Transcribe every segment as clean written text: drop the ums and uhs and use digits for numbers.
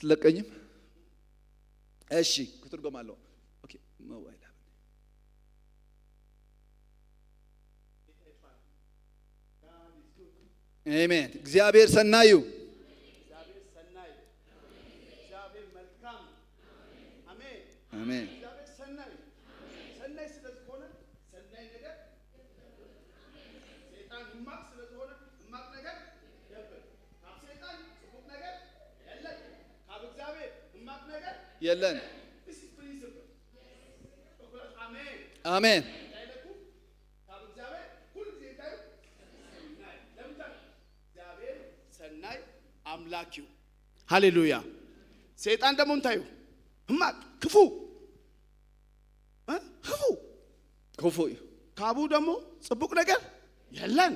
አትለቀኝም? እሺ ክትርጎም ኣለዎ። Okay፣ ሞባይል። አሜን። እግዚአብሔር ሰናዩ። እግዚአብሔር ሰናይ፣ እግዚአብሔር መልካም። አሜን። አሜን። እግዚአብሔር ሰናይ፣ ሰናይ ስለዝኾነ ሰናይ ነገር፣ ሰይጣን ሕማቅ ስለዝኾነ ሕማቅ ነገር የብር። ካብ ሰይጣን ጽቡቅ ነገር የለን፣ ካብ እግዚአብሔር ሕማቅ ነገር የለን። This is principle. አሜን። አሜን። እንታይ ኢለኩም? ካብ እግዚአብሔር ኩሉ ግዜ እንታይ እዩ? ሰናይ። ለምንታይ? እግዚአብሔር ሰናይ አምላክ እዩ። ሃሌሉያ። ሰይጣን ደግሞ እንታይ እዩ? ሕማቅ፣ ክፉ እ ክፉ። ክፉ እዩ። ካብኡ ደግሞ ጽቡቅ ነገር የለን።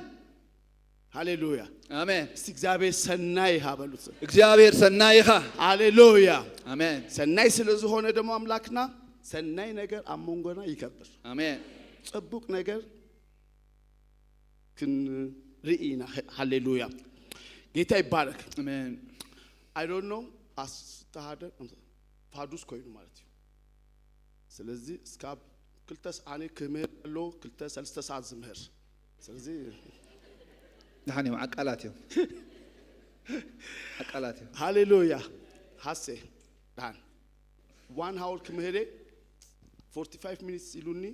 ሃሌሉያ። አሜን። እስቲ እግዚአብሔር ሰናይ ኢኻ በሉት። እግዚአብሔር ሰናይ ኢኻ። ሃሌሉያ። አሜን። ሰናይ ስለዝኾነ ደግሞ አምላክና ሰናይ ነገር ኣብ መንጎና ይከብር። አሜን። ጽቡቅ ነገር ክንርኢ ኢና። ሃሌሉያ፣ ጌታ ይባረክ። አሜን። I don't know፣ ኣስተሃደ ፋዱስ ኮይኑ ማለት እዩ። ስለዚ እስካብ ክልተ ኣነ ክምህር ኣሎ 2-3 ሰዓት ዝምህር፣ ስለዚ ድሓን እዮም፣ ዓቃላት እዮም፣ ዓቃላት እዮም። ሃሌሉያ። ሃሴ ድሓን 1 hour ክምህሬ 45 minutes ኢሉኒ።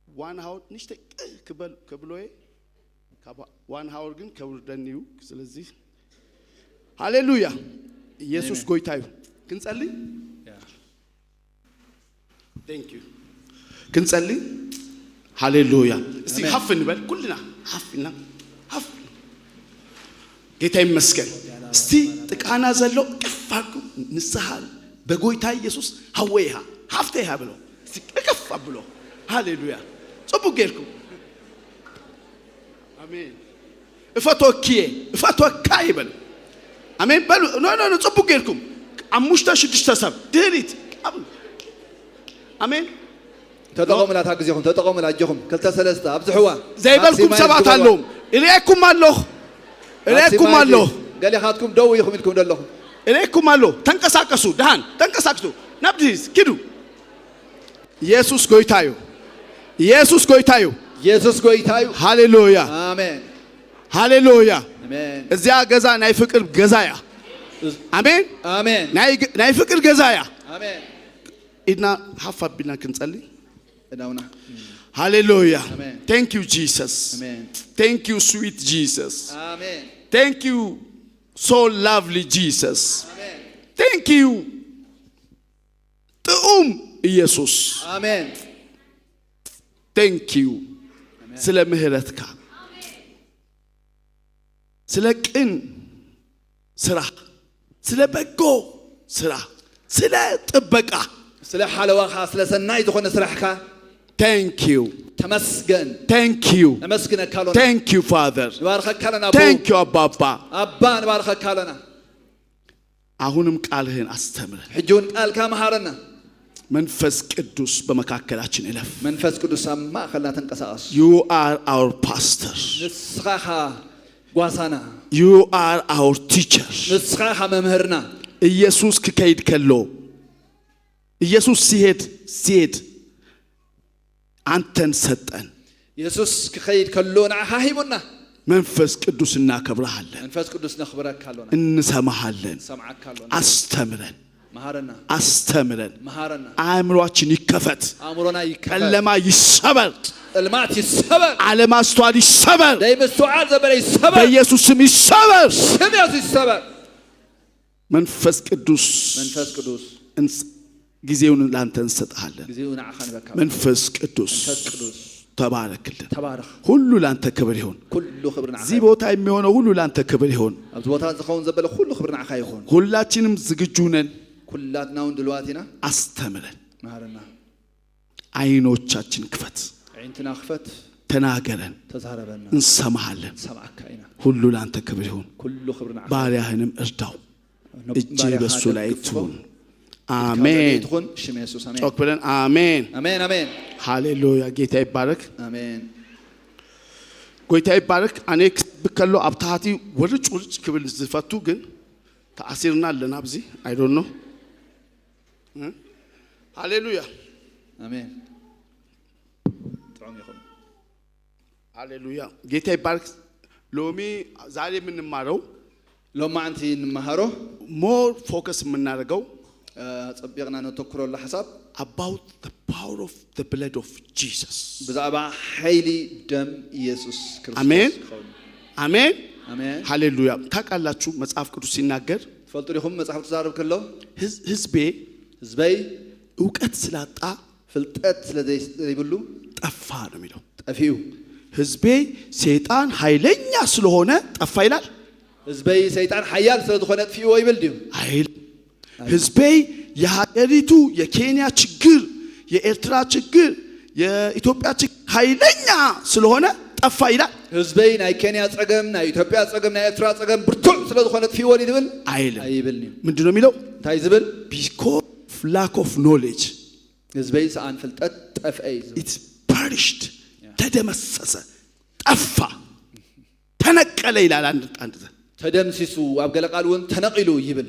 1 hour ንሽተይ ክበል ክብሎየ፣ ካብ 1 hour ግን ከውርደኒ እዩ። ስለዚ ሃሌሉያ፣ ኢየሱስ አሜን። ጎይታ እዩ። ክንጸልይ። Thank you። ክንጸልይ። ሃሌሉያ። እስቲ አሜን። ሀፍ እንበል፣ ኩልና ሀፍ ኢና ሀፍ። ጌታ ይመስገን። እስቲ ጥቃና ዘሎ ቅፍ አድርጉ፣ ንስሓ በጎይታ ኢየሱስ ሃወይሃ ሃፍተይሃ ብሎ፣ እስቲ እቅፍ አብሎ። ሃሌሉያ፣ ጽቡቅ ጌርኩም። አሜን። እፈትወኪየ፣ እፈትወካ ይበል። አሜን በሉ። No, no, no፣ ጽቡቅ ጌርኩም። አሙሽተ ሽዱሽተ ሰብ ድህሪት። አሜን። ተጠቐሙላ፣ እታ ግዜኹም ተጠቐሙላ። እጆኹም ክልተ ሰለስተ ኣብዝሕዋ። ዘይበልኩም maximize ሰባት ግበርዋ። ኣለዎም። እልአኩም ኣለኹ፣ እልአኩም maximize። ኣለኹ። ገሊኻትኩም ደው ኢኹም ኢልኩም ደለኹም። እልአኩም ኣለሁ። ተንቀሳቀሱ፣ ድሃን ተንቀሳቅሱ፣ ናብ ድሂስ ኪዱ። ኢየሱስ ጎይታ እዩ። ኢየሱስ ጎይታ እዩ። ኢየሱስ ጎይታ እዩ። ሃሌሉያ። አሜን። ሃሌሉያ። አሜን። እዚያ ገዛ ናይ ፍቅር ገዛ እያ። አሜን። አሜን። ናይ ፍቅር ገዛ እያ። አሜን። ኢድና ሃፍ ኣቢልና ክንጸሊ። እዳውና። ሃሌሉያ። አሜን። Thank you, Jesus. አሜን። Thank you, sweet Jesus. አሜን። Thank you, so lovely Jesus. አሜን። Thank you, ጥዑም ኢየሱስ። አሜን። Thank you ስለ ምህረትካ፣ ስለ ቅን ስራ፣ ስለ በጎ ስራ፣ ስለ ጥበቃ። ስለ ሓለዋኻ፣ ስለ ሰናይ ዝኾነ ስራሕካ። Thank you. ተመስገን። Thank you. ነመስግነካ ኣሎና። Thank you, Father. ንባርኸካ ኣለና ኣቦ። Thank you, አባባ። ኣባ፣ ንባርኸካ ኣለና። አሁንም ቃልህን አስተምረን። ሕጂ እውን ቃልካ መሃረና። መንፈስ ቅዱስ በመካከላችን እለፍ። መንፈስ ቅዱስ ኣብ ማእኸልና ተንቀሳቐስ። You are our pastor. ንስኻ ኻ ጓሳና። You are our teacher. ንስኻ ኻ መምህርና። ኢየሱስ ክከይድ ከሎ፣ ኢየሱስ ሲሄድ ሲሄድ አንተን ሰጠን። ኢየሱስ ክኸይድ ከሎ ንዓኻ ሂቡና። መንፈስ ቅዱስ እናከብረሃለን፣ መንፈስ ቅዱስ ነኽብረካ ኣሎና። እንሰማሃለን። ሰምዓካ ኣሎና። አስተምረን፣ መሃረና። አስተምረን። መሃረና። አእምሯችን ይከፈት፣ ኣእምሮና ይከፈት። ጨለማ ይሰበር፣ ፀልማት ይሰበር። አለማስተዋል ይሰበር፣ ዘይምስትውዓል ዘበለ ይሰበር። በኢየሱስ ስም ይሰበር። ስም ኢየሱስ ይሰበር። መንፈስ ቅዱስ፣ መንፈስ ቅዱስ፣ ጊዜውን ለአንተ እንሰጥሃለን። ጊዜኡ ንዓኻ ንበካ። መንፈስ ቅዱስ፣ መንፈስ ቅዱስ፣ ተባረክልን። ተባረኽ። ሁሉ ለአንተ ክብር ይሁን። ኩሉ ክብሪ ንዓኻ። እዚህ ቦታ የሚሆነው ሁሉ ለአንተ ክብር ይሁን። ኣብዚ ቦታ ዝኸውን ዘበለ ኩሉ ክብሪ ንዓኻ ይኹን። ሁላችንም ዝግጁ ነን። ኩላትና እውን ድልዋት ኢና። አስተምረን። መሃረና። አይኖቻችን ክፈት፣ ኣዒንትና ክፈት። ተናገረን፣ ተዛረበና። እንሰማሃለን። ሰምዓካ ኢና። ሁሉ ለአንተ ክብር ይሁን። ኩሉ ክብሪ ንዓኻ። ባሪያህንም እርዳው፣ እጅ ባርያኻ በሱ ላይ ደግፎ። ትሁን። ካብ አሜን። ትኹን ሽም የሱስ አሜን። ጮክ ብለን አሜን። አሜን፣ አሜን። ሃሌሉያ። ጌታ ይባረክ። አሜን። ጎይታ ይባረክ። ኣነ ክስብክ ከሎ ኣብ ታሕቲ ውርጭ ውርጭ ክብል ዝፈቱ ግን ተኣሲርና ኣለና ኣብዚ። I don't know። ሃሌሉያ። ኣሜን፣ ጥዑም ይኹን። ሃሌሉያ፣ ጌታ ይባርክ። ሎሚ ዛሬ የምንማረው ሎማዓንቲ እንመሃሮ more focus የምናደርገው ፀቢቕና ነተኩረሉ ሓሳብ about the power of the blood of Jesus። ብዛዕባ ሓይሊ ደም ኢየሱስ ክርስቶስ አሜን። ክኸውን። አሜን። ኣሜን። ሃሌሉያ። ታውቃላችሁ፣ መጽሐፍ ቅዱስ ሲናገር ትፈልጡ ዲኹም፣ መፅሓፍ ትዛረብ ከሎ ህዝቤ ህዝበይ እውቀት ስላጣ ፍልጠት ስለ ዘይብሉ ጠፋ ነው የሚለው። ጠፊኡ። ህዝቤ ሰይጣን ኃይለኛ ስለሆነ ጠፋ ይላል? ህዝበይ ሰይጣን ሓያል ስለ ዝኾነ ጥፊእዎ ይብል ድዩ? አይል። ህዝቤ የሀገሪቱ የኬንያ ችግር፣ የኤርትራ ችግር፣ የኢትዮጵያ ችግር ኃይለኛ ስለሆነ ጠፋ ይላል? ህዝበይ ናይ ኬንያ ፀገም፣ ናይ ኢትዮጵያ ፀገም፣ ናይ ኤርትራ ፀገም ብርቱዕ ስለ ዝኾነ ጥፊእዎ ድዩ ዝብል? አይልም። ኣይብልኒ። ምንድን ነው የሚለው? እንታይ ዝብል? Because lack of knowledge ህዝበይ ሰኣን ፍልጠት ጠፍአ እዩ ዝብል። It's perished፣ ተደመሰሰ፣ ጠፋ፣ ተነቀለ ይላል። አንድ አንድ ተደምሲሱ፣ ኣብ ገለ ቃል እውን ተነቂሉ ይብል።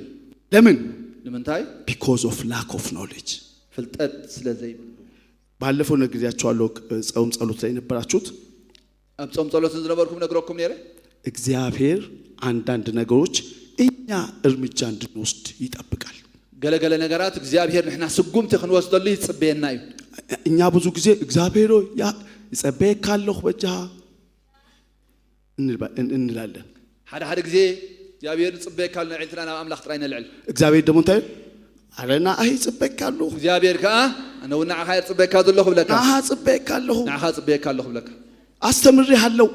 ለምን? ንምንታይ? Because of lack of knowledge። ፍልጠት ስለ ዘይብሉ። ባለፈው ነግሬያቸዋለሁ። ጾም ጸሎት ላይ የነበራችሁት ኣብ ጾም ጸሎትን ዝነበርኩም ነግረኩም ነይረ። እግዚአብሔር አንዳንድ ነገሮች እኛ እርምጃ እንድንወስድ ይጠብቃል። ገለገለ ነገራት እግዚኣብሔር ንሕና ስጉምቲ ክንወስደሉ ይፅበየና እዩ። እኛ ብዙ ጊዜ እግዚአብሔር ሆይ ያ ይጸበየካለሁ በጃ እንላለን። ሓደ ሓደ ግዜ እግዚኣብሔር ንፅበየካ ኣለና ዒልትና ናብ ኣምላኽ ጥራይ ነልዕል። እግዚአብሔር ደግሞ እንታይ? አረ ንዓይ ይጽበየካለሁ። እግዚኣብሔር ከዓ ኣነ እውን ንዓኻ ፅበየካ ዘለኹ ብለካ። ንዓኻ ጽበየካለሁ። ንዓኻ ፅበየካ ኣለኹ ብለካ። አስተምሬሃለሁ።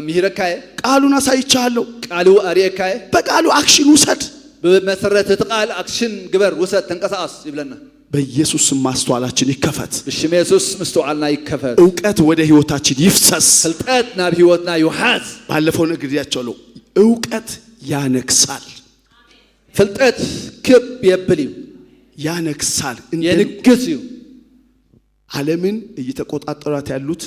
ምሂረካ እየ። ቃሉን አሳይቻለሁ። ቃሉ ኣርእየካ እየ። በቃሉ action ውሰድ። ብመሰረት እቲ ቃል action ግበር፣ ውሰድ፣ ተንቀሳቐስ ይብለና። በኢየሱስ ስም ማስተዋላችን ይከፈት። ብሽም የሱስ ምስትውዓልና ይከፈት። እውቀት ወደ ህይወታችን ይፍሰስ። ፍልጠት ናብ ሂወትና ይውሓዝ። ባለፈው ነግሬያቸዋለሁ። እውቀት ያነግሳል። ፍልጠት ክብ የብል እዩ። ያነግሳል። እንደ የንግስ እዩ። ዓለምን እየተቆጣጠሯት ያሉት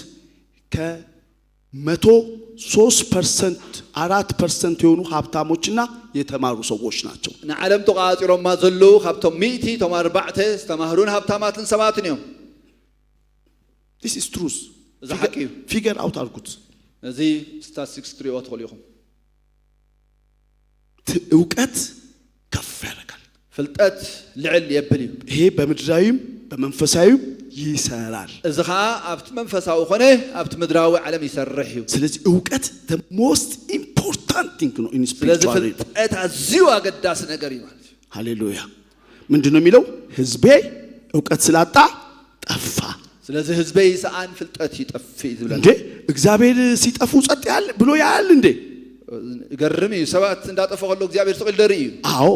ከ103%፣ 4% የሆኑ ሀብታሞችና የተማሩ ሰዎች ናቸው። ንዓለም ተቆፃፂሮማ ዘለዉ ካብቶም 100 እቶም 4 ዝተማህሩን ሃብታማትን ሰባትን እዮም። This is truth። እዚ ሓቂ እዩ። Figure out አድርጉት። ነዚ ስታቲስቲክስ ትሪእዎ ትኽእሉ ኢኹም። እውቀት ከፍ ያደርጋል። ፍልጠት ልዕል የብል እዩ። ይሄ በምድራዊም በመንፈሳዊም ይሰራል። እዚ ከዓ ኣብቲ መንፈሳዊ ኮነ ኣብቲ ምድራዊ ዓለም ይሰርሕ እዩ። ስለዚህ እውቀት the most important thing ነው in ስለዚ spiritual። ፍልጠት ኣዝዩ ኣገዳሲ ነገር እዩ ማለት እዩ። ሃሌሉያ። ምንድን ነው የሚለው? ህዝቤ እውቀት ስላጣ ጠፋ። ስለዚ ህዝበይ ሰኣን ፍልጠት ይጠፍእ እዩ ዝብለና። እንዴ፣ እግዚአብሔር ሲጠፉ ጸጥ ያለ ብሎ ያያል እንዴ? ይገርም እዩ፣ ሰባት እንዳጠፈ ከሎ እግዚኣብሔር ስቕ ኢሉ ደርኢ እዩ? አዎ።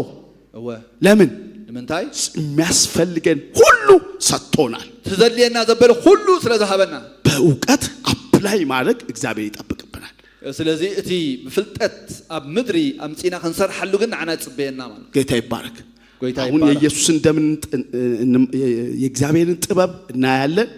እወ። ለምን? ንምንታይ? የሚያስፈልገን ሁሉ ሰጥቶናል። ትዘድልየና ዘበለ ኩሉ ስለ ዝሃበና። በእውቀት apply ማድረግ እግዚአብሔር ይጠብቅብናል። ስለዚ እቲ ብፍልጠት ኣብ ምድሪ ኣምፂና ክንሰርሓሉ ግን ንዓና ይፅበየና ማለት። ጌታ ይባረክ። ጌታ አሁን ይባረክ። የኢየሱስን ደም የእግዚአብሔርን ጥበብ እናያለን።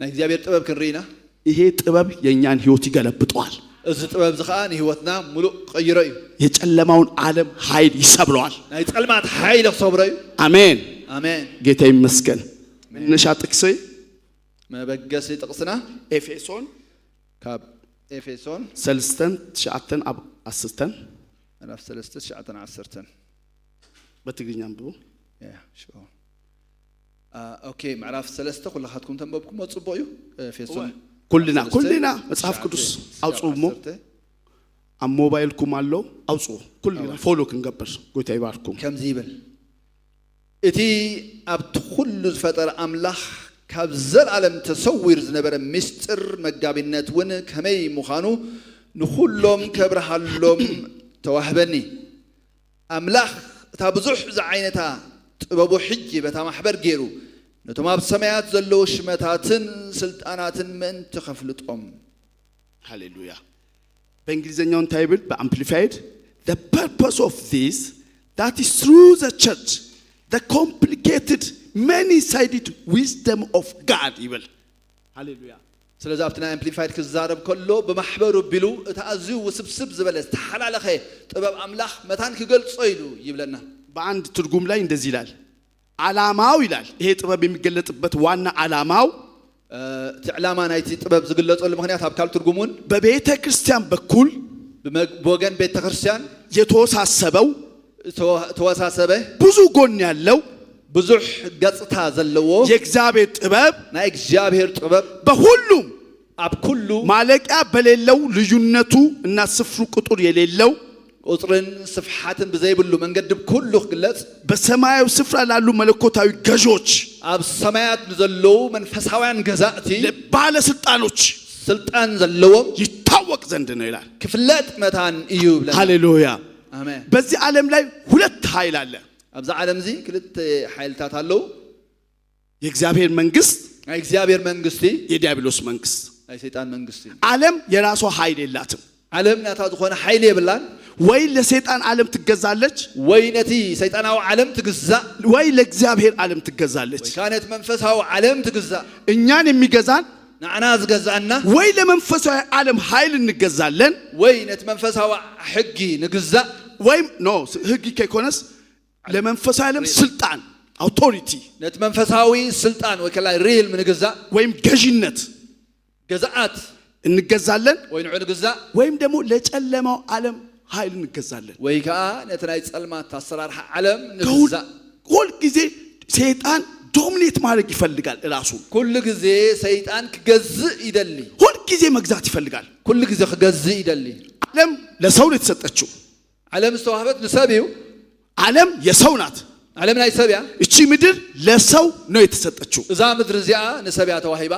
ናይ እግዚኣብሔር ጥበብ ክንርኢ ኢና። ይሄ ጥበብ የእኛን ህይወት ይገለብጠዋል። እዚ ጥበብ እዚ ከዓ ንሂወትና ሙሉእ ቀይሮ እዩ። የጨለማውን ዓለም ኃይል ይሰብረዋል። ናይ ፀልማት ሓይሊ ክሰብሮ እዩ። አሜን። ኣሜን። ጌታ ይመስገን። መነሻ ጥቅሴ መበገሲ ጥቕስና ኤፌሶን ካብ ኤፌሶን 3:9 ኣብ 10። ምዕራፍ 3፣ 9፣ 10። በትግርኛ አንብቡ። Yeah, sure. Okay፣ ምዕራፍ 3 ኩላኻትኩም ተንበብኩሞ ፅቡቅ እዩ። ኤፌሶን ኩልና 3፣ ኩልና መጽሐፍ 9 ቅዱስ ክሳብ አውጽኡ እሞ 10። ኣብ ሞባይልኩም ኣሎ፣ አውጽኡ። ኩልና follow ክንገብር። ጎይታ ይባርኩም። ከምዚ ይብል፣ እቲ ኣብቲ ኩሉ ዝፈጠረ ኣምላኽ ካብ ዘለኣለም ተሰዊር ዝነበረ ምስጢር መጋቢነት እውን ከመይ ምዃኑ ንኩሎም ከብርሃሎም ተዋህበኒ። ኣምላኽ እታ ብዙሕ ዝዓይነታ ጥበቡ ሕጂ በታ ማሕበር ገይሩ ነቶም ኣብ ሰማያት ዘለዉ ሽመታትን ስልጣናትን ምእንቲ ከፍልጦም። ሃሌሉያ። በእንግሊዝኛው እንታይ ይብል? በ Amplified፣ "The purpose of this, that is through the church the complicated many sided wisdom of God" ይብል። ሃሌሉያ። ስለዚ ኣብቲ ናይ Amplified ክዛረብ ከሎ ብማሕበሩ ቢሉ እቲ ኣዝዩ ውስብስብ ዝበለ ዝተሓላለኸ ጥበብ ኣምላኽ መታን ክገልጾ ኢሉ ይብለና። በአንድ ትርጉም ላይ እንደዚህ ይላል። ዓላማው ይላል፣ ይሄ ጥበብ የሚገለጥበት ዋና ዓላማው እቲ ዕላማ ናይቲ ጥበብ ዝግለጸሉ ምክንያት ኣብ ካልእ ትርጉም እውን በቤተ ክርስቲያን በኩል ብወገን ቤተ ክርስቲያን የተወሳሰበው ተወሳሰበ ብዙ ጎን ያለው ብዙሕ ገጽታ ዘለዎ የእግዚአብሔር ጥበብ ናይ እግዚኣብሔር ጥበብ በሁሉም ኣብ ኩሉ ማለቂያ በሌለው ልዩነቱ እና ስፍሩ ቁጥር የሌለው ቁፅርን ስፍሓትን ብዘይብሉ መንገዲ ኩሉ ክግለጽ በሰማያዊ ስፍራ ላሉ መለኮታዊ ገዦች፣ ኣብ ሰማያት ንዘለዉ መንፈሳውያን ገዛእቲ፣ ባለስልጣኖች ስልጣን ዘለዎም ይታወቅ ዘንድ ነው ይላል። ክፍለጥ መታን እዩ ይብለና። ሃሌሉያ። ኣሜን። በዚህ ዓለም ላይ ሁለት ኃይል አለ። ኣብዛ ዓለም እዚ ክልተ ሓይልታት ኣለዉ። የእግዚአብሔር መንግስት፣ ናይ እግዚኣብሔር መንግስቲ፣ የዲያብሎስ መንግስት። ናይ ሰይጣን መንግስቲ። ዓለም የራሷ ኃይል የላትም። ዓለም ናታ ዝኾነ ሓይሊ የብላን። ወይ ለሰይጣን ዓለም ትገዛለች፣ ወይ ነቲ ሰይጣናዊ ዓለም ትግዛእ፣ ወይ ለእግዚአብሔር ዓለም ትገዛለች። ወይ ከዓ ነቲ መንፈሳዊ ዓለም ትግዛእ። እኛን የሚገዛን ንዓና ዝገዛእና ወይ ለመንፈሳዊ ዓለም ኃይል እንገዛለን፣ ወይ ነቲ መንፈሳዊ ሕጊ ንግዛእ፣ ወይም no ህግ ከይኮነስ ለመንፈሳዊ ዓለም ስልጣን authority ነቲ መንፈሳዊ ስልጣን ወይ ከላይ realm ንግዛእ፣ ወይም ገዢነት ገዛኣት እንገዛለን፣ ወይ ንዑ ንግዛእ፣ ወይም ደግሞ ለጨለማው ዓለም ኃይል እንገዛለን። ወይ ከዓ ነቲ ናይ ፀልማት ኣሰራርሓ ዓለም ንግዛእ። ሁል ጊዜ ሰይጣን dominate ማድረግ ይፈልጋል። ራሱ ኩሉ ግዜ ሰይጣን ክገዝእ ይደሊ። ሁል ጊዜ መግዛት ይፈልጋል። ኩሉ ግዜ ክገዝእ ይደሊ። ዓለም ለሰው ነው የተሰጠችው። ዓለም ዝተዋህበት ንሰብ እዩ። ዓለም የሰው ናት። ዓለም ናይ ሰብ እያ። እቺ ምድር ለሰው ነው የተሰጠችው። እዛ ምድሪ እዚኣ ንሰብ እያ ተዋሂባ።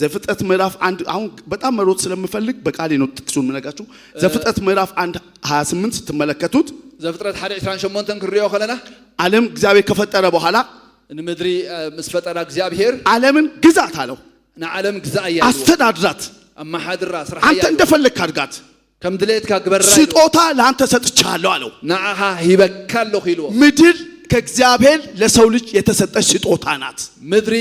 ዘፍጥረት ምዕራፍ 1፣ አሁን በጣም መሮጥ ስለምፈልግ በቃሌ ነው ጥቅሱን የምነግራችሁ። ዘፍጥረት ምዕራፍ 1 28 ስትመለከቱት ዘፍጥረት 1 28 ክንሪኦ ከለና ዓለም እግዚአብሔር ከፈጠረ በኋላ ንምድሪ ምስ ፈጠራ እግዚኣብሔር ዓለምን ግዛት አለው፣ ንዓለም ግዛእ እያ ኢልዎ። አስተዳድራት፣ ኣመሓድራ ስራሕ አንተ እንደፈለግክ አድርጋት፣ ከም ድሌትካ ግበራ ኢልዎ። ስጦታ ለአንተ ሰጥቻለሁ አለው። ንዓኻ ሂበካ ኣለኹ ኢልዎ። ምድር ከእግዚአብሔር ለሰው ልጅ የተሰጠች ስጦታ ናት። ምድሪ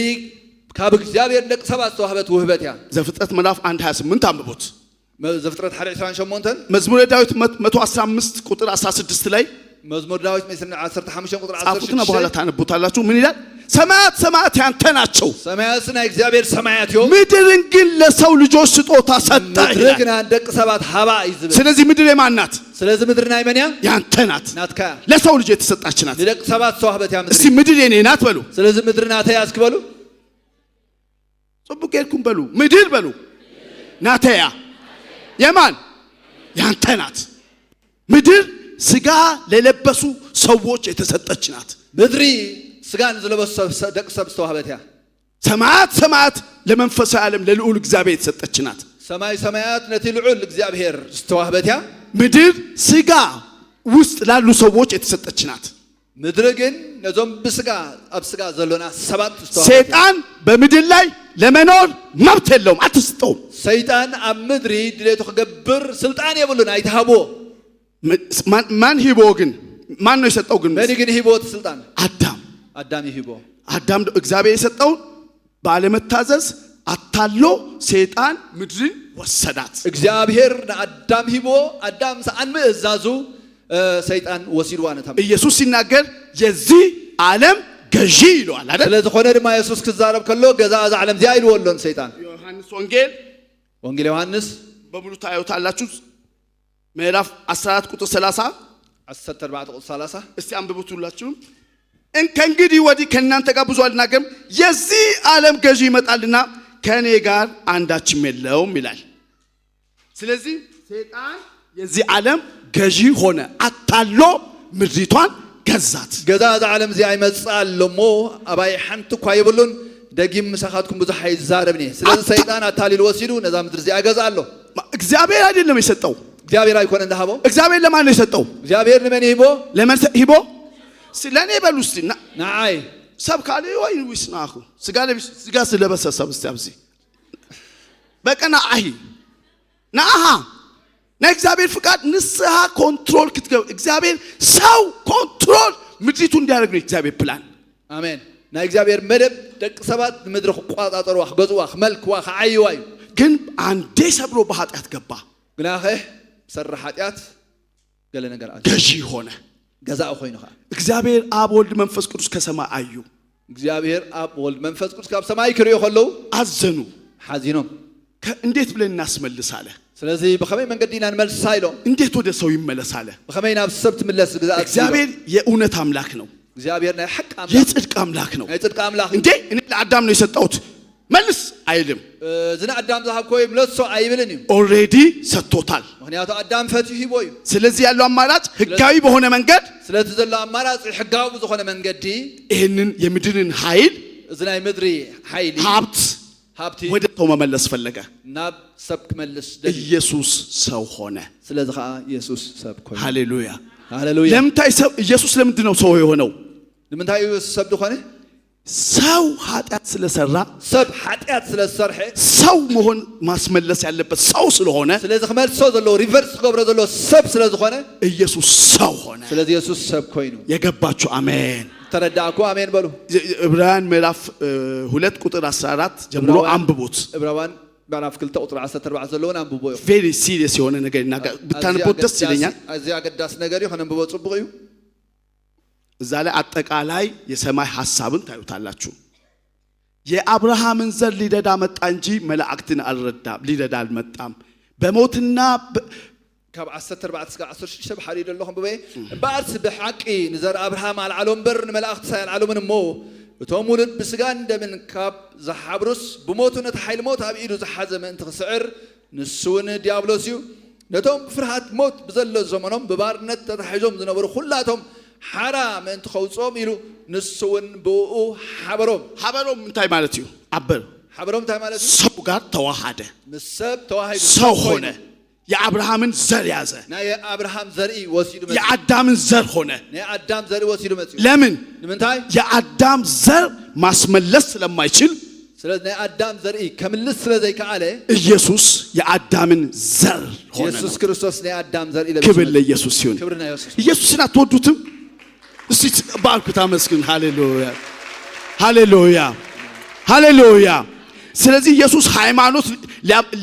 ካብ እግዚኣብሔር ንደቂ ሰባት ዝተዋህበት ውህበት እያ። ዘፍጥረት ምዕራፍ 1 28 አንብቡት። ዘፍጥረት 1 28። መዝሙረ ዳዊት 115 ቁጥር 16 ላይ መዝሙር ዳዊት 15 ቁጥር ጻፉትና በኋላ 16 ታነቡታላችሁ። ምን ይላል? ሰማያት ሰማያት ያንተ ናቸው፣ ሰማያት ናይ እግዚኣብሔር ሰማያት እዮም፣ ምድርን ግን ለሰው ልጆች ስጦታ ሰጠ ምድሪ ይላል። ግና ንደቂ ሰባት ሃባ እዩ ዝብል። ስለዚህ ምድር የማን ናት? ስለዚ ምድሪ ናይ መን እያ? ያንተ ናት። ናትካ እያ። ለሰው ልጅ የተሰጣች ናት። ንደቂ ሰባት ዝተዋህበት እያ እስቲ ምድሪ። ምድር የኔ ናት በሉ። ስለዚ ምድሪ ናተይ እያ እስኪ በሉ። ጽቡቅ ጌርኩም በሉ። ምድር በሉ ናተያ የማን? ያንተ ናት። ምድር ስጋ ለለበሱ ሰዎች የተሰጠች ናት። ምድሪ ስጋ ንዝለበሱ ደቂ ሰብ ዝተዋህበት እያ። ሰማያት ሰማያት ለመንፈሳዊ ዓለም ለልዑል እግዚአብሔር የተሰጠች ናት። ሰማይ ሰማያት ነቲ ልዑል እግዚኣብሔር ዝተዋህበት እያ። ምድር ስጋ ውስጥ ላሉ ሰዎች የተሰጠች ናት። ምድሪ ግን ነዞም ብስጋ ኣብ ስጋ ዘሎና ሰባት ዝተዋህበት እያ። ሰይጣን በምድር ላይ ለመኖር መብት የለውም፣ አትስጠውም። ሰይጣን ኣብ ምድሪ ድሌቱ ክገብር ስልጣን የብሉን፣ ኣይትሃብዎ። ማን ሂቦ ግን? ማን ነው የሰጠው ግን? መን ግን ሂቦ እቲ ስልጣን? አዳም። ኣዳም ይሂቦ። አዳም እግዚአብሔር የሰጠውን ባለመታዘዝ አታሎ ሰይጣን ምድርን ወሰዳት። እግዚኣብሔር ንኣዳም ሂቦ፣ ኣዳም ሰኣን ምእዛዙ ሰይጣን ወሲድዋ ነታ ምድሪ። ኢየሱስ ሲናገር የዚህ ዓለም ገዢ ይለዋል አይደል? ስለ ዝኾነ ድማ የሱስ ክዛረብ ከሎ ገዛ እዛ ዓለም እዚኣ ኢልዎ ኣሎ ንሰይጣን። ዮሐንስ ወንጌል ወንጌል ዮሃንስ በሙሉ ታዩታላችሁ። ምዕራፍ 14 ቁጥር 30። 14 ቁጥሪ 30። እስቲ አንብቡት ሁላችሁም። ከእንግዲህ ወዲህ ከእናንተ ጋር ብዙ አልናገርም፣ የዚህ ዓለም ገዢ ይመጣልና ከእኔ ጋር አንዳችም የለውም ይላል። ስለዚህ ሰይጣን የዚህ ዓለም ገዢ ሆነ፣ አታሎ ምድሪቷን ገዛት። ገዛ እዛ ዓለም እዚኣ ይመጽእ ኣሎ እሞ ኣባይ ሓንቲ እኳ የብሉን፣ ደጊም ምሳኻትኩም ብዙሕ ኣይዛረብኒ። ስለዚ ሰይጣን ኣታሊሉ ወሲዱ ነዛ ምድሪ እዚኣ ገዛ ኣሎ። እግዚአብሔር አይደለም የሰጠው። እግዚኣብሔር ኣይኮነ እንዳሃቦ። እግዚአብሔር ለማን ነው የሰጠው? እግዚኣብሔር ንመን ሂቦ? ለመን ሂቦ? ለእኔ በሉ እስቲ። ንዓይ። ሰብ ካለ ወይ ዊስናኹ ስጋ ለብስ ስጋ ስለበሰ ሰብ እስቲ ኣብዚ በቀና አሂ ናአሃ ናይ እግዚአብሔር ፍቃድ ንስሐ control ክትገብ እግዚአብሔር ሰው control ምድሪቱ እንዲያደርግ ነው እግዚአብሔር ፕላን። ኣሜን። ናይ እግዚአብሔር መደብ ደቂ ሰባት ንምድሪ ክቆፃፀርዋ ክገዝእዋ ክመልክዋ ክዓይዋ እዩ። ግን አንዴ ሰብሮ በኃጢአት ገባ፣ ግናኸ ብሰሪ ሓጢኣት ገለ ነገር ኣትዩ፣ ገዢ ሆነ። ገዛእ ኮይኑ ከዓ። እግዚአብሔር አብ ወልድ መንፈስ ቅዱስ ከሰማይ አዩ፣ እግዚአብሔር ኣብ ወልድ መንፈስ ቅዱስ ካብ ሰማይ ክሪኡ ከለዉ አዘኑ። ሓዚኖም። እንዴት ብለን እናስመልስ አለ። ስለዚ ብኸመይ መንገዲ ኢና ንመልሳ ኢሎም። እንዴት ወደ ሰው ይመለስ አለ። ብኸመይ ናብ ሰብ ትምለስ ግዛእት ኢሎም። እግዚአብሔር የእውነት አምላክ ነው፣ እግዚአብሔር ናይ ሓቂ ኣምላኽ፣ የጽድቅ አምላክ ነው። ናይ ፅድቂ ኣምላኽ እዩ። እንዴ እኔ ለአዳም ነው የሰጠሁት መልስ አይልም። እዚ ንኣዳም ዝሃብኮ ምለሶ ኣይብልን እዩ። Already ሰጥቶታል። ምክንያቱ ኣዳም ፈትዩ ሂቦ እዩ። ስለዚህ ያለው አማራጭ ህጋዊ በሆነ መንገድ ስለቲ ዘሎ ኣማራፂ ሕጋዊ ብዝኾነ መንገዲ ይህንን የምድርን ኃይል እዚ ናይ ምድሪ ሓይሊ ሀብት ሃብቲ ወደ ሰው መመለስ ፈለገ። ናብ ሰብ ክመልስ ደልዩ። ኢየሱስ ሰው ሆነ። ስለዚ ከዓ ኢየሱስ ሰብ ኮይኑ። ሃሌሉያ። ሃሌሉያ። ለምንታይ ሰው ኢየሱስ ለምንድን ነው ሰው የሆነው? ንምንታይ እዩ ሰብ ዝኾነ? ሰው ኃጢአት ስለሰራ፣ ሰብ ሓጢኣት ስለ ዝሰርሐ፣ ሰው መሆን ማስመለስ ያለበት ሰው ስለሆነ ስለዚ ክመልሶ ዘለዎ reverse ክገብሮ ዘለዎ ሰብ ስለ ዝኾነ ኢየሱስ ሰው ሆነ። ስለዚ ኢየሱስ ሰብ ኮይኑ። የገባችሁ አሜን። ተረዳእኩ አሜን በሉ። ዕብራውያን ምዕራፍ 2 ቁጥር 14 ጀምሮ አንብቡት። ዕብራውያን ምዕራፍ 2 ቁጥሪ 14 ዘለውን አንብቦ እዩ። Very serious የሆነ ነገር ይናገር። ብታነቡት ደስ ይለኛል። ኣዝዩ ኣገዳሲ ነገር እዩ፣ ከነንብቦ ፅቡቅ እዩ። እዛ ላይ አጠቃላይ የሰማይ ሐሳብን ታዩታላችሁ። የአብርሃምን ዘር ሊረዳ መጣ እንጂ መላእክትን አልረዳም፣ ሊረዳ አልመጣም። በሞትና ካብ 14 እስካብ 16 ብሓሪድ ኣለኹም ብበ እምበኣርሲ ብሓቂ ንዘር ኣብርሃም ኣልዓሎ እምበር ንመላእኽቲ ኣልዓሎምን እሞ እቶም ውሉድ ብስጋን ደምን ካብ ዝሓብሩስ ብሞቱ ነቲ ሓይሊ ሞት ኣብ ኢዱ ዝሓዘ ምእንቲ ክስዕር፣ ንሱ እውን ዲያብሎስ እዩ፣ ነቶም ብፍርሃት ሞት ብዘሎ ዘመኖም ብባርነት ተታሒዞም ዝነበሩ ኩላቶም ሓራ ምእንቲ ከውፅኦም ኢሉ ንሱ እውን ብኡ ሓበሮም። ሀበሮም እንታይ ማለት እዩ? አበር ሓበሮም እንታይ ማለት እዩ? ሰው ጋር ተዋሃደ፣ ምስ ሰብ ተዋሂዱ፣ ሰው ኮይኑ። ሆነ። የአብርሃምን ዘር ያዘ፣ ናይ ኣብርሃም ዘርኢ ወሲዱ መፅኡ። የአዳምን ዘር ሆነ። ናይ ኣዳም ዘርኢ ወሲዱ መፅኡ። ለምን? ንምንታይ? የአዳም ዘር ማስመለስ ስለማይችል ስለዚ ናይ ኣዳም ዘርኢ ከምልስ ስለ ዘይከኣለ ኢየሱስ የአዳምን ዘር ሆነ። ኢየሱስ ክርስቶስ ናይ ኣዳም ዘርኢ ለቢሱ ክብር መፅኡ። ለኢየሱስ ይሁን። ክብሪ ናይ ኢየሱስ። ኢየሱስን አትወዱትም? እስቲ ባርኩት፣ አመስግን። ሃሌሉያ ሃሌሉያ ሃሌሉያ። ስለዚህ ኢየሱስ ሃይማኖት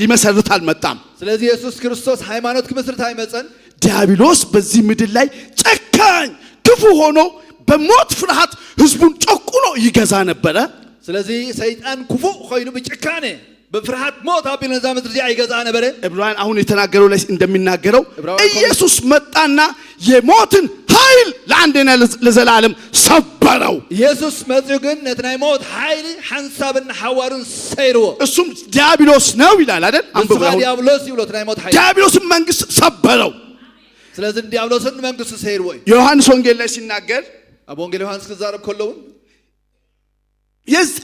ሊመሰርት አልመጣም። ስለዚ ኢየሱስ ክርስቶስ ሃይማኖት ክምስርት ኣይመፀን። ዲያብሎስ በዚህ ምድር ላይ ጨካኝ ክፉ ሆኖ በሞት ፍርሃት ህዝቡን ጨቁኖ ይገዛ ነበረ። ስለዚ ሰይጣን ክፉእ ኮይኑ ብጭካነ ብፍርሃት ሞት ኣቢሉ ነዛ ምድሪ እዚኣ ይገዝኣ ነበረ። ዕብራውያን አሁን የተናገረው ላይ እንደሚናገረው ዕብራውያን ኢየሱስ መጣና የሞትን ኃይል ለአንዴና ለዘላለም ሰበረው። ኢየሱስ መፂኡ ግን ነቲ ናይ ሞት ሓይሊ ሓንሳብን ሓዋሩን ሰይርዎ። እሱም ዲያብሎስ ነው ይላል አይደል? አንብቡ። ንስኻ አሁን ዲያብሎስ ይብሎ እቲ ናይ ሞት ሓይሊ። ዲያብሎስን መንግስት ሰበረው። ስለዚ ዲያብሎስን መንግስቱ ሰይርዎ እዩ። የዮሐንስ ወንጌል ላይ ሲናገር ኣብ ወንጌል ዮሃንስ ክዛረብ ከሎ እውን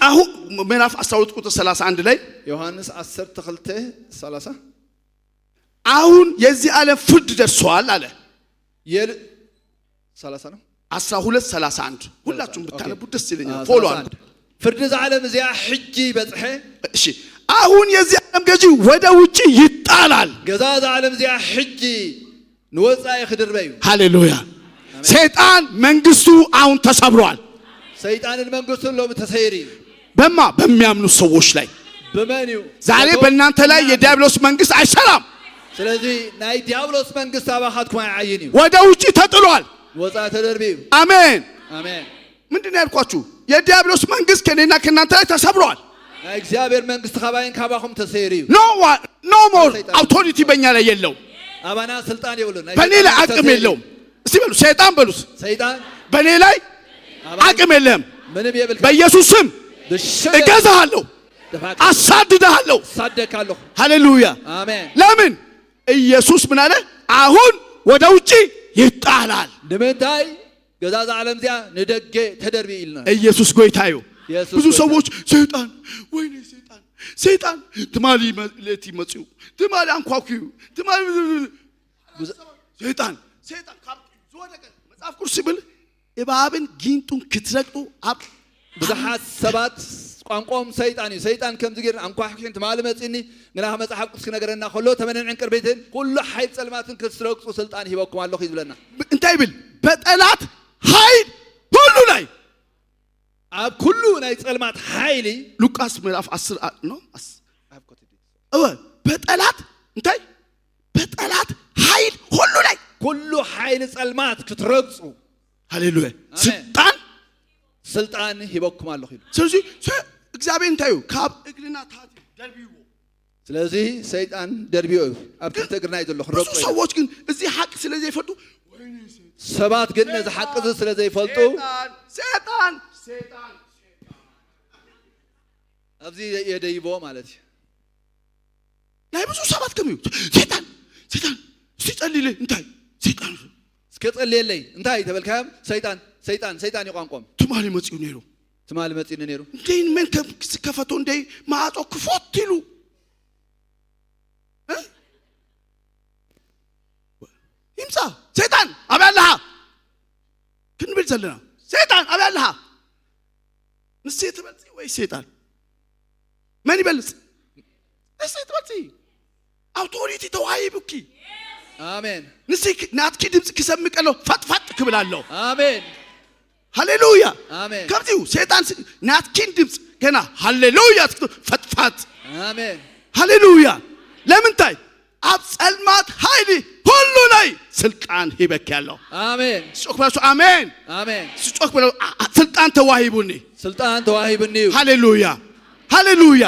አሁን ምዕራፍ 12 ቁጥር 31 ላይ ዮሃንስ 12 30 አሁን የዚህ ዓለም ፍርድ ደርሷል አለ። የል 30 ነው። 12 31 ሁላችሁም ብታነቡ ደስ ይለኛል። Follow አድርጉ። ፍርዲ እዚ ዓለም እዚኣ ሕጂ በፅሐ። እሺ፣ አሁን የዚህ ዓለም ገዢ ወደ ውጪ ይጣላል። ገዛ እዚ ዓለም እዚኣ ሕጂ ንወፃኢ ክድርበ እዩ። ሃሌሉያ። ሰይጣን መንግስቱ አሁን ተሰብሯል። ሰይጣንን መንግስቱን ሎሚ ተሰይሩ እዩ። በማ በሚያምኑ ሰዎች ላይ። ብመን እዩ? ዛሬ በእናንተ ላይ የዲያብሎስ መንግስት አይሰራም። ስለዚ ናይ ዲያብሎስ መንግስቲ ኣባኻትኩም ኣይዓይን እዩ። ወደ ውጪ ተጥሏል። ንወፃኢ ተደርቢ እዩ። አሜን። ኣሜን። ምንድን ነው ያልኳችሁ? የዲያብሎስ መንግስት ከኔና ከእናንተ ላይ ተሰብሯል። ናይ እግዚኣብሔር መንግስቲ ካባይን ካባኹም ተሰይሩ እዩ። No more authority በእኛ ላይ የለውም። ኣባና ስልጣን የብሉን። ናይ በእኔ ላይ ሰይጣን አቅም ተሰይሩ እዩ። የለውም። እስቲ በሉ ሰይጣን በሉት። ሰይጣን በእኔ ላይ ኣባይ አቅም የለም። ምንም የብልካ። በኢየሱስ ስም ብሽም እገዛሃለሁ፣ አሳድድሃለሁ። ሳደካ ኣለኹ። ሃሌሉያ። ኣሜን። ለምን ኢየሱስ ምን አለ? አሁን ወደ ውጪ ይጣላል። ንምንታይ ገዛ እዛ ዓለም እዚኣ ንደገ ተደርቢ ኢልና። ኢየሱስ ጎይታዩ። ኢየሱስ ብዙ ጎይታ። ሰዎች ሰይጣን ወይኔ ሰይጣን ሰይጣን ትማሊ ሌቲ መጽኡ ትማሊ አንኳኩዩ ትማሊ ሰይጣን ሰይጣን ካብ ዝወደቀ መጽሐፍ ቅዱስ ሲብል እባብን ጊንጡን ክትረግጡ ኣብ ብዙሓት ሰባት ቋንቋኦም ሰይጣን እዩ፣ ሰይጣን ከምዚ ጌርና ኣንኳሕኩሕን ትማሊ መፂኒ፣ ግና መፅሓፍ ቅዱስ ክነገረና ከሎ ተመንን ዕንቅርቤትን ኩሉ ሓይል ፀልማትን ክትረግፁ ስልጣን ሂበኩም ኣለኹ እዩ ዝብለና። እንታይ ይብል? በጠላት ኃይል ሁሉ ላይ ኣብ ኩሉ ናይ ጸልማት ሓይሊ ሉቃስ ምዕራፍ 10 ነው። እወ በጠላት እንታይ በጠላት ኃይል ሁሉ ላይ ኩሉ ሓይሊ ጸልማት ክትረግጹ ሃሌሉያ ስልጣን ስልጣን ሂበኩም ኣለኹ ኢሉ። ስለዚህ እግዚአብሔር እንታይ ካብ እግርና ታቲ ደርቢዎ። ስለዚህ ሰይጣን ደርቢዮ እዩ ኣብ ትሕቲ እግርና እዩ ዘሎ ብዙ ሰዎች ግን እዚህ ሐቅ ስለዘይፈልጡ ሰባት ግን ነዚ ሐቅ እዚ ስለዘይፈልጡ ሰይጣን ሰይጣን ኣብዚ የደይቦ ማለት እዩ። ናይ ብዙ ሰባት ከም እዩ ሰይጣን ሰይጣን ሲጸልይለይ እንታይ ሰይጣን እስከ ጸልየለይ እንታይ ተበልካዮም ሰይጣን ሰይጣን ሰይጣን ይቋንቆም ትማሊ መጺኡ ነይሩ ትማሊ መጺኡ ነይሩ እንዴ መን ከም ከፈቶ እንዴ ማዕጾ ክፎት ኢሉ ይምጻ ሰይጣን ኣበይ ኣለሃ ክንብል ዘለና ሰይጣን ኣበይ ኣለሃ ንስየ ትበልፂ ወይ ሰይጣን መን ይበልፅ? ንስየ ትበልፂ። Authority ተዋሂቡኪ። አሜን። ንስኪ ናትኪ ድምፂ ክሰምዕ ከሎ ፈጥፈጥ ክብል ኣሎ። አሜን። ሃሌሉያ። አሜን። ከምዚኡ ሰይጣን ናትኪን ድምፂ ገና ሃሌሉያ ፈጥፋጥ። አሜን። ሃሌሉያ። ለምንታይ ኣብ ጸልማት ኃይሊ ሁሉ ላይ ስልጣን ሂበክ ያለው። አሜን። ስጮክ በላችሁ አሜን። አሜን። ስጮክ በላችሁ ስልጣን ተዋሂቡኒ ስልጣን ተዋሂቡኒ። ሃሌሉያ ሃሌሉያ።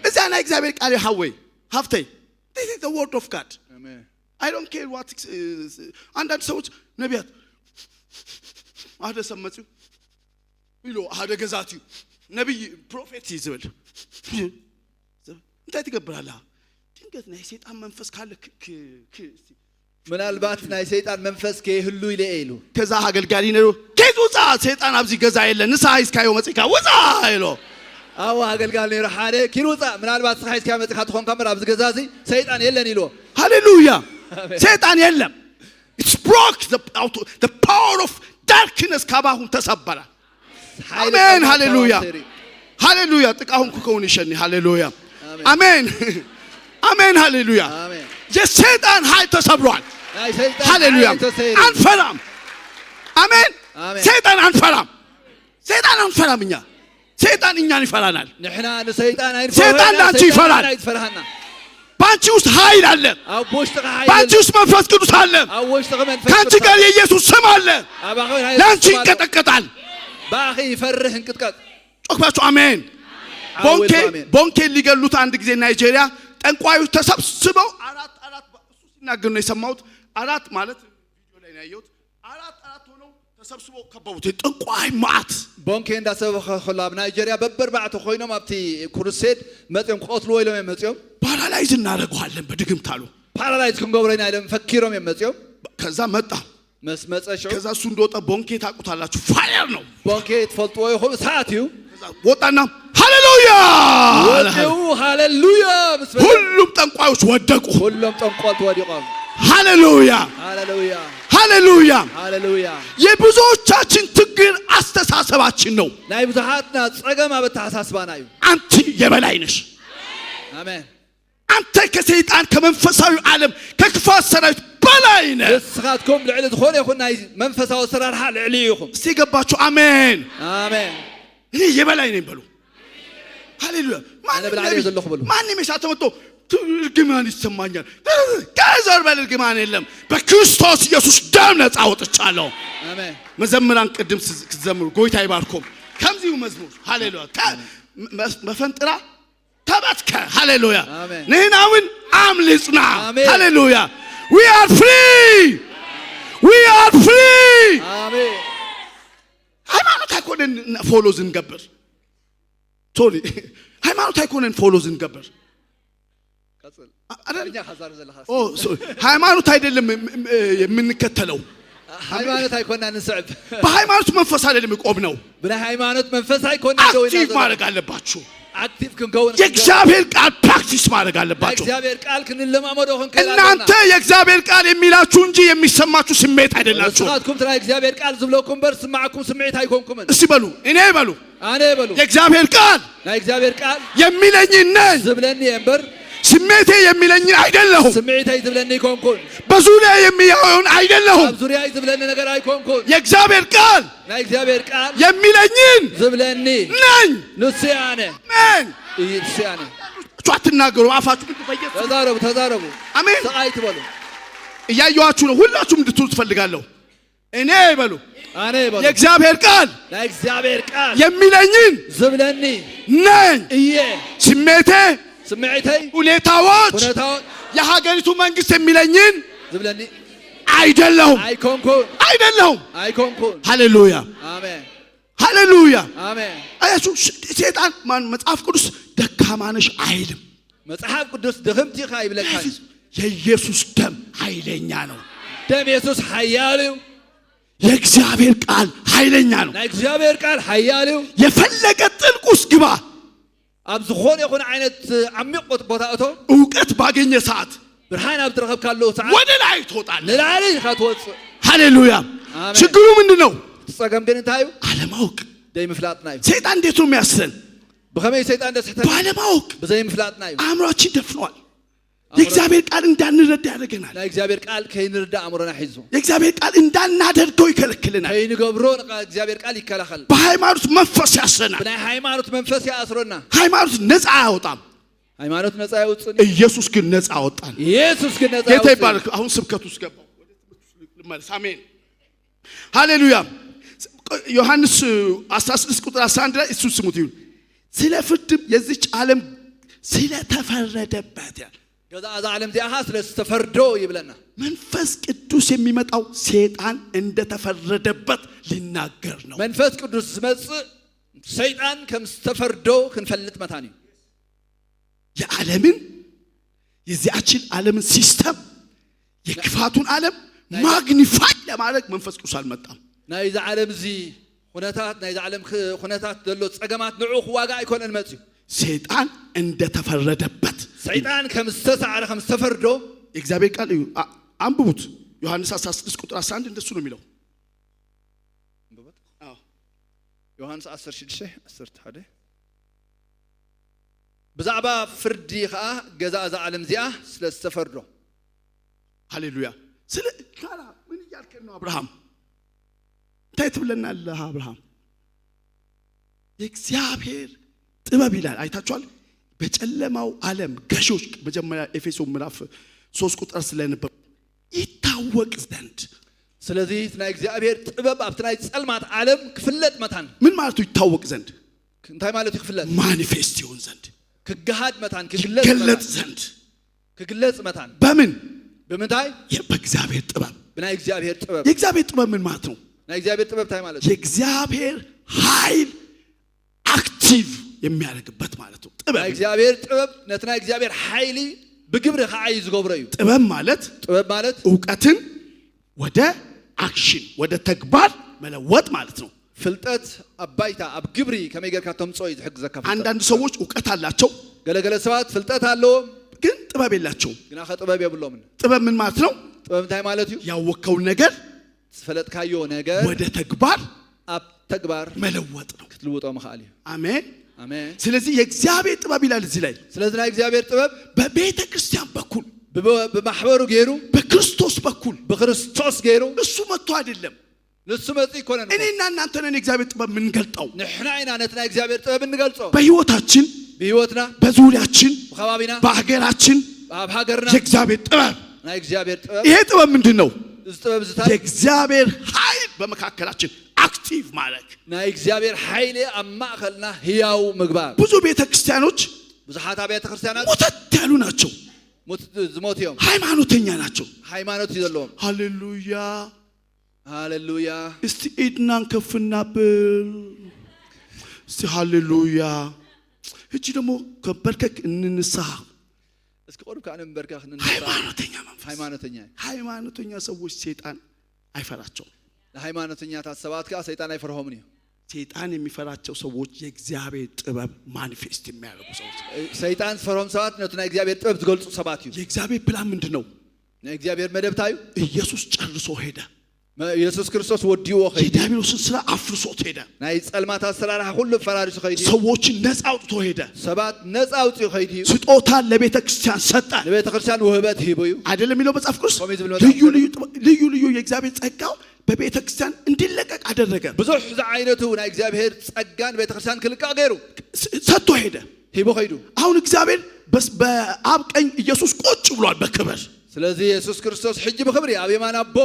እዚያ ናይ እግዚአብሔር ቃል ሃወይ ሃፍተይ this is the word of God. አሜን። I don't care what አንዳንድ ሰዎች ነቢያት አደ ሰብ መጺኡ ኢሉ አደ ገዛት እዩ ነብይ prophet እዩ ዝብል እንታይ ትገብራለህ? ድንገት ናይ ሰይጣን መንፈስ ካለ ምናልባት ናይ ሰይጣን መንፈስ ከይህሉ ኢለ ኢሉ ከዛ አገልጋሊ ነይሩ ከይት ውፃ ሰይጣን ኣብዚ ገዛ የለ ንስሓ ሒዝካዮ መጺእካ ውፃ ኢሎ። ኣዎ አገልጋሊ ነይሩ ሓደ ኪድ ውፃእ ምናልባት ንስሓ ሒዝካዮ መጺእካ ትኾንካ እምበር ኣብዚ ገዛ እዚ ሰይጣን የለን ኢልዎ። ሃሌሉያ። ሰይጣን የለም። It's broke the power of darkness ካባሁም ተሰበረ። አሜን። ሃሌሉያ ሃሌሉያ። ጥቃሁን ክከውን ይሸኒ ሃሌሉያ። አሜን አሜን። ሃሌሉያ። የሰይጣን ኃይል ተሰብሯል። ሃሌሉያ። አንፈራም። አሜን። ሰይጣን አንፈራም። ሰይጣን አንፈራም። እኛ ሰይጣን እኛን ይፈራናል። ንሕና ንሰይጣን ሰይጣን ላንቺ ይፈራል። ባንቺ ውስጥ ኃይል አለ። ባንቺ ውስጥ መንፈስ ቅዱስ አለ። ካንቺ ጋር የኢየሱስ ስም አለ። ላንቺ ይንቀጠቀጣል። ባኺ ይፈርህ እንቅጥቀጥ። ጮክ አሜን። ቦንኬ ሊገሉት አንድ ጊዜ ናይጄሪያ ጠንቋዮች ተሰብስበው አራት አራት እሱ ሲናገር ነው የሰማሁት። አራት ማለት ቪዲዮ ላይ ነው ያየሁት። አራት አራት ሆነው ተሰብስበው ከበቡት። ጠንቋይ ማዓት ቦንኬ እንዳሰበኸ ከሎ ኣብ ናይጄርያ በበርባዕተ ኮይኖም ኣብቲ crusade መፅኦም ክቐትልዎ ኢሎም እዮም መፅኦም። Paralyze እናደርገዋለን በድግምት አሉ። Paralyze ክንገብሮ ኢና ኢሎም ፈኪሮም እዮም መፅኦም። ከዛ መጣ መስ መፀ ሽዑ ከዛ እሱ እንደወጣ ቦንኬ ታውቁታላችሁ፣ fire ነው። ቦንኬ ትፈልጥዎ ኢኹም እሳት እዩ። ከዛ ወጣና ሃሌሉያ ወፂኡ ሃሌሉያ ምስ በለ ሁሉም ጠንቋዮች ወደቁ። ሁሎም ጠንቆልቲ ወዲቖም። ሃሌሉያ ሃሌሉያ ሃሌሉያ። ሃሌሉያ። የብዙዎቻችን ችግር አስተሳሰባችን ነው። ናይ ብዙሓትና ፀገም ኣብ ኣተሓሳስባና እዩ። አንቺ የበላይ ነሽ። አሜን። አንተ ከሰይጣን ከመንፈሳዊ ዓለም ከክፋት ሰራዊት በላይ ነህ። ንስኻትኩም ልዕሊ ዝኾነ ይኹን ናይ መንፈሳዊ ኣሰራርሓ ልዕሊ ኢኹም። እስቲ የገባችሁ አሜን። አሜን። እኔ የበላይ ነኝ በሉ። ሃሌሉያ። ማንም የሳተ መጥቶ እርግማን ይሰማኛል። ከዘር በል እርግማን የለም። በክርስቶስ ኢየሱስ ደም ነፃ ወጥቻለሁ። አሜን። መዘምራን ቅድም ስትዘምሩ ጎይታ ይባርኮም። ከምዚሁ መዝሙር ሃሌሉያ መፈንጥራ ተበትከ ሃሌሉያ ንሕናውን አምልጽና ሃሌሉያ we are free we are free። አሜን። ሃይማኖት አይኮነን follow ዝንገብር sorry ሃይማኖት አይኮነን follow ዝንገብር ሃይማኖት አይደለም የምንከተለው። ሃይማኖት አይኮና ንስዕብ በሃይማኖት መንፈስ አይደለም የቆምነው። ብናይ ሃይማኖት መንፈስ አይኮና Active ማድረግ አለባችሁ። Active ክንከውን የእግዚአብሔር ቃል practice ማድረግ አለባችሁ። እግዚአብሔር ቃል ክንለማመዶ ክንክእል እናንተ የእግዚአብሔር ቃል የሚላችሁ እንጂ የሚሰማችሁ ስሜት አይደላችሁ። ንስኻትኩም ትራይ እግዚአብሔር ቃል ዝብለኩም በር ስማዓኩም ስምዒት አይኮንኩምን። እስቲ በሉ እኔ በሉ ኣነ በሉ የእግዚአብሔር ቃል ናይ እግዚአብሔር ቃል የሚለኝ ነኝ ዝብለኒ እምበር ስሜቴ የሚለኝን አይደለሁም። ስምዒተይ ዝብለኒ ኣይኮንኩን። በዙሪያ የሚያየውን አይደለሁም። ኣብ ዙርያይ ዝብለኒ ነገር ኣይኮንኩን። የእግዚአብሔር ቃል ናይ እግዚኣብሔር ቃል የሚለኝን ዝብለኒ ነኝ። ንሱ እየ ኣነ። አሜን። ንሱ እየ ኣነ። አትናገሩ። አፋችሁ ግን በኢየሱስ ተዛረቡ፣ ተዛረቡ። አሜን። ስቃይ ትበሉ። እያየኋችሁ ነው። ሁላችሁም እንድትሉ ትፈልጋለሁ። እኔ በሉ ኣነ በሉ የእግዚአብሔር ቃል ናይ እግዚኣብሔር ቃል የሚለኝን ዝብለኒ ነኝ። እየ። ስሜቴ፣ ስምዒተይ፣ ሁኔታዎች፣ ኩነታዎች፣ የሀገሪቱ መንግስት የሚለኝን ዝብለኒ አይደለሁም። ኣይኮንኩን። አይደለሁም። ኣይኮንኩን። ሃሌሉያ። ኣሜን። ሃሌሉያ። ኣሜን። አያችሁ፣ ሴጣን ማን መጽሐፍ ቅዱስ ደካማ ነሽ አይልም። መጽሐፍ ቅዱስ ድኽምቲ ኢኻ ይብለካ። የኢየሱስ ደም ኃይለኛ ነው። ደም የሱስ ሓያል እዩ። የእግዚአብሔር ቃል ኃይለኛ ነው። ናይ እግዚኣብሔር ቃል ሓያል እዩ። የፈለገ ጥልቅ ውስጥ ግባ፣ ኣብ ዝኾነ ይኹን ዓይነት ዓሚቕ ቦታ እቶ፣ እውቀት ባገኘ ሰዓት ብርሃን ኣብ ትረኸብካሉ ሰዓት ወደ ላይ ትወጣለህ። ንላዕሊ ኢኻ ትወፅእ። ሃሌሉያ። አሜን። ችግሩ ምንድን ነው? እቲ ፀገም ግን እንታይ እዩ? አለማወቅ። ዘይምፍላጥና እዩ። ሰይጣን እንዴት ነው የሚያስረን? ብኸመይ ሰይጣን ደስሕተና? ባለማወቅ። ብዘይምፍላጥና እዩ። አእምሯችን ደፍኗል። የእግዚአብሔር ቃል እንዳንረዳ ያደርገናል። ናይ እግዚኣብሔር ቃል ከይንርዳእ ኣእምሮና ሒዙ። የእግዚአብሔር ቃል እንዳናደርገው ይከለክልናል። ከይንገብሮ እግዚኣብሔር ቃል ይከላኸል። በሃይማኖት መንፈስ ያስረናል። ብናይ ሃይማኖት መንፈስ ይኣስሮና። ሃይማኖት ነፃ አያወጣም። ሃይማኖት ነፃ የውፅን። ኢየሱስ ግን ነፃ አወጣን። ኢየሱስ ግን ነፃ ጌታ የውፅእ። ይባረክ። አሁን ስብከቱ ውስጥ ገባሁ። ወደ ትምህርቱ ልመለስ። አሜን፣ ሃሌሉያ። ዮሐንስ 16 ቁጥር 11 ላይ እሱን ስሙት ይሁን። ስለ ፍርድም የዚች ዓለም ስለተፈረደበት ያል ገዛ እዛ ዓለም እዚኣ ኻ ስለ ዝተፈርዶ ይብለና። መንፈስ ቅዱስ የሚመጣው ሴጣን እንደተፈረደበት ሊናገር ነው። መንፈስ ቅዱስ ዝመፅእ ሰይጣን ከም ዝተፈርዶ ክንፈልጥ መታን እዩ። የዓለምን የዚያችን ዓለምን system፣ የክፋቱን ዓለም magnify ለማድረግ መንፈስ ቅዱስ አልመጣም። ናይዚ ዓለም እዚ ኩነታት፣ ናይዚ ዓለም ኩነታት ዘሎ ፀገማት ንዑ ክዋጋ ኣይኮነን መፅዩ። ሰይጣን እንደተፈረደበት ሰይጣን ከም ዝተሰዓረ፣ ከም ዝተፈርዶ። የእግዚአብሔር ቃል እዩ። አንብቡት። ዮሐንስ 16 ቁጥር 11 እንደሱ ነው የሚለው። አዎ። ዮሐንስ 16 11 ብዛዕባ ፍርዲ ከዓ ገዛ እዛ ዓለም እዚኣ ስለ ዝተፈርዶ። ሃሌሉያ። ስለ ካላ ምን እያልከን ነው አብርሃም? እንታይ ትብለናለህ አብርሃም? የእግዚአብሔር ጥበብ ይላል። አይታችኋል። በጨለማው ዓለም ገዢዎች መጀመሪያ ኤፌሶን ምዕራፍ 3 ቁጥር ስለነበሩ ይታወቅ ዘንድ። ስለዚ እቲ ናይ እግዚኣብሔር ጥበብ ኣብቲ ናይ ፀልማት ዓለም ክፍለጥ መታን። ምን ማለቱ ይታወቅ ዘንድ? እንታይ ማለት እዩ ክፍለጥ? Manifest ይሆን ዘንድ። ክገሃድ መታን፣ ክግለጽ ይገለጥ መታን። ዘንድ። ክግለጽ መታን። በምን? ብምንታይ? በእግዚአብሔር ጥበብ። ብናይ እግዚኣብሔር ጥበብ። የእግዚአብሔር ጥበብ ምን ማለት ነው? ናይ እግዚኣብሔር ጥበብ እንታይ ማለት እዩ? የእግዚአብሔር ኃይል active የሚያደርግበት ማለት ነው። ጥበብ ናይ እግዚኣብሔር ጥበብ ነቲ ናይ እግዚኣብሔር ሓይሊ ብግብሪ ከዓ እዩ ዝገብሮ እዩ። ጥበብ ማለት ጥበብ ማለት እውቀትን ወደ action፣ ወደ ተግባር መለወጥ ማለት ነው። ፍልጠት ኣብ ባይታ ኣብ ግብሪ ከመይ ጌርካ ተምፅኦ እዩ ዝሕግዘካ ፍልጠት። አንዳንድ ሰዎች እውቀት አላቸው፣ ገለገለ ሰባት ፍልጠት ኣለዎም፣ ግን ጥበብ የላቸውም። ግና ኸ ጥበብ የብሎምን። ጥበብ ምን ማለት ነው? ጥበብ እንታይ ማለት እዩ? ያወቅከውን ነገር ዝፈለጥካዮ ነገር ወደ ተግባር ኣብ ተግባር መለወጥ ነው። ክትልውጦ ምኽኣል እዩ። አሜን። ኣሜን። ስለዚህ የእግዚአብሔር ጥበብ ይላል እዚህ ላይ ስለዚ ናይ እግዚኣብሔር ጥበብ በቤተ ክርስቲያን በኩል ብማሕበሩ ገይሩ፣ በክርስቶስ በኩል ብክርስቶስ ገይሩ። እሱ መጥቶ አይደለም። ንሱ መፂ ይኮነን። እኔና እናንተ ነን የእግዚአብሔር ጥበብ የምንገልጠው። ንሕና ኢና ነቲ ናይ እግዚኣብሔር ጥበብ እንገልጾ። በህይወታችን፣ ብህይወትና፣ በዙሪያችን፣ ብከባቢና፣ በሀገራችን ኣብ ሃገርና የእግዚአብሔር ጥበብ። ናይ እግዚኣብሔር ጥበብ። ይሄ ጥበብ ምንድን ነው? እዚ ጥበብ እዚ እንታይ? የእግዚአብሔር ኃይል በመካከላችን active ማድረግ። ናይ እግዚኣብሔር ሓይሊ ኣብ ማእኸልና ህያው ምግባር። ብዙ ቤተ ክርስቲያኖች ብዙሓት ኣብያተ ክርስቲያናት ሞተት ያሉ ናቸው። ዝሞት እዮም። ሃይማኖተኛ ናቸው። ሃይማኖት እዩ ዘለዎም። ሃሌሉያ። ሃሌሉያ። እስቲ ኢድናን ከፍ እናብል። እስቲ ሃሌሉያ። እቺ ደግሞ ከበርከክ እንንሳ። እስኪ ቆርብ ከዓ ንበርከኽ ንንሳ። ሃይማኖተኛ መንፈስ። ሃይማኖተኛ እዩ። ሃይማኖተኛ ሰዎች ሴጣን አይፈራቸውም። ንሃይማኖተኛታት ሰባት ከዓ ሰይጣን ኣይፈርሆምን እዩ። ሴጣን የሚፈራቸው ሰዎች የእግዚአብሔር ጥበብ manifest የሚያደርጉ ሰዎች። ሰይጣን ዝፈርሆም ሰባት ነቲ ናይ እግዚኣብሔር ጥበብ ዝገልጹ ሰባት እዩ። የእግዚአብሔር ፕላን ምንድን ነው? ናይ እግዚኣብሔር መደብ እንታይ እዩ? ኢየሱስ ጨርሶ ሄደ። ኢየሱስ ክርስቶስ ወዲዎ ኸይዱ። የዲያብሎስን ስራ አፍርሶት ሄደ። ናይ ጸልማት ኣሰራርሓ ኩሉ ፈራሪሱ ኸይዱ። ሰዎችን ነፃ አውጥቶ ሄደ። ሰባት ነፃ ኣውፂኡ ኸይዱ እዩ። ስጦታን ለቤተ ክርስቲያን ሰጠ። ንቤተ ክርስቲያን ውህበት ሂቡ እዩ። አይደለም የሚለው መጽሐፍ ቅዱስ? ከምኡ ዝብል መጽሐፍ ልዩ ልዩ ልዩ ልዩ የእግዚአብሔር ጸጋው በቤተ ክርስቲያን እንዲለቀቅ አደረገ። ብዙሕ ዝዓይነቱ ናይ እግዚአብሔር ጸጋን ቤተ ክርስቲያን ክልቃቅ ገይሩ። ሰጥቶ ሄደ። ሂቡ ኸይዱ። አሁን እግዚአብሔር በአብ ቀኝ ኢየሱስ ቁጭ ብሏል በክብር። ስለዚ ኢየሱስ ክርስቶስ ሕጂ ብክብሪ ኣብ የማን ኣቦ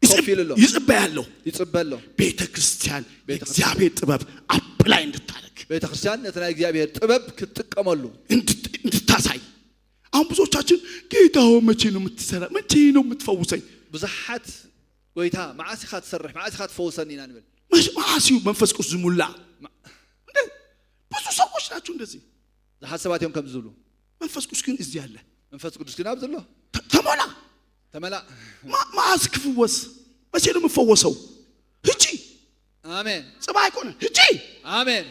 ኮፍ ኢሉ ኣሎ። ይጽበያለሁ። ይጽበ ኣሎ። ቤተ ክርስቲያን የእግዚአብሔር ጥበብ apply እንድታደርግ፣ ቤተ ክርስቲያን ነቲ ናይ እግዚአብሔር ጥበብ ክትጥቀመሉ፣ እንድታሳይ። አሁን ብዙዎቻችን ጌታ ሆይ መቼ ነው የምትሰራ? መቼ ነው የምትፈውሰኝ? ብዙሓት ጎይታ መዓስ ኢኻ ትሰርሕ፣ መዓስ ኢኻ ትፈውሰኒ ኢና ንብል። መዓስ እዩ መንፈስ ቅዱስ ዝሙላ? እንደ ብዙ ሰዎች ናቸው እንደዚህ። ብዙሓት ሰባት እዮም ከም ዝብሉ። መንፈስ ቅዱስ ግን እዚህ አለ። መንፈስ ቅዱስ ግን ኣብ ዘሎ። ተሞላ። ተመላእ። መዓስ ክፍወስ? መቼ ነው የምፈወሰው? ህጂ። ኣሜን። ጽባ አይኮነ ህጂ። ኣሜን።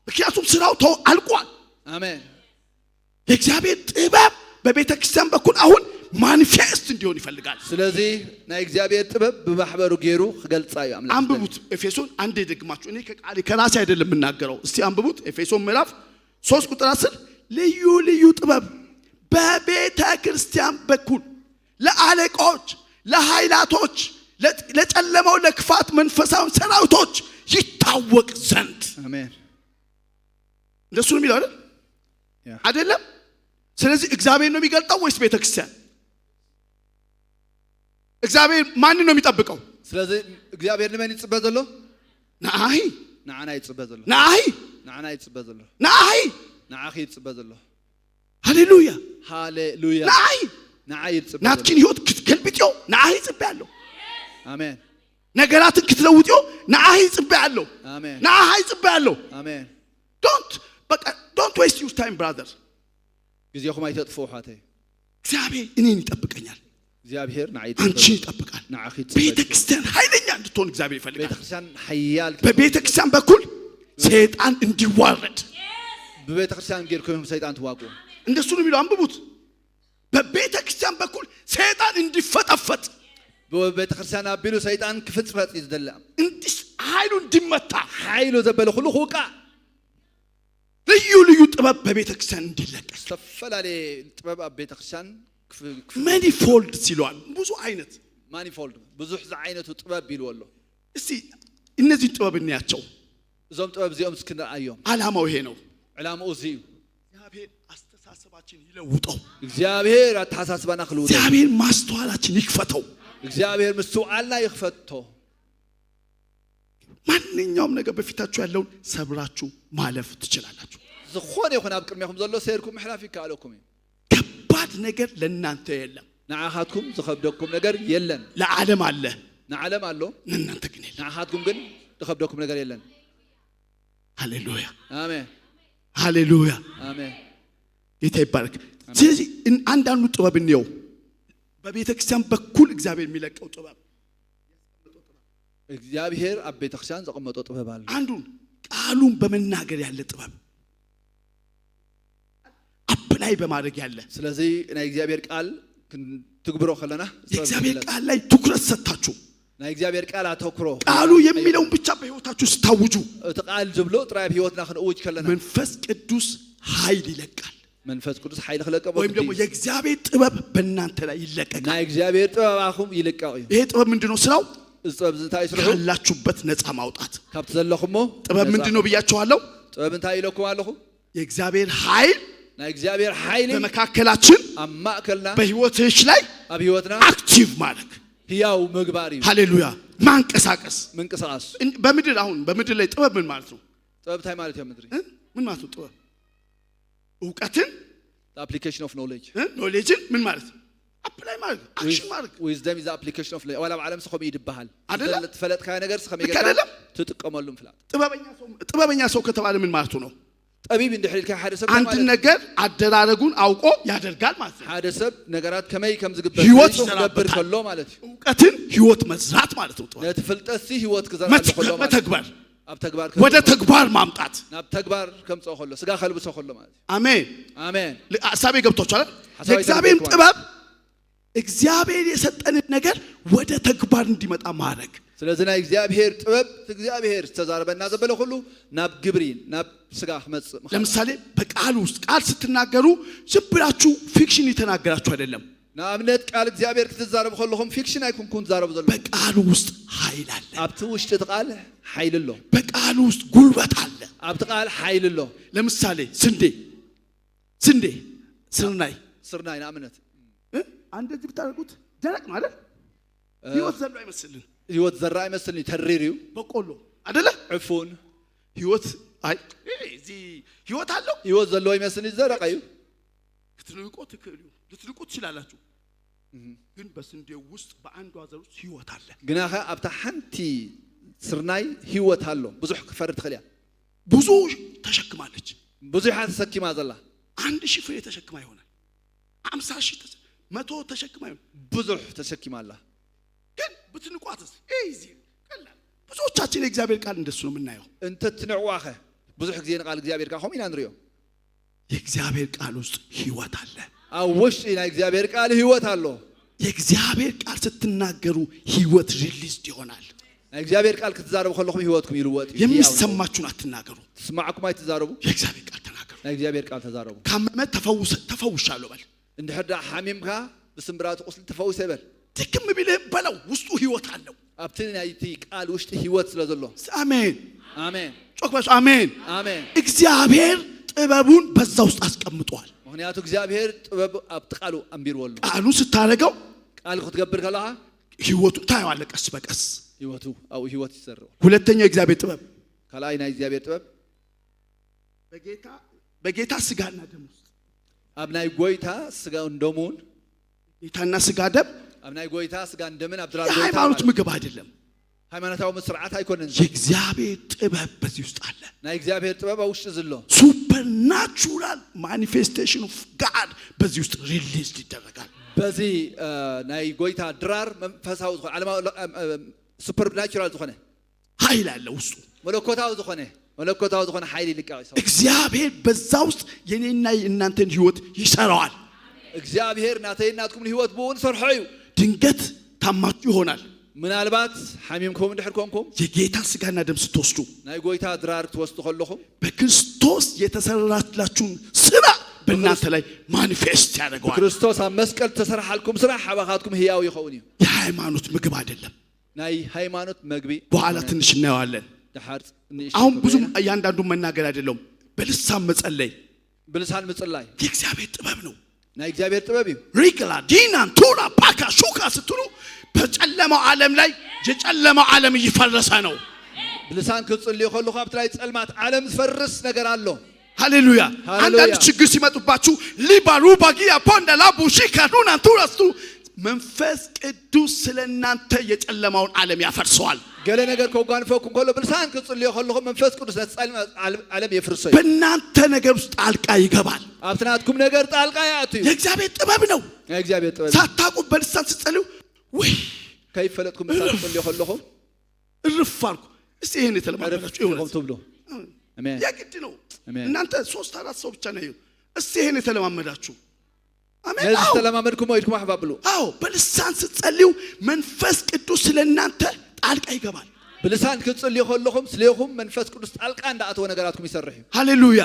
ምክንያቱም ስራው ተው አልቋል። ኣሜን። የእግዚአብሔር ጥበብ በቤተ ክርስቲያን በኩል አሁን manifest እንዲሆን ይፈልጋል። ስለዚ ናይ እግዚአብሔር ጥበብ ብማሕበሩ ገይሩ ክገልጻ እዩ ኣምላኽ። አንብቡት ኤፌሶን አንዴ ደግማችሁ። እኔ ከቃሌ ከራሴ አይደለም የምናገረው። እስቲ አንብቡት፣ ኤፌሶን ምዕራፍ 3 ቁጥር 10። ልዩ ልዩ ጥበብ በቤተ ክርስቲያን በኩል ለአለቆች፣ ለኃይላቶች፣ ለጨለማው ለክፋት መንፈሳዊ ሰራዊቶች ይታወቅ ዘንድ። ኣሜን። እንደሱ ነው የሚለው አይደል? Yeah። አይደለም? ስለዚህ እግዚአብሔር ነው የሚገልጠው ወይስ ቤተ ክርስቲያን? እግዚአብሔር ማንን ነው የሚጠብቀው? ስለዚ እግዚአብሔር ንመን ይፅበ ዘሎ? ንኣሂ። ንዓና ይፅበ ዘሎ። ንኣሂ። ንዓና ይፅበ ዘሎ። ንኣሂ። ንዓኺ ይፅበ ዘሎ። ሃሌሉያ። ሃሌሉያ። ንኣሂ። ንዓይ ይፅበ ዘሎ። ናትኪን ህይወት ክትገልብጥዮ ንኣሂ ይፅበ ኣሎ። ኣሜን። ነገራትን ክትለውጥዮ ንኣሂ ይፅበ ኣሎ። ኣሜን። ንኣሃ ይፅበ ኣሎ። ኣሜን። Don't በቃ don't waste your time, brother። ግዜኹም ኣይተጥፍኡ ኣሕዋተይ። እግዚአብሔር እኔን ይጠብቀኛል። እግዚአብሔር ንዓይ ይፅበ አንቺን ዘሎ። ይጠብቃል። ንዓኺ ይፅበ ቤተ ዘሎ። ክርስቲያን ኃይለኛ እንድትሆን እግዚአብሔር ቤተ ይፈልጋል። ክርስቲያን ሓያል በቤተ ክርስቲያን በኩል ሰይጣን እንዲዋረድ። ብቤተ ክርስቲያን ጌርኩም ሰይጣን ትዋግኡ። እንደሱ ነው የሚለው፣ አንብቡት። በቤተ ክርስቲያን በኩል ሰይጣን እንዲፈጠፈጥ፣ ብቤተ ክርስቲያን ኣቢሉ ሰይጣን ክፍፅፈፅ እዩ ዝደሊ። እንዲስ ኃይሉ እንዲመታ፣ ሓይሉ ዘበለ ኩሉ ክውቃዕ፣ ልዩ ልዩ ጥበብ በቤተ ክርስቲያን እንዲለቀቅ። ዝተፈላለየ ጥበብ ኣብ ቤተ ክርስቲያን Manifold ይለዋል፣ ብዙ አይነት። Manifold ብዙሕ ዝዓይነቱ ጥበብ ኢልዎ ኣሎ። እስቲ እነዚህን ጥበብ እንያቸው። እዞም ጥበብ እዚኦም እስኪ ንርኣዮም። ዓላማው ይሄ ነው። ዕላምኡ እዚ እዩ። እግዚአብሔር አስተሳሰባችን ይለውጠው። እግዚአብሔር ኣተሓሳስባና ክልውጦ። እግዚአብሔር ማስተዋላችን ይክፈተው። እግዚአብሔር ምስትውዓልና ይክፈቶ። ማንኛውም ነገር በፊታችሁ ያለውን ሰብራችሁ ማለፍ ትችላላችሁ። ዝኾነ ይኹን ኣብ ቅድሚኹም ዘሎ ሰይርኩም ምሕላፍ ይከኣለኩም እዩ። ከባድ ነገር ለእናንተ የለም። ንዓኻትኩም ዝኸብደኩም ነገር የለን። ለዓለም አለ፣ ንዓለም ኣሎ፣ ለእናንተ ግን የለም። ንዓኻትኩም ግን ዝኸብደኩም ነገር የለን። ሃሌሉያ። ኣሜን። ሃሌሉያ። ኣሜን። ጌታ ይባረክ። ስለዚህ አንዳንዱ ጥበብ እንየው። በቤተ ክርስቲያን በኩል እግዚአብሔር የሚለቀው ጥበብ። እግዚአብሔር ኣብ ቤተ ክርስቲያን ዘቐመጦ ጥበብ ኣሎ። አንዱን ቃሉን በመናገር ያለ ጥበብ፣ apply በማድረግ ያለ። ስለዚ ናይ እግዚአብሔር ቃል ክንትግብሮ ከለና ጥበብ የእግዚአብሔር ይግለጽ። ቃል ላይ ትኩረት ሰጥታችሁ፣ ናይ እግዚአብሔር ቃል ኣተኩሮ፣ ቃሉ የሚለውን ብቻ በሕይወታችሁ ስታውጁ፣ እቲ ቃል ዝብሎ ጥራይ ኣብ ሂወትና ክንእውጅ ከለና፣ መንፈስ ቅዱስ ኃይል ይለቃል። መንፈስ ቅዱስ ሓይሊ ክለቀቅ ወይም ደግሞ የእግዚአብሔር ጥበብ በእናንተ ላይ ይለቀቃል። ናይ እግዚአብሔር ጥበብ ኣኹም ይልቀቕ እዩ። ይሄ ጥበብ ምንድነው ስራው? እዚ ጥበብ እዚ እንታይ እዩ ስርሑ? ካላችሁበት ነፃ ማውጣት። ካብቲ ዘለኹሞ ጥበብ ነፃ። ምንድነው ብያችኋለሁ? ጥበብ እንታይ ኢለኩም ኣለኹ? የእግዚአብሔር ኃይል ናይ እግዚአብሔር ሓይሊ በመካከላችን፣ ኣብ ማእከልና፣ በህይወትሽ ላይ ኣብ ሂወትና active ማድረግ። ህያው ምግባር እዩ። ሃሌሉያ፣ ማንቀሳቀስ። ምንቅስቃስ። በምድር አሁን በምድር ላይ ጥበብ ምን ማለት ነው? ጥበብ እንታይ ማለት እዩ ኣብ ምድሪ? እ? ምን ማለት ነው ጥበብ? እውቀትን Application of knowledge. Knowledge ን ምን ማለት ነው? Apply ማድረግ፣ action ማድረግ። Wisdom is application of፣ ዋላ ኣብ ዓለም ከመኡ ይድበሃል። አይደለም? ትፈለጥካዮ ነገር ከመይ ልክ ጌርካ አይደለም? ትጥቀመሉ ምፍላጥ። ጥበበኛ ሰው ከተባለ ምን ማለቱ ነው? ጠቢብ እንድሕር ኢልካ ሓደ ሰብ እንታይ አንድን ማለት እዩ? ነገር አደራረጉን አውቆ ያደርጋል ማለት ነው። ሓደ ሰብ ነገራት ከመይ ከም ዝግበር ህይወት ፈሊጡ ክገብር ይዘራበታል። ከሎ ማለት እዩ። እውቀትን ህይወት መዝራት ማለት ነው። ጥበብ ነቲ ፍልጠት ሲ ህይወት ክዘርኣሉ ከሎ ማለት እዩ። መተግበር፣ ኣብ ተግባር ወደ ተግባር ማምጣት። ናብ ተግባር ከምፅኦ ከሎ፣ ስጋ ከልብሶ ከሎ ማለት እዩ። አሜን። ኣሜን። ሀሳቤ ገብቷችኋል? ሀሳቤ የእግዚአብሔርን ተገብቷል። ጥበብ እግዚአብሔር የሰጠንን ነገር ወደ ተግባር እንዲመጣ ማድረግ። ስለዚ ናይ እግዚኣብሔር ጥበብ እቲ እግዚኣብሔር ዝተዛረበና ዘበለ ኩሉ ናብ ግብሪ ናብ ስጋ ክመፅእ ምኽኣል። ለምሳሌ በቃል ውስጥ ቃል ስትናገሩ ዝም ብላችሁ fiction የተናገራችሁ አይደለም። ንኣብነት ቃል እግዚኣብሔር ክትዛረቡ ከለኹም fiction ኣይኮንኩን ትዛረቡ ዘለኹም። በቃሉ ውስጥ ኃይል አለ። ኣብቲ ውሽጢ እቲ ቃል ሓይሊ ኣሎ። በቃሉ ውስጥ ጉልበት አለ። ኣብቲ ቃል ሓይሊ ኣሎ። ለምሳሌ ስንዴ ስንዴ ስርናይ ስርናይ ንኣብነት እ? እንደዚህ ብታደርጉት ደረቅ ነው አይደል? ህይወት ዘሎ አይመስልን። ህይወት ዘራ ኣይመስልን እዩ፣ ተሪር እዩ። በቆሎ አይደለ? ዕፉን። ህይወት አይ እዚህ ህይወት አለው። ህይወት ዘለዎ ይመስል እዩ፣ ዝደረቀ እዩ። ልትንቁ ትክእሉ ልትንቁ ትችላላችሁ፣ ግን በስንዴው ውስጥ በአንዷ ዘር ውስጥ ህይወት አለ። ግና ኸ ኣብታ ሓንቲ ስርናይ ህይወት ኣሎ፣ ብዙሕ ክፈሪ ትኽእል እያ። ብዙ ተሸክማለች። ብዙሕ እያ ተሰኪማ ዘላ። 1,000 ፍሬ ተሸክማ ይሆናል። 50,000 100 ተሸክማ ይሆናል። ብዙሕ ተሰኪማ ኣላ። ግን ብትንቋትስ easy ቀላል። ብዙዎቻችን የእግዚአብሔር ቃል እንደሱ ነው የምናየው። እንተትንዕዋ ኸ ብዙሕ ግዜ ንቃል እግዚኣብሔር ካ ከምኡ ኢና ንሪኦ። የእግዚአብሔር ቃል ውስጥ ህይወት አለ። ኣብ ውሽጢ ናይ እግዚኣብሔር ቃል ህይወት ኣሎ። የእግዚአብሔር ቃል ስትናገሩ ህይወት released ይሆናል። ናይ እግዚኣብሔር ቃል ክትዛረቡ ከለኹም ህይወትኩም ይልወጥ እዩ። የሚሰማችሁን አትናገሩ። ትስማዓኩም ኣይትዛረቡ። የእግዚአብሔር ቃል ተናገሩ። ናይ እግዚኣብሔር ቃል ተዛረቡ። ካመመ ተፈውሻለሁ በል። እንድሕር ዳ ሓሚምካ ብስምብራቱ ቁስሊ ተፈዊሰ ይበል። ድክም ቢልህ በለው፣ ውስጡ ህይወት አለው። ኣብቲ ናይቲ ቃል ውሽጢ ህይወት ስለ ዘሎ። አሜን። ኣሜን። ጮክ በሉ አሜን። ኣሜን። እግዚአብሔር ጥበቡን በዛ ውስጥ አስቀምጧል። ምክንያቱ እግዚኣብሔር ጥበብ ኣብቲ ቃሉ ኣንቢርዎ ኣሎ። ቃሉ ስታደርገው ቃል ክትገብር ከለኻ ህይወቱ ታየዋለህ ቀስ በቀስ። ህይወቱ ኣብኡ ህይወት ይሰርቕ። ሁለተኛው የእግዚአብሔር ጥበብ ካልኣይ ናይ እግዚኣብሔር ጥበብ በጌታ ስጋና ደም ውስጥ ኣብ ናይ ጎይታ ስጋን ደሙን ጌታና ስጋ ደም ኣብ ናይ ጎይታ ስጋን ደምን ኣብ ድራር ጎይታ የሃይማኖት ማለት ምግብ አይደለም። ሃይማኖታዊ ስርዓት ኣይኮነን። የእግዚአብሔር ጥበብ በዚህ ውስጥ አለ። ናይ እግዚኣብሔር ጥበብ ኣብ ውሽጢ ዘሎ። Supernatural manifestation of God በዚህ ውስጥ release ይደረጋል። በዚ ናይ ጎይታ ድራር መንፈሳዊ ዝኾነ ዓለማዊ supernatural ዝኾነ ኃይል አለ ውስጡ። መለኮታዊ ዝኾነ ሓይሊ ይልቀቕ እዩ። እግዚአብሔር በዛ ውስጥ የኔና የእናንተን ህይወት ይሰራዋል። እግዚኣብሔር ናተይ ናትኩምን ህይወት ብኡ ንሰርሖ እዩ። ድንገት ታማችሁ ይሆናል። ምናልባት ሓሚምኩም እንድሕር ኮንኩም የጌታ ስጋና ደም ስትወስዱ ናይ ጎይታ ድራር ክትወስዱ ከለኹም በክርስቶስ የተሰራላችሁን ስራ በእናንተ ላይ manifest ያደርገዋል። ክርስቶስ ኣብ መስቀል ተሰርሓልኩም ስራሕ ሓባኻትኩም ህያው ይኸውን እዩ። የሃይማኖት ምግብ አይደለም። ናይ ሃይማኖት መግቢ በኋላ ትንሽ እናየዋለን። ድሓር ንእሽተይ አሁን ብዙም ክንሪኦ ኢና። እያንዳንዱ መናገር አይደለም። በልሳን መጸለይ ብልሳን ምጽላይ የእግዚአብሔር ጥበብ ነው። ናይ እግዚኣብሔር ጥበብ እዩ። ሪግላ ዲናን ቱራ ፓካ ሹካ ስትሉ በጨለማው ዓለም ላይ የጨለማው ዓለም እየፈረሰ ነው። ብልሳን ክትጽልዩ ከለኹ ኣብቲ ናይ ፀልማት ዓለም ዝፈርስ ነገር ኣሎ። ሃሌሉያ። ሃሌሉያ። አንዳንድ ችግር ሲመጡባችሁ ሊባሩ ባጊያ ፖንዳ ላቡ ሺካ ዱና ቱራ ስትሉ መንፈስ ቅዱስ ስለ እናንተ የጨለማውን ዓለም ያፈርሰዋል። ገለ ነገር ከጓንፈኩም ከሎ ብልሳን ክትጽልዩ ከለኹም መንፈስ ቅዱስ ነቲ ፀልማት ዓለም የፍርሶ እዩ። በእናንተ ነገር ውስጥ ጣልቃ ይገባል። ኣብቲ ናትኩም ነገር ጣልቃ ይኣቱ እዩ። የእግዚአብሔር ጥበብ ነው። ናይ እግዚኣብሔር ጥበብ እዩ። ሳታውቁ በልሳን ስትጸልዩ ወይ ከይፈለጥኩም ብልሳን ክትጽልዩ ከለኹም እርፍ አልኩ። እስቲ ይሄን ዕርፍ የተለማመዳችሁ ኢኹም ይሆናል። ትብሉ። ኣሜን። የግድ ነው። አሜን። እናንተ ሶስት አራት ሰው ብቻ ነው። እስቲ ይሄን የተለማመዳችሁ አሜን። ነዚ አዎ ዝተለማመድኩሞ ኢድኩም ኣሕፍ ኣብሉ። አዎ፣ በልሳን ስትጸልዩ መንፈስ ቅዱስ ስለ እናንተ ጣልቃ ይገባል። ብልሳን ክትጽልዩ ከለኹም ስለኹም መንፈስ ቅዱስ ጣልቃ እንዳኣተወ ነገራትኩም ይሰርሕ እዩ። ሃሌሉያ።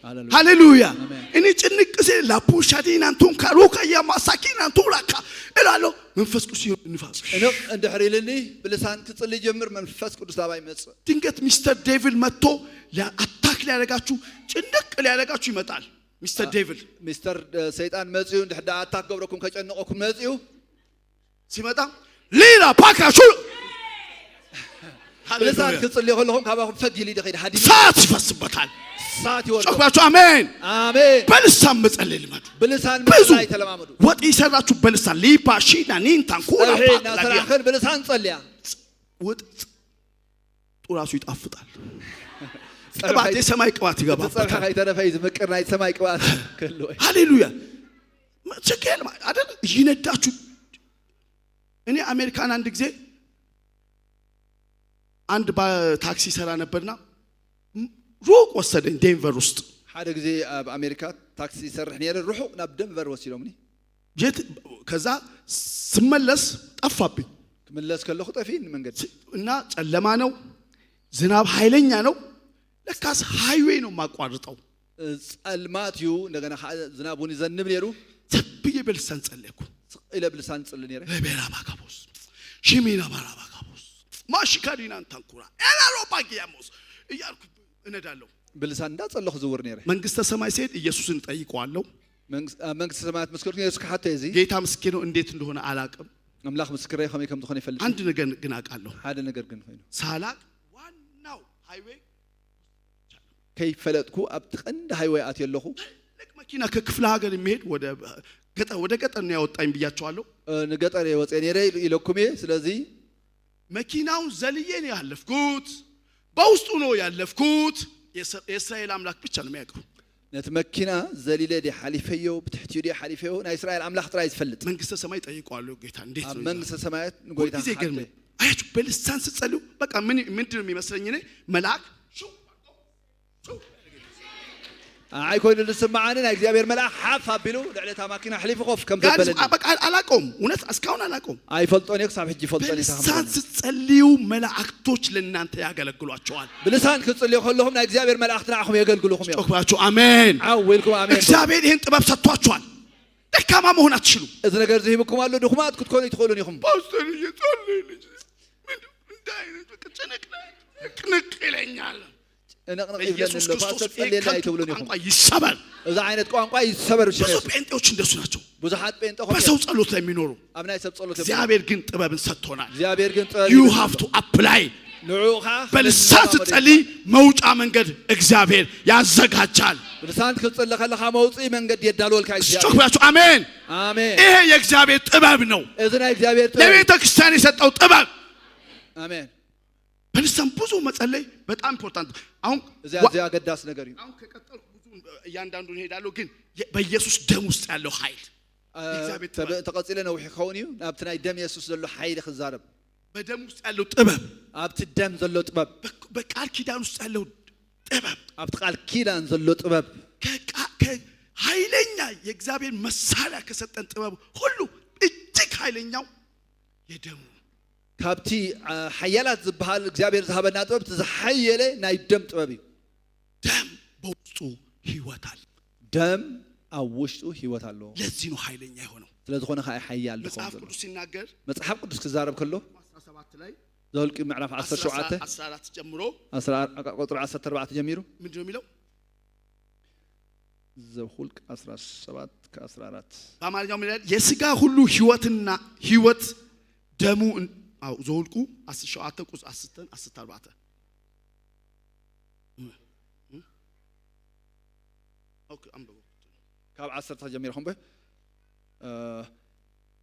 ሃሌሉያ። ሃሌሉያ። አሜን። እኔ ጭንቅ ሲል ላፑሻዲናንቱን ካሩካ ያማሳኪናንቱራካ እላለሁ። መንፈስ ቅዱስ ንፋስ እንቕ እንድሕር ኢልኒ ብልሳን ክጽልይ ጀምር መንፈስ ቅዱስ ናባይ ይመጽእ። ድንገት Mister Devil መጥቶ attack ሊያደርጋችሁ ጭንቅ ሊያደርጋችሁ ይመጣል። Mister Devil ሚስተር ሰይጣን መፅኡ እንድሕር ዳ attack ገብረኩም ከጨንቐኩም መፅኡ ሲመጣ ሌላ ፓካሹ ብልሳን ክጽልዩ ከለኹም ካባኹም ፈግ ኢሉ ይኸይድ ሃዲሙ። እሳት ይፈስበታል። እሳት ይወርዶ። ጮክ ብላችሁ አሜን። ኣሜን። በልሳን መጸለይ ልመዱ። ብልሳን ብዙ ምጽላይ ተለማመዱ። ወጥ የሰራችሁ በልሳን ሊፓ ሺና ኒንታን ኩራ ፀብሒ ፓክላዲያ እናሰራሕክን ብልሳን ጸልያ። ወጥ ራሱ ይጣፍጣል። ቅባት የሰማይ ቅባት እቲ ፀብሒ ይገባበታል። ከይተረፈ እዩ ዝምቅር፣ ናይ ሰማይ ቅባት ክህልዎ እዩ። ሃሌሉያ። ችግር የለም አይደል? እየነዳችሁ እኔ አሜሪካን አንድ ጊዜ አንድ ታክሲ ሰራ ነበርና ሩቅ ወሰደኝ ዴንቨር ውስጥ። ሓደ ግዜ ኣብ ኣሜሪካ ታክሲ ይሰርሕ ነይረ፣ ርሑቕ ናብ ደንቨር ወሲዶምኒ። የት ከዛ ስመለስ ጠፋብኝ። ክምለስ ከለኹ ጠፊእኒ መንገዲ። እና ጨለማ ነው፣ ዝናብ ኃይለኛ ነው። ለካስ highway ነው የማቋርጠው። ጸልማት እዩ፣ እንደገና ከዓ ዝናብ እውን ይዘንብ ነይሩ። ተብዬ በልሳን ጸለይኩ። ስቕ ኢለ ብልሳን ጽሊ ነይረ። ሬቤራ ባካቦስ ሽሚና ባራ ባካቦስ ማሽካዲናን ታንኩራ ኤላሮባጊያሞስ እያልኩ እነዳለሁ። ብልሳን እንዳጸለኹ ዝውር ነይረ። መንግስተ ሰማይ ስሄድ ኢየሱስን እጠይቀዋለሁ። ኣብ መንግስቲ ሰማያት ምስ ከድኩ የሱስ ክሓቶ እየ እዚ። ጌታ ምስኪን ነው፣ እንዴት እንደሆነ አላቅም። ኣምላኽ ምስክረይ ከመይ ከም ዝኾነ ይፈልጥ። አንድ ነገር ግን አውቃለሁ። ሓደ ነገር ግን ኮይኑ ሳላቅ ዋናው highway ከይፈለጥኩ ኣብቲ ቀንዲ highway ኣትዮ ኣለኹ። ትልቅ መኪና ከክፍለ ሀገር የሚሄድ ወደ ገጠር ነው ያወጣኝ ብያቸዋለሁ። ንገጠር እየ ወፅአ ነይረ ኢለኩም እየ፣ ስለዚ መኪናውን ዘልዬ ነው ያለፍኩት። በውስጡ ነው ያለፍኩት። የእስራኤል አምላክ ብቻ ነው የሚያውቀው። ነቲ መኪና ዘሊለ ደ ሓሊፈዮ ብትሕትዩ ደ ሓሊፈዮ ናይ እስራኤል ኣምላኽ ጥራይ ዝፈልጥ። መንግስተ ሰማይ ጠይቀዋለሁ። ጌታ እንዴት ኣብ ነው? መንግስተ ሰማያት ንጎይታ ሁልጊዜ ይገርመኝ። አያችሁ፣ በልሳን ስትጸልዩ በቃ ምን ምንድን ነው የሚመስለኝ እኔ መልአክ ሽው ሽው ኣይ ኮይኑ ዝስማዓኒ ናይ እግዚኣብሔር መልኣኽ ሓፍ ኣቢሉ ልዕለታ ማኪና ሕሊፉ ኮፍ ከም ጋር ዘበለኒ። በቃ አላውቀውም። እውነት እስካሁን አላውቀውም። ኣይፈልጦን እየ፣ ክሳብ ሕጂ ይፈልጦን እየ። በልሳን ስትጸልዩ መላእክቶች ለእናንተ ያገለግሏቸዋል። ብልሳን ክትጽልዩ ከለኹም ናይ እግዚኣብሔር መላእኽቲ ንዓኹም የገልግልኹም እዮም። ጮክ ብላችሁ አሜን። ዓው ኢልኩም ኣሜን። እግዚአብሔር ይህን ጥበብ ሰጥቷችኋል። ደካማ መሆን አትችሉም። እዚ ነገር እዚ ሂብኩም ኣሎ፣ ድኹማት ክትኮኑ ይትኽእሉን ኢኹም። ፓስተር እየጸለየ ልጅ ምንድን እንደ አይነት በቃ ጭንቅንቅ ይለኛል። ንቕንቕ ይብለኒ በኢየሱስ ኣሎ። ክርስቶስ ፓስተር ይህ ጸልየና ከንቱ ኣይትብሉን ኢኹም። ቋንቋ ይሰበር። እዚ ዓይነት ቋንቋ ይሰበር ብሽም ብዙ የሱስ። ጴንጤዎች እንደሱ ናቸው። ብዙሓት ጴንጠ ከምኡ በሰው እዮም። ጸሎት ላይ የሚኖሩ። ኣብ ናይ ሰብ ጸሎት እዮም። እግዚአብሔር ግን ጥበብን ሰጥቶናል። እግዚኣብሔር ግን ጥበብ You ይህበና have ኣሎ። to apply። ንዕኡ ከዓ በልሳን ክንለማመዶ። ስትጸልይ መውጫ መንገድ እግዚአብሔር ያዘጋጃል። ብልሳን ክትጽሊ ከለኻ መውፅኢ መንገዲ የዳልወልካ ጮክ እግዚኣብሔር። ብላችሁ አሜን። ኣሜን። ይሄ የእግዚአብሔር ጥበብ ነው። እዚ ናይ እግዚኣብሔር ጥበብ እዩ። ለቤተ ክርስቲያን የሰጠው ጥበብ። ኣሜን። በልሳን ብዙ መጸለይ በጣም important። አሁን እዚ ኣዝዩ ኣገዳሲ ነገር እዩ። አሁን ከቀጠልኩ ብዙ እያንዳንዱን እሄዳለሁ፣ ግን በኢየሱስ ደም ውስጥ ያለው ኃይል የእግዚአብሔር ጥበብ፣ ተቐፂለ ነዊሕ ክኸውን እዩ፣ ናብቲ ናይ ደም የሱስ ዘሎ ሓይሊ ክዛረብ። በደም ውስጥ ያለው ጥበብ፣ ኣብቲ ደም ዘሎ ጥበብ፣ በቃል ኪዳን ውስጥ ያለው ጥበብ፣ ኣብቲ ቃል ኪዳን ዘሎ ጥበብ፣ ኃይለኛ የእግዚአብሔር መሳሪያ ከሰጠን ጥበብ ሁሉ እጅግ ኃይለኛው የደሙ ካብቲ ሓያላት ዝበሃል እግዚኣብሔር ዝሃበና ጥበብ እቲ ዝሓየለ ናይ ደም ጥበብ እዩ። ደም በውስጡ ህይወት አለ። ደም ኣብ ውሽጡ ሂወት ኣለዎ። ለዚህ ነው ኃይለኛ የሆነው። ስለ ዝኾነ ከዓ ሓያል ዝኸውን መጽሐፍ ዘሎ። ቅዱስ ሲናገር መፅሓፍ ቅዱስ ክዛረብ ከሎ 17 ላይ ዘኍልቍ ምዕራፍ 17 14 ጀምሮ ቁጥሪ 14 ጀሚሩ። ምንድን ነው የሚለው? ዘኍልቍ 17 ከ14። በአማርኛው ምን ይላል? የስጋ ሁሉ ህይወትና ህይወት ደሙ አዎ፣ ዘኍልቍ 17 ቁጥር 10 14። Okay፣ አንብበው። ካብ 10 ጀሚርኩም በ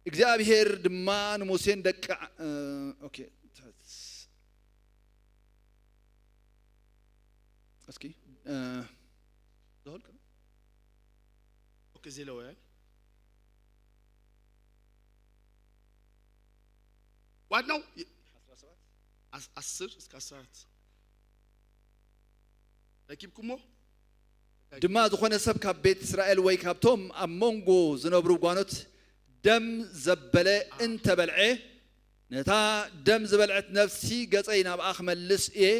እግዚኣብሔር ድማ ንሙሴን ደቂ okay፣ እስኪ ዘኍልቍ። Okay፣ ዘሌዋውያን ዋናው 10 እስከ 14 ረኪብኩሞ። ድማ ዝኾነ ሰብ ካብ ቤት እስራኤል ወይ ካብቶም ኣብ መንጎ ዝነብሩ ጓኖት ደም ዘበለ እንተበልዐ፣ ነታ ደም ዝበልዐት ነፍሲ ገፀይ ናብኣ ክመልስ እየ፣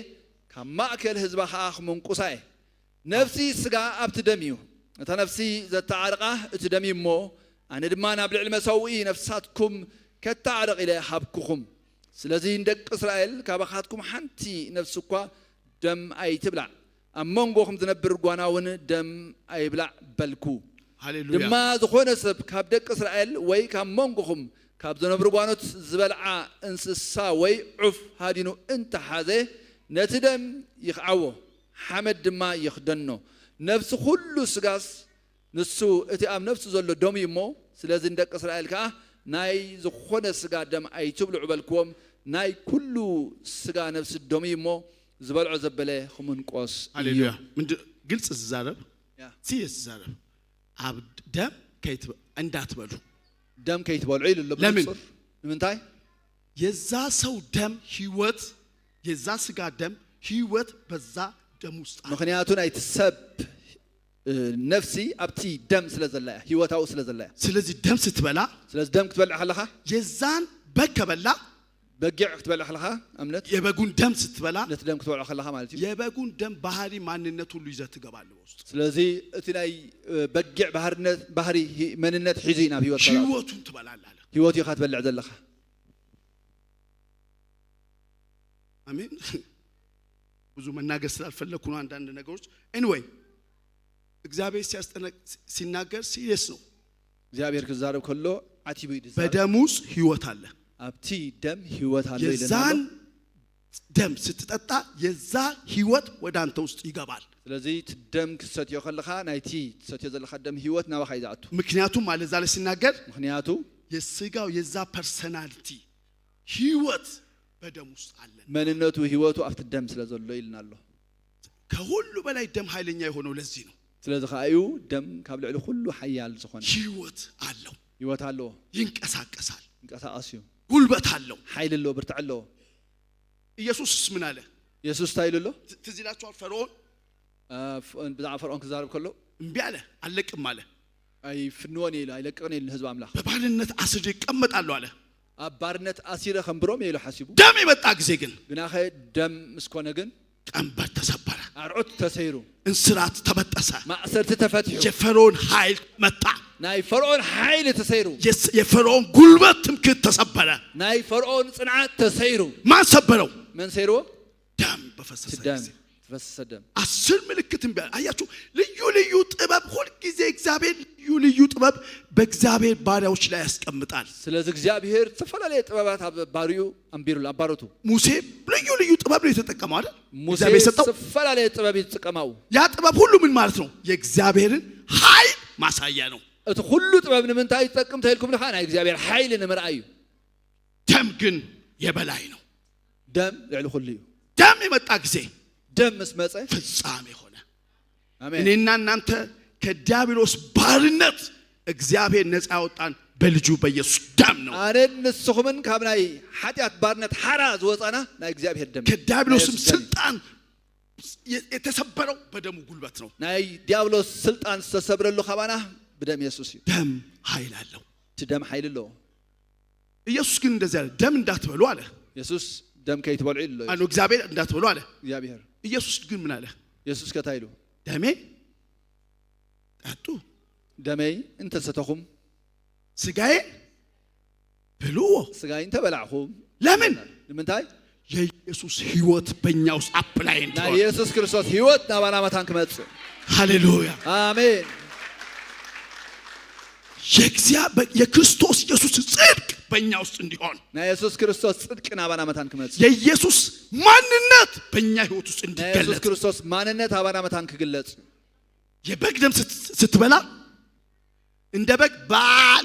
ካብ ማእከል ህዝባ ከዓ ክምንቁሳ እየ። ነፍሲ ስጋ ኣብቲ ደም እዩ፣ እታ ነፍሲ ዘተዓርቃ እቲ ደም እዩ እሞ ኣነ ድማ ናብ ልዕሊ መሰውኢ ነፍሳትኩም ከታዕርቕ ኢለ ሃብኩኹም። ስለዚ ንደቂ እስራኤል ካባኻትኩም ሓንቲ ነፍሲ እኳ ደም ኣይትብላዕ፣ ኣብ መንጎኹም ዝነብር ጓና እውን ደም ኣይብላዕ በልኩ። ሃሌሉያ። ድማ ዝኾነ ሰብ ካብ ደቂ እስራኤል ወይ ካብ መንጎኹም ካብ ዝነብሩ ጓኖት ዝበልዓ እንስሳ ወይ ዑፍ ሃዲኑ እንተሓዘ፣ ነቲ ደም ይኽዓዎ፣ ሓመድ ድማ ይኽደኖ። ነፍሲ ኩሉ ስጋስ ንሱ እቲ ኣብ ነፍሱ ዘሎ ደም እዩ እሞ ስለዚ ንደቂ እስራኤል ከዓ ናይ ዝኾነ ስጋ ደም ኣይትብልዑ በልክዎም። ናይ ኩሉ ስጋ ነፍሲ ደም እዩ እሞ ዝበልዖ ዘበለ ክምንቆስ እዩ። ሃሌሉያ። ምንድን ግልጽ ዝዛረብ Yeah። serious ዝዛረብ ኣብ ደም እንዳትበሉ። ደም ከይትበልዑ ኢሉ ኣሎ። ለምን? ብንጹር። ንምንታይ? የዛ ሰው ደም ህይወት፣ የዛ ስጋ ደም ህይወት በዛ ደም ውስጥ አለ። ምክንያቱ ናይቲ ሰብ ነፍሲ ኣብቲ ደም ስለ ዘላ እያ፣ ሂወታዊ ስለ ዘላ እያ። ስለዚህ ደም ስትበላ፣ ስለዚ ደም ክትበልዕ ከለኻ፣ የዛን በግ ከበላ፣ በጊዕ ክትበልዕ ከለኻ እምነት፣ የበጉን ደም ስትበላ፣ ነቲ ደም ክትበልዖ ከለኻ ማለት እዩ፣ የበጉን ደም ባህሪ ማንነት ሁሉ ይዘህ ትገባለህ ውስጥ። ስለዚ እቲ ናይ በጊዕ ባህርነት ባህሪ መንነት ሒዙ እዩ ናብ ሂወት። ህይወቱን ትበላለህ አለ። ሂወት ኢኻ ትበልዕ ዘለኻ። አሜን። ብዙ መናገር ስላልፈለግኩ ነው አንዳንድ ነገሮች። Anyway እግዚአብሔር ሲያስጠነቅ ሲናገር serious ነው። እግዚኣብሔር ክዛረብ ከሎ ዓቲቡ እዩ ዝዛረብ። በደም ውስጥ ህይወት አለ። ኣብቲ ደም ሂወት ኣሎ ኢለና የዛን ኣሎ። ደም ስትጠጣ የዛ ህይወት ወደ አንተ ውስጥ ይገባል። ስለዚ እቲ ደም ክትሰትዮ ከለኻ ናይቲ ትሰትዮ ዘለካ ደም ሂወት ናባኻ እዩ ዝኣቱ። ምክንያቱም አለ እዛ ላይ ሲናገር፣ ምክንያቱ የስጋው የዛ personality ህይወት በደም ውስጥ አለ። መንነቱ ሂወቱ ኣብቲ ደም ስለ ዘሎ ኢልና ኣሎ። ከሁሉ በላይ ደም ኃይለኛ የሆነው ለዚህ ነው። ስለዚ ከዓ እዩ ደም ካብ ልዕሊ ኩሉ ሓያል ዝኾነ። ህይወት አለው፣ ሂወት ኣለዎ፣ ይንቀሳቀሳል፣ ይንቀሳቐስ እዩ፣ ጉልበት አለው። ሓይሊ ኣለዎ፣ ብርትዕ ኣለዎ። ኢየሱስስ ምን አለ? የሱስ እንታይ ኢሉ ኣሎ? ትዝ ይላችኋል። ፈርዖን ብዛዕባ ፈርዖን ክዛረብ ከሎ፣ እምቢ አለ፣ አልለቅም አለ። ኣይፍንዎን ኢሉ፣ ኣይለቅቕን ኢሉ ንህዝቢ ኣምላኽ። በባርነት አስሬ እቀመጣለሁ አለ። ኣብ ባርነት ኣሲረ ከንብሮም ኢሉ ሓሲቡ። ደም የመጣ ጊዜ ግን ግናኸ ደም ምስ ኮነ ግን ቀንበር ተሰበረ፣ ኣርዑት ተሰይሩ፣ እንስራት ተበጠሰ፣ ማእሰርቲ ተፈቲሑ፣ የፈርዖን ኃይል መታ፣ ናይ ፈርዖን ሓይሊ ተሰይሩ፣ የፈርዖን ጉልበት ትምክህት ተሰበረ። ናይ ፈርዖን ፅንዓት ተሰይሩ። ማን ሰበረው? መን ሰይርዎ? ደም በፈሰሰ ደም ጊዜ። ዝፈሰሰ ደም። 10 ምልክት እምቢ አለ። አያችሁ፣ ልዩ ልዩ ጥበብ ሁልጊዜ እግዚአብሔር ልዩ ልዩ ጥበብ በእግዚአብሔር ባሪያዎች ላይ ያስቀምጣል። ስለዚ እግዚኣብሔር ዝተፈላለየ ጥበባት ኣብ ባሪኡ ኣንቢሩሉ ኣብ ባሮቱ። ሙሴ ልዩ ልዩ ጥበብ ነው የተጠቀመው አይደል? ሙሴ እግዚአብሔር የሰጠው። ዝተፈላለየ ጥበብ እዩ ዝጥቀማው። ያ ጥበብ ሁሉ ምን ማለት ነው? የእግዚአብሔርን ኃይል ማሳያ ነው። እቲ ኩሉ ጥበብ ንምንታይ ዝጠቅም ተኢልኩም ንኻ ናይ እግዚኣብሔር ሓይሊ ንምርኣይ እዩ። ደም ግን የበላይ ነው። ደም ልዕሊ ኩሉ እዩ። ደም የመጣ ጊዜ ደም ምስ መፀ ፍጻሜ ሆነ። ኣሜን። እኔና እናንተ ከዲያብሎስ ባርነት እግዚአብሔር ነፃ ያወጣን በልጁ በኢየሱስ ደም ነው። ኣነን ንስኹምን ካብ ናይ ሓጢኣት ባርነት ሓራ ዝወፃና ናይ እግዚኣብሔር ደም እዩ። ከዲያብሎስም ናይ የሱስ ደም እዩ። ስልጣን የተሰበረው በደሙ ጉልበት ነው። ናይ ዲያብሎስ ስልጣን ዝተሰብረሉ ካባና ብደም የሱስ እዩ። ደም ኃይል አለው። እቲ ደም ሓይሊ ኣለዎ። ኢየሱስ ግን እንደዚህ አለ፣ ደም እንዳትበሉ አለ። የሱስ ደም ከይትበልዑ ኢሉ ኣሎ። አно እግዚአብሔር እንዳትበሉ አለ። እግዚኣብሔር። ኢየሱስ ግን ምን አለ? የሱስ ከታ ኢሉ? ደሜ ጠጡ፣ ደመይ እንተሰተኹም፣ ስጋዬ ብሉ። ስጋይ እንተበላዕኹም። ለምን? ንምንታይ? የኢየሱስ ህይወት በእኛ ውስጥ apply ናይ እንዲሆን። ኢየሱስ ክርስቶስ ሂወት ናባና መታን ክመፅእ። ሃሌሉያ። ኣሜን። የክርስቶስ ኢየሱስ ጽድቅ በእኛ ውስጥ እንዲሆን፣ ናይ የሱስ ክርስቶስ ጽድቂ ናባና መታን ክመፅእ፣ የኢየሱስ ማንነት በእኛ ህይወት ውስጥ ናይ የሱስ እንዲገለጥ። ክርስቶስ ማንነት ኣባና መታን ክግለጽ። የበግ ደም ስትበላ እንደ በግ ባ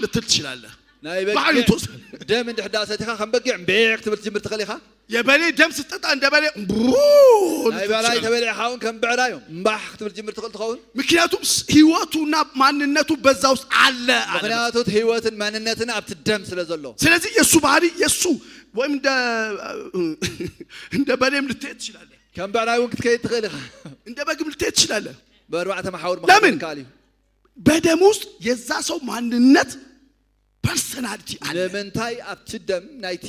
ልትል ትችላለህ። ናይ ባዕሉ በጊዕ ትወስድ። ደም እንድሕር ዳ ሰቲኻ ከም በጊዕ እምቤዕ ክትብል ትጅምር ትኽእል ኢኻ። የበሬ ደም ስትጠጣ እንደ በሬ ብሩ ናይ ልትል በላይ ትችላለህ። ተበሊዕኻ እውን ከም ብዕራ እዮም እምባሕ ክትብል ትጅምር ትኽእል ትኸውን። ምክንያቱም ህይወቱና ማንነቱ በዛ ውስጥ አለ አለ። ምክንያቱ እቲ ህይወትን ማንነትን ኣብቲ ደም ስለ ዘሎ። ስለዚህ የእሱ ባህሪ የእሱ ወይም እንደ በሬም ልትሄድ ትችላለህ፣ ከም ብዕራይ እውን ክትከይድ ትኽእል ኢኻ። እንደ በግም ልትሄድ ትችላለህ። ብኣርባዕተ መሓውር ለምን? ምኻድ ይከኣል እዩ። በደም ውስጥ የዛ ሰው ማንነት personality አለ። ንምንታይ? ኣብቲ ደም ናይቲ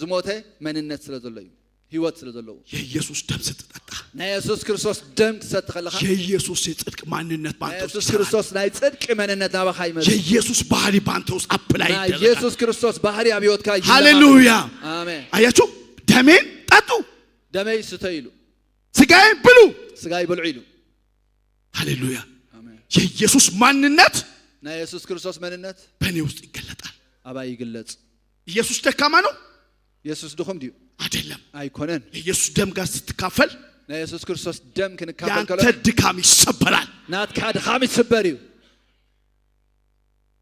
ዝሞተ መንነት ስለ ዘሎ እዩ፣ ህይወት ስለ ዘለዎ። የኢየሱስ ደም ስትጠጣ ናይ የሱስ ክርስቶስ ደም ክትሰቲ ከለኻ፣ የኢየሱስ የጽድቅ ማንነት ናይ በአንተ ውስጥ የሱስ ይሰራል። ክርስቶስ ናይ ጽድቂ መንነት ናባኻ ይመፅእ። የኢየሱስ ባህሪ በአንተ ውስጥ apply ናይ ይደረጋል። ኢየሱስ ክርስቶስ ባህሪ ኣብ ሂወትካ ይለማመድ። ሃሌሉያ። ኣሜን። አያችሁ፣ ደሜን ጠጡ፣ ደመይ ስተዩ ኢሉ፣ ስጋዬን ብሉ። ስጋይ በልዑ ኢሉ። ሃሌሉያ። ኣሜን። የኢየሱስ ማንነት ናይ የሱስ ክርስቶስ መንነት በእኔ ውስጥ ይገለጣል። ኣባይ ይግለጽ። ኢየሱስ ደካማ ነው? የሱስ ድኹም ድዩ? አይደለም። ኣይኮነን። የኢየሱስ ደም ጋር ስትካፈል ናይ የሱስ ክርስቶስ ደም ክንካፈል የአንተ ከሎ ድካም ይሰበራል። ናትካ ድኻም ይስበር እዩ።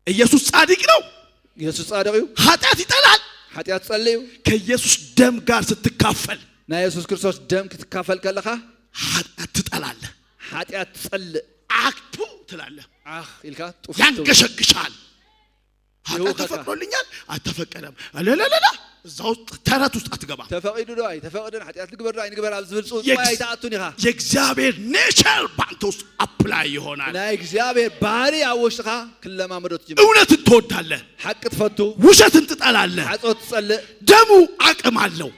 ኢየሱስ ጻድቅ ነው፣ ኢየሱስ ጻድቕ እዩ፣ ኃጢአት ይጠላል። ሓጢኣት ጸልዩ። ከኢየሱስ ደም ጋር ስትካፈል ናይ የሱስ ክርስቶስ ደም ክትካፈል ከለኻ ኃጢአት ትጠላለህ፣ ሓጢኣት ትጸልእ፣ አክቱ ትላለህ፣ ዓኽ ኢልካ ጡፍ ትብል። ያንገሸግሻል። ኃጢአት ይውከካ። ተፈቅዶልኛል፣ አልተፈቀደም፣ ለለለላ እዛ ውስጥ ተረት ውስጥ አትገባ። ተፈቂዱ ዶ ኣይተፈቅድን ሓጢኣት ንግበር ዶ ኣይንግበር ኣብ ዝብል ፅውፅዋይ ኣይተኣቱን ኢኻ። የእግዚአብሔር nature በአንተ ውስጥ apply ይሆናል። ናይ እግዚኣብሔር ባህሪ ኣብ ውሽጥኻ ክለማመዶ ትጅምር። እውነትን ትወዳለህ፣ ሓቂ ትፈቱ፣ ውሸትን ትጠላለህ። ሓሶት ትጸልእ። ደሙ አቅም አለው።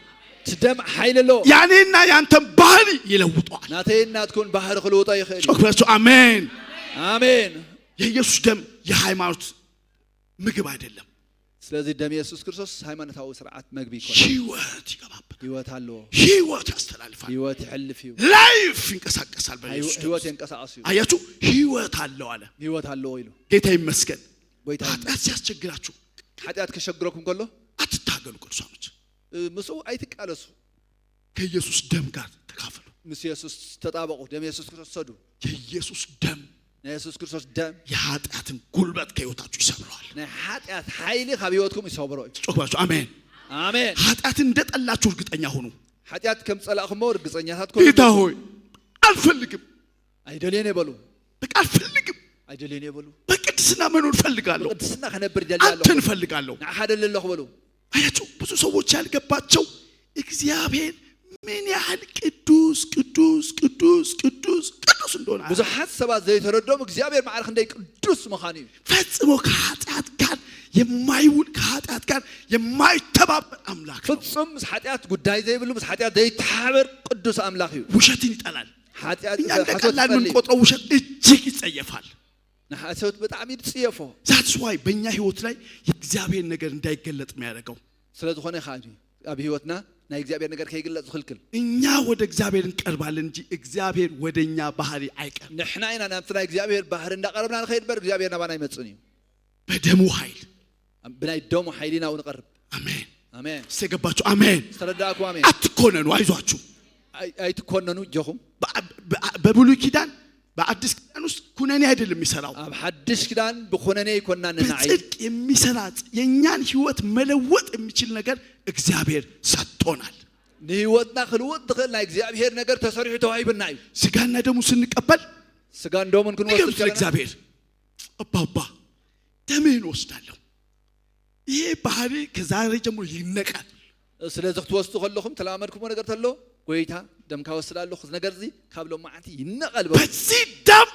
እቲ ደም ሓይሊ ኣለዎ። ያኔና ያንተን ባህሪ ይለውጠዋል። ናተይን ናትኩን ባህሪ ክልውጦ ይኽእል እዩ። ጮክ ብላችሁ አሜን። ኣሜን። የኢየሱስ ደም የሃይማኖት ምግብ አይደለም። ስለዚ ደም የሱስ ክርስቶስ ሃይማኖታዊ ስርዓት መግቢ ይኮነ። ህይወት ይገባበታል። ህይወት ኣለዎ። ህይወት ያስተላልፋል። ህይወት ይሕልፍ እዩ። Life ይንቀሳቀሳል በኢየሱስ ደም ህይወት ውስጥ። የንቀሳቀስ እዩ። አያችሁ፣ ህይወት አለው አለ። ህይወት ኣለዎ ኢሉ። ጌታ ይመስገን። ጎይታ ይመስገን። ኃጢአት ሲያስቸግራችሁ ሓጢኣት ከሸግረኩም ከሎ አትታገሉ። ቅዱሳኖች፣ ምስኡ ኣይትቃለሱ። ከኢየሱስ ደም ጋር ተካፈሉ። ምስ የሱስ ተጣበቁ፣ ደም የሱስ ክርስቶስ ሰዱ። የኢየሱስ ደም ናይ የሱስ ክርስቶስ ደም የኃጢአትን ጉልበት ከህይወታችሁ ይሰብረዋል። ናይ ሓጢኣት ሓይሊ ካብ ህይወትኩም ይሰብሮ እዩ። ጮክ ብላችሁ አሜን። ኣሜን። ኃጢአትን እንደጠላችሁ እርግጠኛ ሁኑ። ሓጢኣት ከም ፀላእኹሞ ርግፀኛታት ኮኑ። ጌታ ሆይ አልፈልግም፣ ኣይደልየን የበሉ። በቃ አልፈልግም። ኣይደልየን የበሉ። በቅድስና መኖር እፈልጋለሁ። ቅድስና ክነብር ደሊ ኣለኹ። አንተን እፈልጋለሁ። ንዓኻ ደሊ ኣለኹ በሉ። አያችሁ፣ ብዙ ሰዎች ያልገባቸው እግዚአብሔር ምን ያህል ቅዱስ ቅዱስ ቅዱስ ቅዱስ ቅዱስ እንደሆነ አያውቁም። ብዙሓት ሰባት ዘይተረድኦም እግዚኣብሔር ማዕረ ክንደይ ቅዱስ ምዃኑ እዩ። ፈጽሞ ከኃጢአት ጋር የማይውል፣ ከኃጢአት ጋር የማይተባበር አምላክ ነው። ፍጹም ምስ ሓጢኣት ጉዳይ ዘይብሉ፣ ምስ ሓጢኣት ዘይተሓበር ቅዱስ ኣምላኽ እዩ። ውሸትን ይጠላል። ሓጢኣት እኛ እንደ ሓሶት ቀላል ይጸልእ። የምንቆጥረው ውሸት እጅግ ይጸየፋል። ንሓሶት ብጣዕሚ ዝፅየፎ። That's why በእኛ ህይወት ላይ የእግዚአብሔር ነገር እንዳይገለጥ የሚያደርገው። ስለ ዝኾነ ከዓ ኣብ ሂወትና ናይ እግዚኣብሔር ነገር ከይግለጽ ዝኽልክል። እኛ ወደ እግዚአብሔር እንቀርባለን እንጂ እግዚአብሔር ወደ እኛ ባህሪ አይቀርብም። ንሕና ኢና ናብቲ ናይ እግዚኣብሔር ባህሪ እንዳቀረብና ንኸይድ በር እግዚኣብሔር ናባና ይመፅን እዩ። በደሙ ኃይል። ብናይ ደሙ ሓይሊ ናብኡ ንቐርብ። አሜን። ኣሜን። የገባችሁ አሜን። ዝተረዳእኩም ኣሜን። አትኮነኑ፣ አይዟችሁ። ኣይትኮነኑ ጀኹም። በብሉይ ኪዳን በአዲስ ኪዳን ውስጥ ኩነኔ አይደለም የሚሰራው። ኣብ ሓድሽ ኪዳን ብኮነኔ ይኮንና ንናዓይ። በጽድቅ የሚሰራ፣ የእኛን ህይወት መለወጥ የሚችል ነገር እግዚአብሔር ሰጥቶናል። ንህይወትና ክልውጥ ዝኽእል ናይ እግዚኣብሔር ነገር ተሰሪሑ ተዋሂብና እዩ። ስጋና ደሙ ስንቀበል ስጋን ደሙን ክንወስድ ንገሩት ከለና ለእግዚአብሔር፣ አባባ ደምህን ወስዳለሁ፣ ይሄ ባህሪ ከዛሬ ጀምሮ ይነቃል። ስለዚ ክትወስዱ ከለኹም ተለማመድኩሞ ነገር ተሎ ጎይታ ደምካ ወስድ ኣለኹ፣ እዚ ነገር እዚ ካብ ሎም መዓልቲ ይነቐል በሉ። በዚህ ደም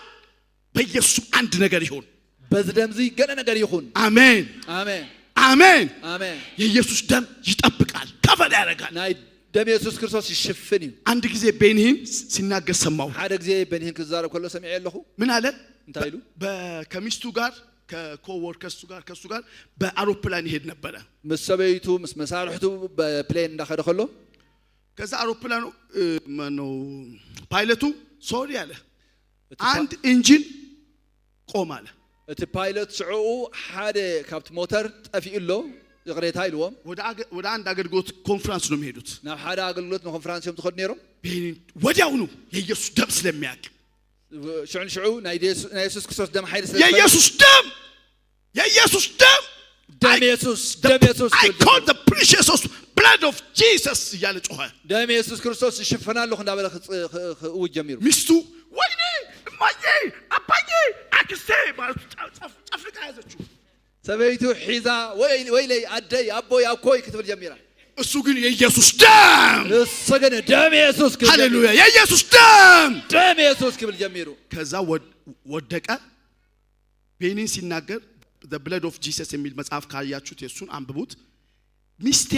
በኢየሱስ አንድ ነገር ይሁን። በዚ ደም እዚ ገለ ነገር ይኹን። አሜን። ኣሜን። አሜን። ኣሜን። የኢየሱስ ደም ይጠብቃል፣ cover ያደርጋል። ናይ ደም የሱስ ክርስቶስ ይሽፍን እዩ። አንድ ጊዜ ቤኒሂን ሲናገር ሰማሁ። ሓደ ግዜ በኒህን ክዛረብ ከሎ ሰሚዐ ኣለኹ። ምን አለ? እንታይ ኢሉ? ከሚስቱ ጋር ከ coworkers ኡ ጋር ከሱ ጋር በአውሮፕላን ይሄድ ነበረ። ምስ ሰበይቱ ምስ መሳርሕቱ ብ plane እንዳኸደ ከሎ ከዛ አውሮፕላኑ ማነው ፓይለቱ sorry አለ። እቲ ፓ- አንድ engine ቆም አለ። እቲ ፓይሎት ሽዑኡ ሓደ ካብቲ ሞተር ጠፊኡ ኣሎ ይቕሬታ ኢልዎም። ወደ አንድ አገልግሎት ኮንፈረንስ ነው የሚሄዱት። ናብ ሓደ ኣገልግሎት ንኮንፈረንስ እዮም ዝኸዱ ነይሮም። ቤኒሂን ወዲያውኑ የኢየሱስ ደም ስለሚያውቅ ሽዑ ንሽዑ ናይ የሱስ ክርስቶስ ደም ሓይሊ ስለ ዝፈልጥ የኢየሱስ ደም፣ የኢየሱስ ደም፣ ደም የሱስ፣ ደም የሱስ I ክብል call the precious blood of Jesus እያለ ጮኸ። ደም የሱስ ክርስቶስ ይሽፍን ኣለኹ እንዳበለ ክእውጅ ጀሚሩ። ሚስቱ ወይኔ እማዬ አባዬ አክስቴ ማለቱ ጨፍልቃ ያዘችው። ሰበይቱ ሒዛ ወይለይ ኣደይ ኣቦይ ኣኮይ ክትብል ጀሚራ። እሱ ግን የኢየሱስ ደም፣ ንሱ ግን ደም የሱስ ክብል ጀሚሩ። ሃሌሉያ፣ የኢየሱስ ደም፣ ደም የሱስ ክብል ጀሚሩ። ከዛ ወደቀ። ቤኒን ሲናገር The Blood of Jesus የሚል መጽሐፍ ካያችሁት የእሱን አንብቡት። ሚስቴ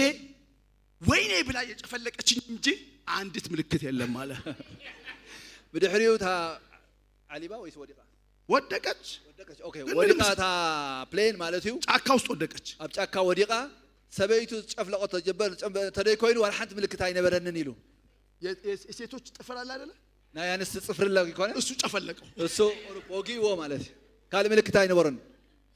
ወይኔ ብላ የጨፈለቀችኝ እንጂ አንዲት ምልክት የለም አለ። ብድሕሪኡ እታ ዓሊባ ወይስ ወዲቓ? ወደቀች። ወደቀች፣ okay። ግን ወዲቓ ምንም እታ plane ማለት እዩ። ጫካ ውስጥ ወደቀች። ኣብ ጫካ ወዲቓ ሰበይቱ ዝጨፍለቆ ተጀበር ተደይ ኮይኑ ዋላ ሓንቲ ምልክት ኣይነበረንን ኢሉ። የሴቶች ጥፍር አለ አይደለ? ናይ ኣንስቲ ፅፍሪ ኣሎ ይኮነ? እሱ ጨፈለቀው። እሱ ወጊእዎ ማለት እዩ፣ ካልእ ምልክት ኣይነበረን።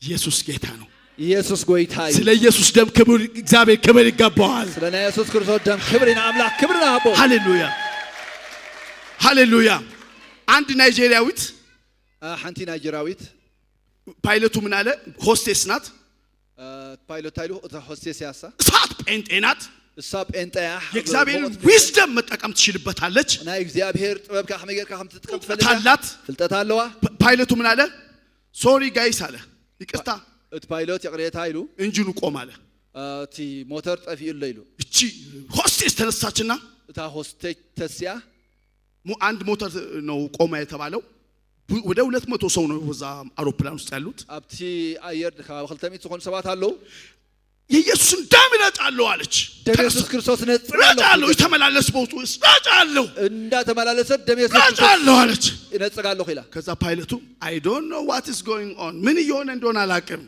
ኢየሱስ ጌታ ነው። ኢየሱስ ጎይታ እዩ። ስለ ኢየሱስ ደም ክብር እግዚአብሔር ክብር ይገባዋል። ስለ ናይ የሱስ ክርስቶስ ደም ክብሪ ንኣምላኽ ክብሪ ንሃቦ። ሃሌሉያ ሃሌሉያ። አንድ ናይጄሪያዊት ሓንቲ ናይጀራዊት ፓይለቱ ምን አለ? ሆስቴስ ናት። ፓይሎት ታይሉ እታ ሆስቴስ እያ እሳ። እሳት ጴንጤ ናት። እሳ ጴንጠያ። የእግዚአብሔርን wisdom መጠቀም ትችልበታለች። ናይ እግዚኣብሔር ጥበብካ ከመይ ጌርካ ከም ትጥቀም ትፈልጥ እውቀት እያ። አላት። ፍልጠት ኣለዋ። ፓይለቱ ምን አለ? Sorry guys አለ፣ ይቅርታ፣ እቲ ፓይሎት ይቕሬታ ኢሉ። ኢንጂኑ ቆም አለ። እቲ ሞተር ጠፊኡ ኣሎ ኢሉ። እቺ ሆስቴስ ተነሳችና እታ ሆስቴስ ተስያ አንድ ሞተር ነው ቆመ የተባለው። ወደ 200 ሰው ነው እዛ አውሮፕላን ውስጥ ያሉት። ኣብቲ ኣየር ከባቢ 200 ዝኾኑ ሰባት ኣለዉ። የኢየሱስን ደም እረጫለሁ አለች። ደም የሱስ ክርስቶስ ነጽር እረጫለሁ፣ የተመላለስ በውስጡ እረጫለሁ፣ እንዳተመላለሰ ደም የሱስ ክርስቶስ እረጫለሁ አለች። እነጽጋለሁ ኢላ። ከዛ ፓይለቱ I don't know what is going on፣ ምን እየሆነ እንደሆነ አላውቅም።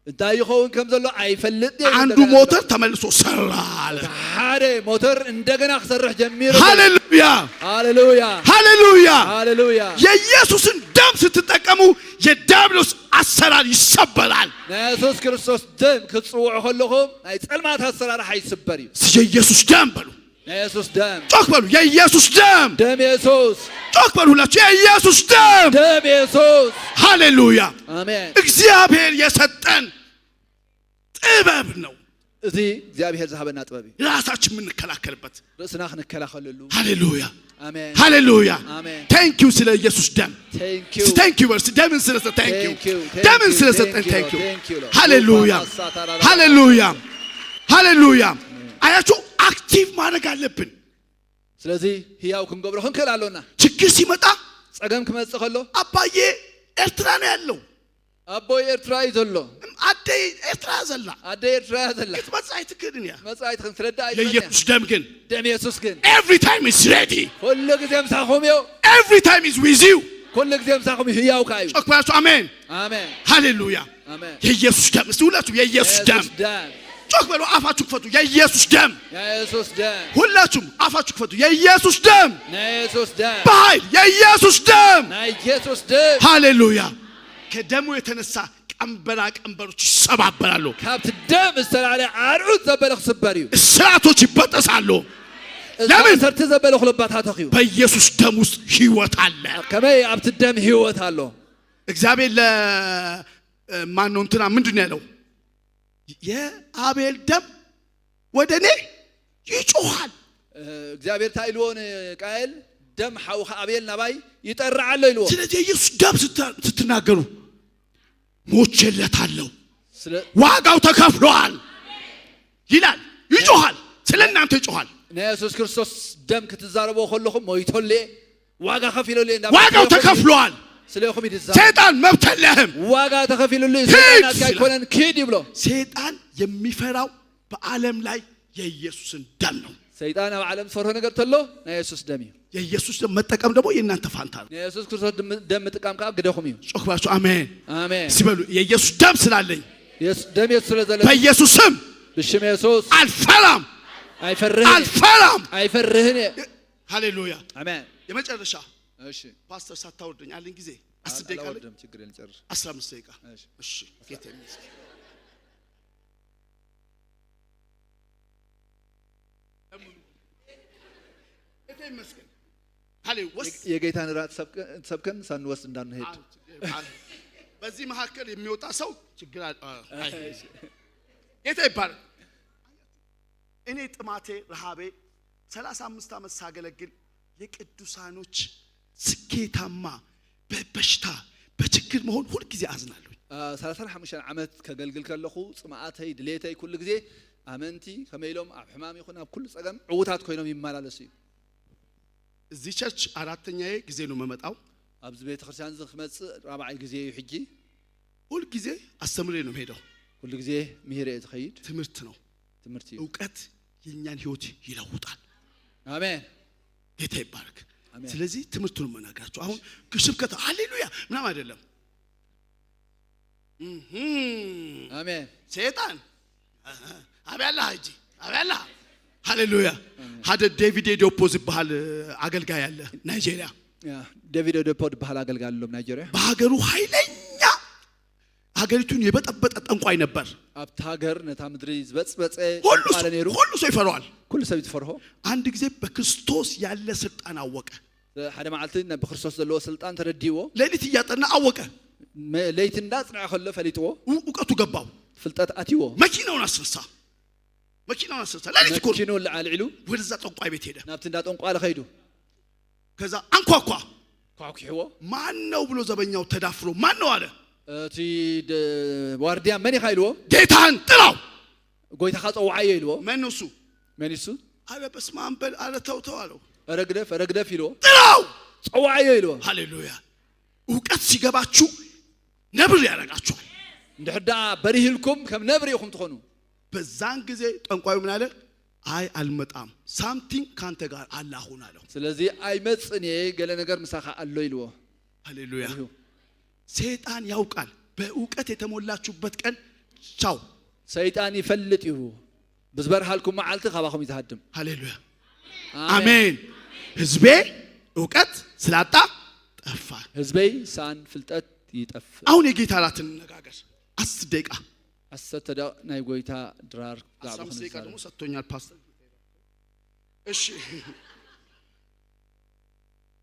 እንታይ ይኸውን ከም ዘሎ ኣይፈልጥ። አንዱ ሞተር ተመልሶ ሰራ አለ። ሓደ ሞተር እንደገና ክሰርሕ ጀሚሩ። ሃሌሉያ፣ ሃሌሉያ፣ ሃሌሉያ፣ ሃሌሉያ። የኢየሱስን ደም ስትጠቀሙ የዲያብሎስ አሰራር ይሰበራል። ናይ የሱስ ክርስቶስ ደም ክትፅውዑ ከለኹም ናይ ፀልማት ኣሰራርሓ ይስበር እዩ። የኢየሱስ ደም በሉ። ናይ የሱስ ደም። ጮክ በሉ። የኢየሱስ ደም። ደም የሱስ። ጮክ በሉ ሁላችሁ። የኢየሱስ ደም። ደም የሱስ። ሃሌሉያ። አሜን። እግዚአብሔር የሰጠን ጥበብ ነው። እዚ እግዚአብሔር ዝሃበና ጥበብ እዩ። ራሳችን የምንከላከልበት። ርእስና ክንከላኸለሉ። ሃሌሉያ። አሜን። ሃሌሉያ። አሜን። Thank you ስለ ኢየሱስ ደም። Thank you. Thank you በርስ ደምን ስለሰጠን thank you። Thank you. ደምን ስለሰጠን thank you። Thank you, Lord. ሃሌሉያ፣ ሃሌሉያ፣ ሃሌሉያ። አያችሁ፣ active ማድረግ አለብን። ስለዚ ህያው ክንገብሮ ክንክእል ኣሎና። ችግር ሲመጣ ፀገም ክመፅእ ከሎ አባዬ ኤርትራ ነው ያለው፣ ኣቦይ ኤርትራ እዩ ዘሎ፣ ኣደይ ኤርትራ ዘላ፣ ኣደይ ኤርትራ እያ ዘላ፣ ክትመፅእ ኣይትክእልን እያ። መፅእ ኣይትኽእልን፣ ትረዳእ ኣይትኽእልን እያ። የኢየሱስ ደም ግን ደም የሱስ ግን every time is ready። ኩሉ ግዜ ምሳኹም እዩ። Every time is with you። ኩሉ ግዜ ምሳኹም እዩ፣ ህያው ከዓ እዩ። ጮክ በላችሁ አሜን። አሜን። ሃሌሉያ። አሜን። የኢየሱስ ደም፣ እስቲ ሁላችሁ የኢየሱስ ደም። የሱስ ደም። ጮክ በሉ፣ አፋችሁ ክፈቱ። የኢየሱስ ደም። የሱስ ደም። ሁላችሁም አፋችሁ ክፈቱ። የኢየሱስ ደም። ናይ የሱስ ደም። በኃይል የኢየሱስ ደም። ናይ ኢየሱስ ደም። ሃሌሉያ። ከደሙ የተነሳ ቀንበራ ቀንበሮች ይሰባበራሉ። ካብቲ ደም ዝተላዕለ ኣርዑት ዘበለ ክስበር እዩ። እስራቶች ይበጠሳሉ። ለምን? ሰርቲ ዘበለ ክልባታተኽ እዩ። በኢየሱስ ደም ውስጥ ህይወት አለ። ከመይ ኣብቲ ደም ህይወት ኣሎ። እግዚአብሔር ለማን ነው እንትና ምንድን ነው ያለው? የአቤል ደም ወደ እኔ ይጮኻል። እግዚአብሔር እንታይ ኢልዎ ንቃየል? ደም ሓውኻ ኣቤል ናባይ ይጠርዕ ኣሎ ኢልዎ። ስለዚህ የኢየሱስ ደም ስትናገሩ ሞቼለታለሁ፣ ዋጋው ተከፍሏል ይላል። ይጮኻል፣ ስለ እናንተ ይጮኻል። ናይ የሱስ ክርስቶስ ደም ክትዛረቦ ከለኹም ሞይቶለ ዋጋ ከፊሉሉ ዋጋው ተከፍሏል። ስለኹም ይትዛረብ። ሰይጣን መብት የለህም። ዋጋ ተኸፊሉሉ እዩ። ሂድ! ሰይጣን ናትካ ኣይኮነን፣ ኪድ ይብሎ። ሰይጣን የሚፈራው በዓለም ላይ የኢየሱስን ደም ነው። ሰይጣን ኣብ ዓለም ዝፈርሆ ነገር ተሎ ናይ የሱስ ደም እዩ። የኢየሱስ ደም መጠቀም ደግሞ የእናንተ ፋንታ ነው። ናይ የሱስ ክርስቶስ ደም ምጥቃም ከዓ ግደኹም እዩ። ጮክ ብላችሁ አሜን። አሜን። ሲበሉ የኢየሱስ ደም ስላለኝ ደም የሱስ ስለ ዘለኒ በኢየሱስ ስም ብሽም የሱስ አልፈራም፣ ኣይፈርህን፣ አልፈራም። ኣይፈርህን እየ። ሃሌሉያ። አሜን። የመጨረሻ እሺ። ፓስተር ሳታወርደኝ አለኝ ጊዜ 10 ደቂቃ አለኝ። አላወርድም፣ ችግር የለም፣ ጨርስ። 15 ደቂቃ። እሺ። እሺ፣ ጌታ ይመስገን። ጌታ ይመስገን። ሃሌሉያ። ወስ የጌታን ራት ሰብከን ሳንወስድ እንዳንሄድ። በዚህ መካከል የሚወጣ ሰው ችግር አለ። አይ፣ ጌታ ይባረክ። እኔ ጥማቴ ረሃቤ 35 ዓመት ሳገለግል የቅዱሳኖች ስኬታማ በበሽታ በችግር መሆን ሁልጊዜ አዝናለሁ። 35 ዓመት ከገልግል ከለኹ ጽምኣተይ ድሌተይ ኩሉ ግዜ ኣመንቲ ከመይ ኢሎም ኣብ ሕማም ይኹን ኣብ ኩሉ ፀገም ዕዉታት ኮይኖም ይመላለሱ እዩ። እዚህ church አራተኛዬ ጊዜ ነው የምመጣው። ኣብዚ ቤተ ክርስቲያን እዚ ክመፅእ ራብዓይ ግዜ እዩ ሕጂ። ሁልጊዜ አስተምሬ ነው የምሄደው። ኩሉ ግዜ ምሂረ እየ ዝኸይድ። ትምህርት ነው። ትምህርቲ እዩ። እውቀት የእኛን ህይወት ይለውጣል። አሜን። ጌታ ይባረክ። አሜን። ስለዚህ ትምህርቱን መናገራቸው አሁን ስብከት ሃሌሉያ ምናምን አይደለም። አሜን። ሰይጣን አብያላ እጂ አብያላ። ሃሌሉያ። ሓደ ዴቪድ ኦየዴፖ ዝበሃል አገልጋይ አለ ናይጄሪያ። ዴቪድ ኦየዴፖ ዝበሃል ኣገልጋሊ ኣሎ ናይጀርያ። በሀገሩ ኃይለኛ ሀገሪቱን የበጠበጠ ጠንቋይ ነበር። ኣብቲ ሃገር ነታ ምድሪ ዝበፅበፀ ሁሉ ቃለ ሰው ነይሩ። ሁሉ ሰው ይፈራዋል። ኩሉ ሰብ ይትፈርሆ። አንድ ጊዜ በክርስቶስ ያለ ስልጣን አወቀ። ሓደ መዓልቲ ብክርስቶስ ዘለዎ ስልጣን ተረዲእዎ። ሌሊት እያጠና አወቀ። ለይቲ እንዳፅንዐ ከሎ ፈሊጥዎ። እውቀቱ ገባው። ፍልጠት ኣትይዎ። መኪናውን አስነሳ። መኪናውን አስነሳ። ሌሊት እኮ ነው። መኪንኡ ኣልዒሉ ወደዛ ጠንቋይ ቤት ሄደ። ናብቲ እንዳ ጠንቋለ ኸይዱ። ከዛ አንኳኳ። ኳኩሕዎ። ማን ነው ብሎ ዘበኛው ተዳፍሮ ማን ነው አለ። እቲ ዋርድያ መን ኢኻ ኢልዎ። ጌታህን ጥራው። ጎይታኻ ፀውዓዮ ኢልዎ። ማን ነው እሱ? መን እሱ? አረ በስመ አብ በል፣ አረ ተው ተው አለው። ረግደፍ ረግደፍ ኢልዎ። ጥራው። ፀውዓዮ ኢልዎ። ሃሌሉያ። እውቀት ሲገባችሁ ነብር ያደርጋችኋል። እንድሕር ደኣ በሪሂልኩም ከም ነብሪ ኢኹም ትኾኑ። በዛን ጊዜ ጠንቋዩ ምን አለ? አይ አልመጣም፣ something ካንተ ጋር አለ አሁን አለው። ስለዚ ኣይመፅን እየ፣ ገለ ነገር ምሳኻ ኣሎ ኢልዎ። ሃሌሉያ። ሰይጣን ያውቃል። በእውቀት የተሞላችሁበት ቀን ቻው። ሰይጣን ይፈልጥ እዩ፣ ብዝበርሃልኩም መዓልቲ ካባኹም እዩ ዝሃድም። ሃሌሉያ፣ አሜን። ህዝቤ እውቀት ስላጣ ጠፋ። ህዝበይ ሰኣን ፍልጠት ይጠፍእ። አሁን የጌታ እራት እንነጋገር። 10 ደቂቃ። 10 ደቂቕ ናይ ጎይታ ድራር አስራ ብዛዕባ አምስት ደቂቃ ክንዛረብ። ደግሞ ሰጥቶኛል ፓስተር። እሺ፣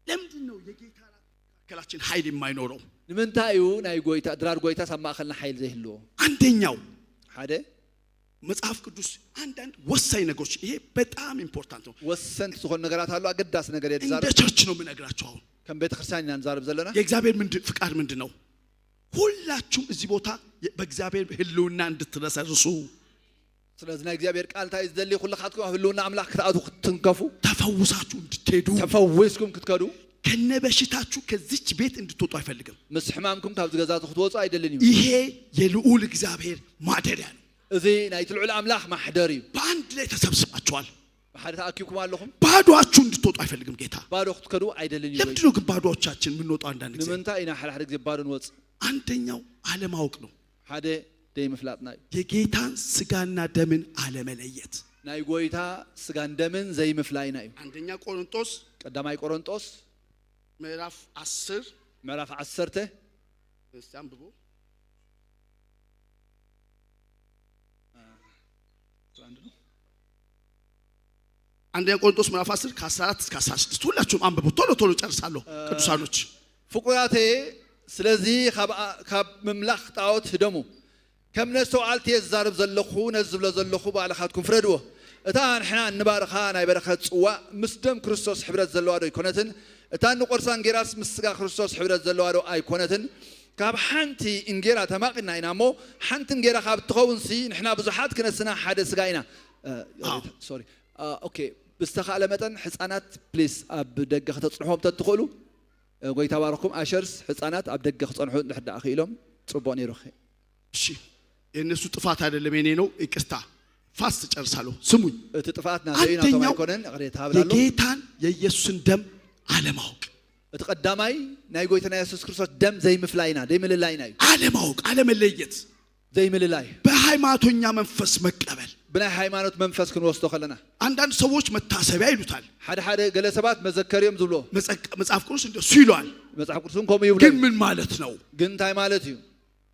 ለምንድን ነው የጌታ እራት መካከላችን ኃይል የማይኖረው? ንምንታይ እዩ ናይ ጎይታ ድራር ጎይታ ኣብ ማእኸልና ሓይሊ ዘይህልዎ? አንደኛው ሓደ መጽሐፍ ቅዱስ አንዳንድ ወሳኝ ነገሮች፣ ይሄ በጣም important ነው። ወሰንቲ ዝኾኑ ነገራት ኣሎ፣ ኣገዳሲ ነገር እየ እንደ ዝዛረብ። church ነው የምነግራቸው አሁን። ከም ቤተ ክርስቲያን ኢና ንዛረብ ዘለና። የእግዚአብሔር ፍቃድ ምንድን ነው? ሁላችሁም እዚህ ቦታ በእግዚአብሔር ሕልውና እንድትረሰርሱ፣ ስለዚ ናይ እግዚኣብሔር ቃል እንታይ እዩ ዝደሊ? ኩልኻትኩም ኣብ ህልውና ኣምላኽ ክትኣትዉ፣ ክትትንከፉ፣ ተፈውሳችሁ እንድትሄዱ፣ ተፈዊስኩም ክትከዱ፣ ከነበሽታችሁ ከዚች ቤት እንድትወጡ አይፈልግም። ምስ ሕማምኩም ካብዚ ገዛ ክትወፁ ኣይደልን እዩ። ይሄ የልዑል እግዚአብሔር ማደሪያ ነው። እዚ ናይቲ ልዑል ኣምላኽ ማሕደር እዩ። በአንድ ላይ ተሰብስባችኋል። ብሓደ ተኣኪብኩም ኣለኹም። ባዶአችሁ እንድትወጡ አይፈልግም ጌታ። ባዶ ክትከዱ ኣይደልን እዩ። ለምንድን ነው ግን ባዶዎቻችን የምንወጣው አንዳንድ ጊዜ? ንምንታይ ኢና ሓደ ሓደ ግዜ ባዶ ንወፅእ? አንደኛው አለማወቅ ነው። ሓደ ደይምፍላጥና እዩ። የጌታን ስጋና ደምን አለመለየት። ናይ ጎይታ ስጋን ደምን ዘይምፍላይና እዩ። አንደኛ ቆሮንቶስ ቀዳማይ ቆሮንጦስ ምዕራፍ 10። ምዕራፍ 10። እስቲ አንብቡ። አንደኛ ቆሮንቶስ ምዕራፍ 10 ከ14 እስከ 16 ሁላችሁም አንብቡ። ቶሎ ቶሎ ጨርሳለሁ ቅዱሳኖች። ፍቁራቴ፣ ስለዚ ካብ ምምላኽ ጣዖት ህደሙ። ከም ነስተውዓልቲ እየ ዝዛረብ ዘለኹ፣ ነዚ ዝብሎ ዘለኹ ባዕልኻትኩም ፍረድዎ። እታ ንሕና እንባርኻ ናይ በረኸት ፅዋዕ ምስ ደም ክርስቶስ ሕብረት ዘለዋ ዶ ኣይኮነትን? እታ እንቆርሳ እንጌራስ ምስ ስጋ ክርስቶስ ሕብረት ዘለዋ ዶ ኣይኮነትን? ካብ ሓንቲ እንጌራ ተማቒልና ኢና እሞ፣ ሓንቲ እንጌራ ካብ እትኸውን ሲ ንሕና ብዙሓት ክነስና ሓደ ስጋ ኢና። Sorry, okay፣ ብዝተኻእለ መጠን ሕፃናት please ኣብ ደገ ከተፅንሕዎም ተትኽእሉ ጎይታ ባረኩም። Ushers ሕፃናት ኣብ ደገ ክፀንሑ እንድሕር ደኣ ክኢሎም ፅቡቅ ነይሩ። እሺ፣ የእነሱ ጥፋት አይደለም የኔ ነው። ይቅርታ፣ fast ጨርሳለሁ። ስሙኝ። እቲ ጥፋት ናተይ ናቶም አንደኛው ኣይኮነን፣ ቅሬታ ሃብላለሁ። የጌታን የኢየሱስን ደም አለማወቅ። እቲ ቀዳማይ ናይ ጎይታና የሱስ ክርስቶስ ደም ዘይምፍላይና ዘይምልላይና እዩ። አለማወቅ፣ አለመለየት፣ ዘይምልላይ፣ በሃይማኖተኛ መንፈስ መቀበል። ብናይ ሃይማኖት መንፈስ ክንወስዶ ከለና። አንዳንድ ሰዎች መታሰቢያ ይሉታል። ሓደ ሓደ ገለ ሰባት መዘከር እዮም ዝብልዎ። መጽሐፍ ቅዱስ እንደሱ ይለዋል። መፅሓፍ ቅዱስ ከምኡ ይብሎ። ግን ምን ማለት ነው? ግን እንታይ ማለት እዩ?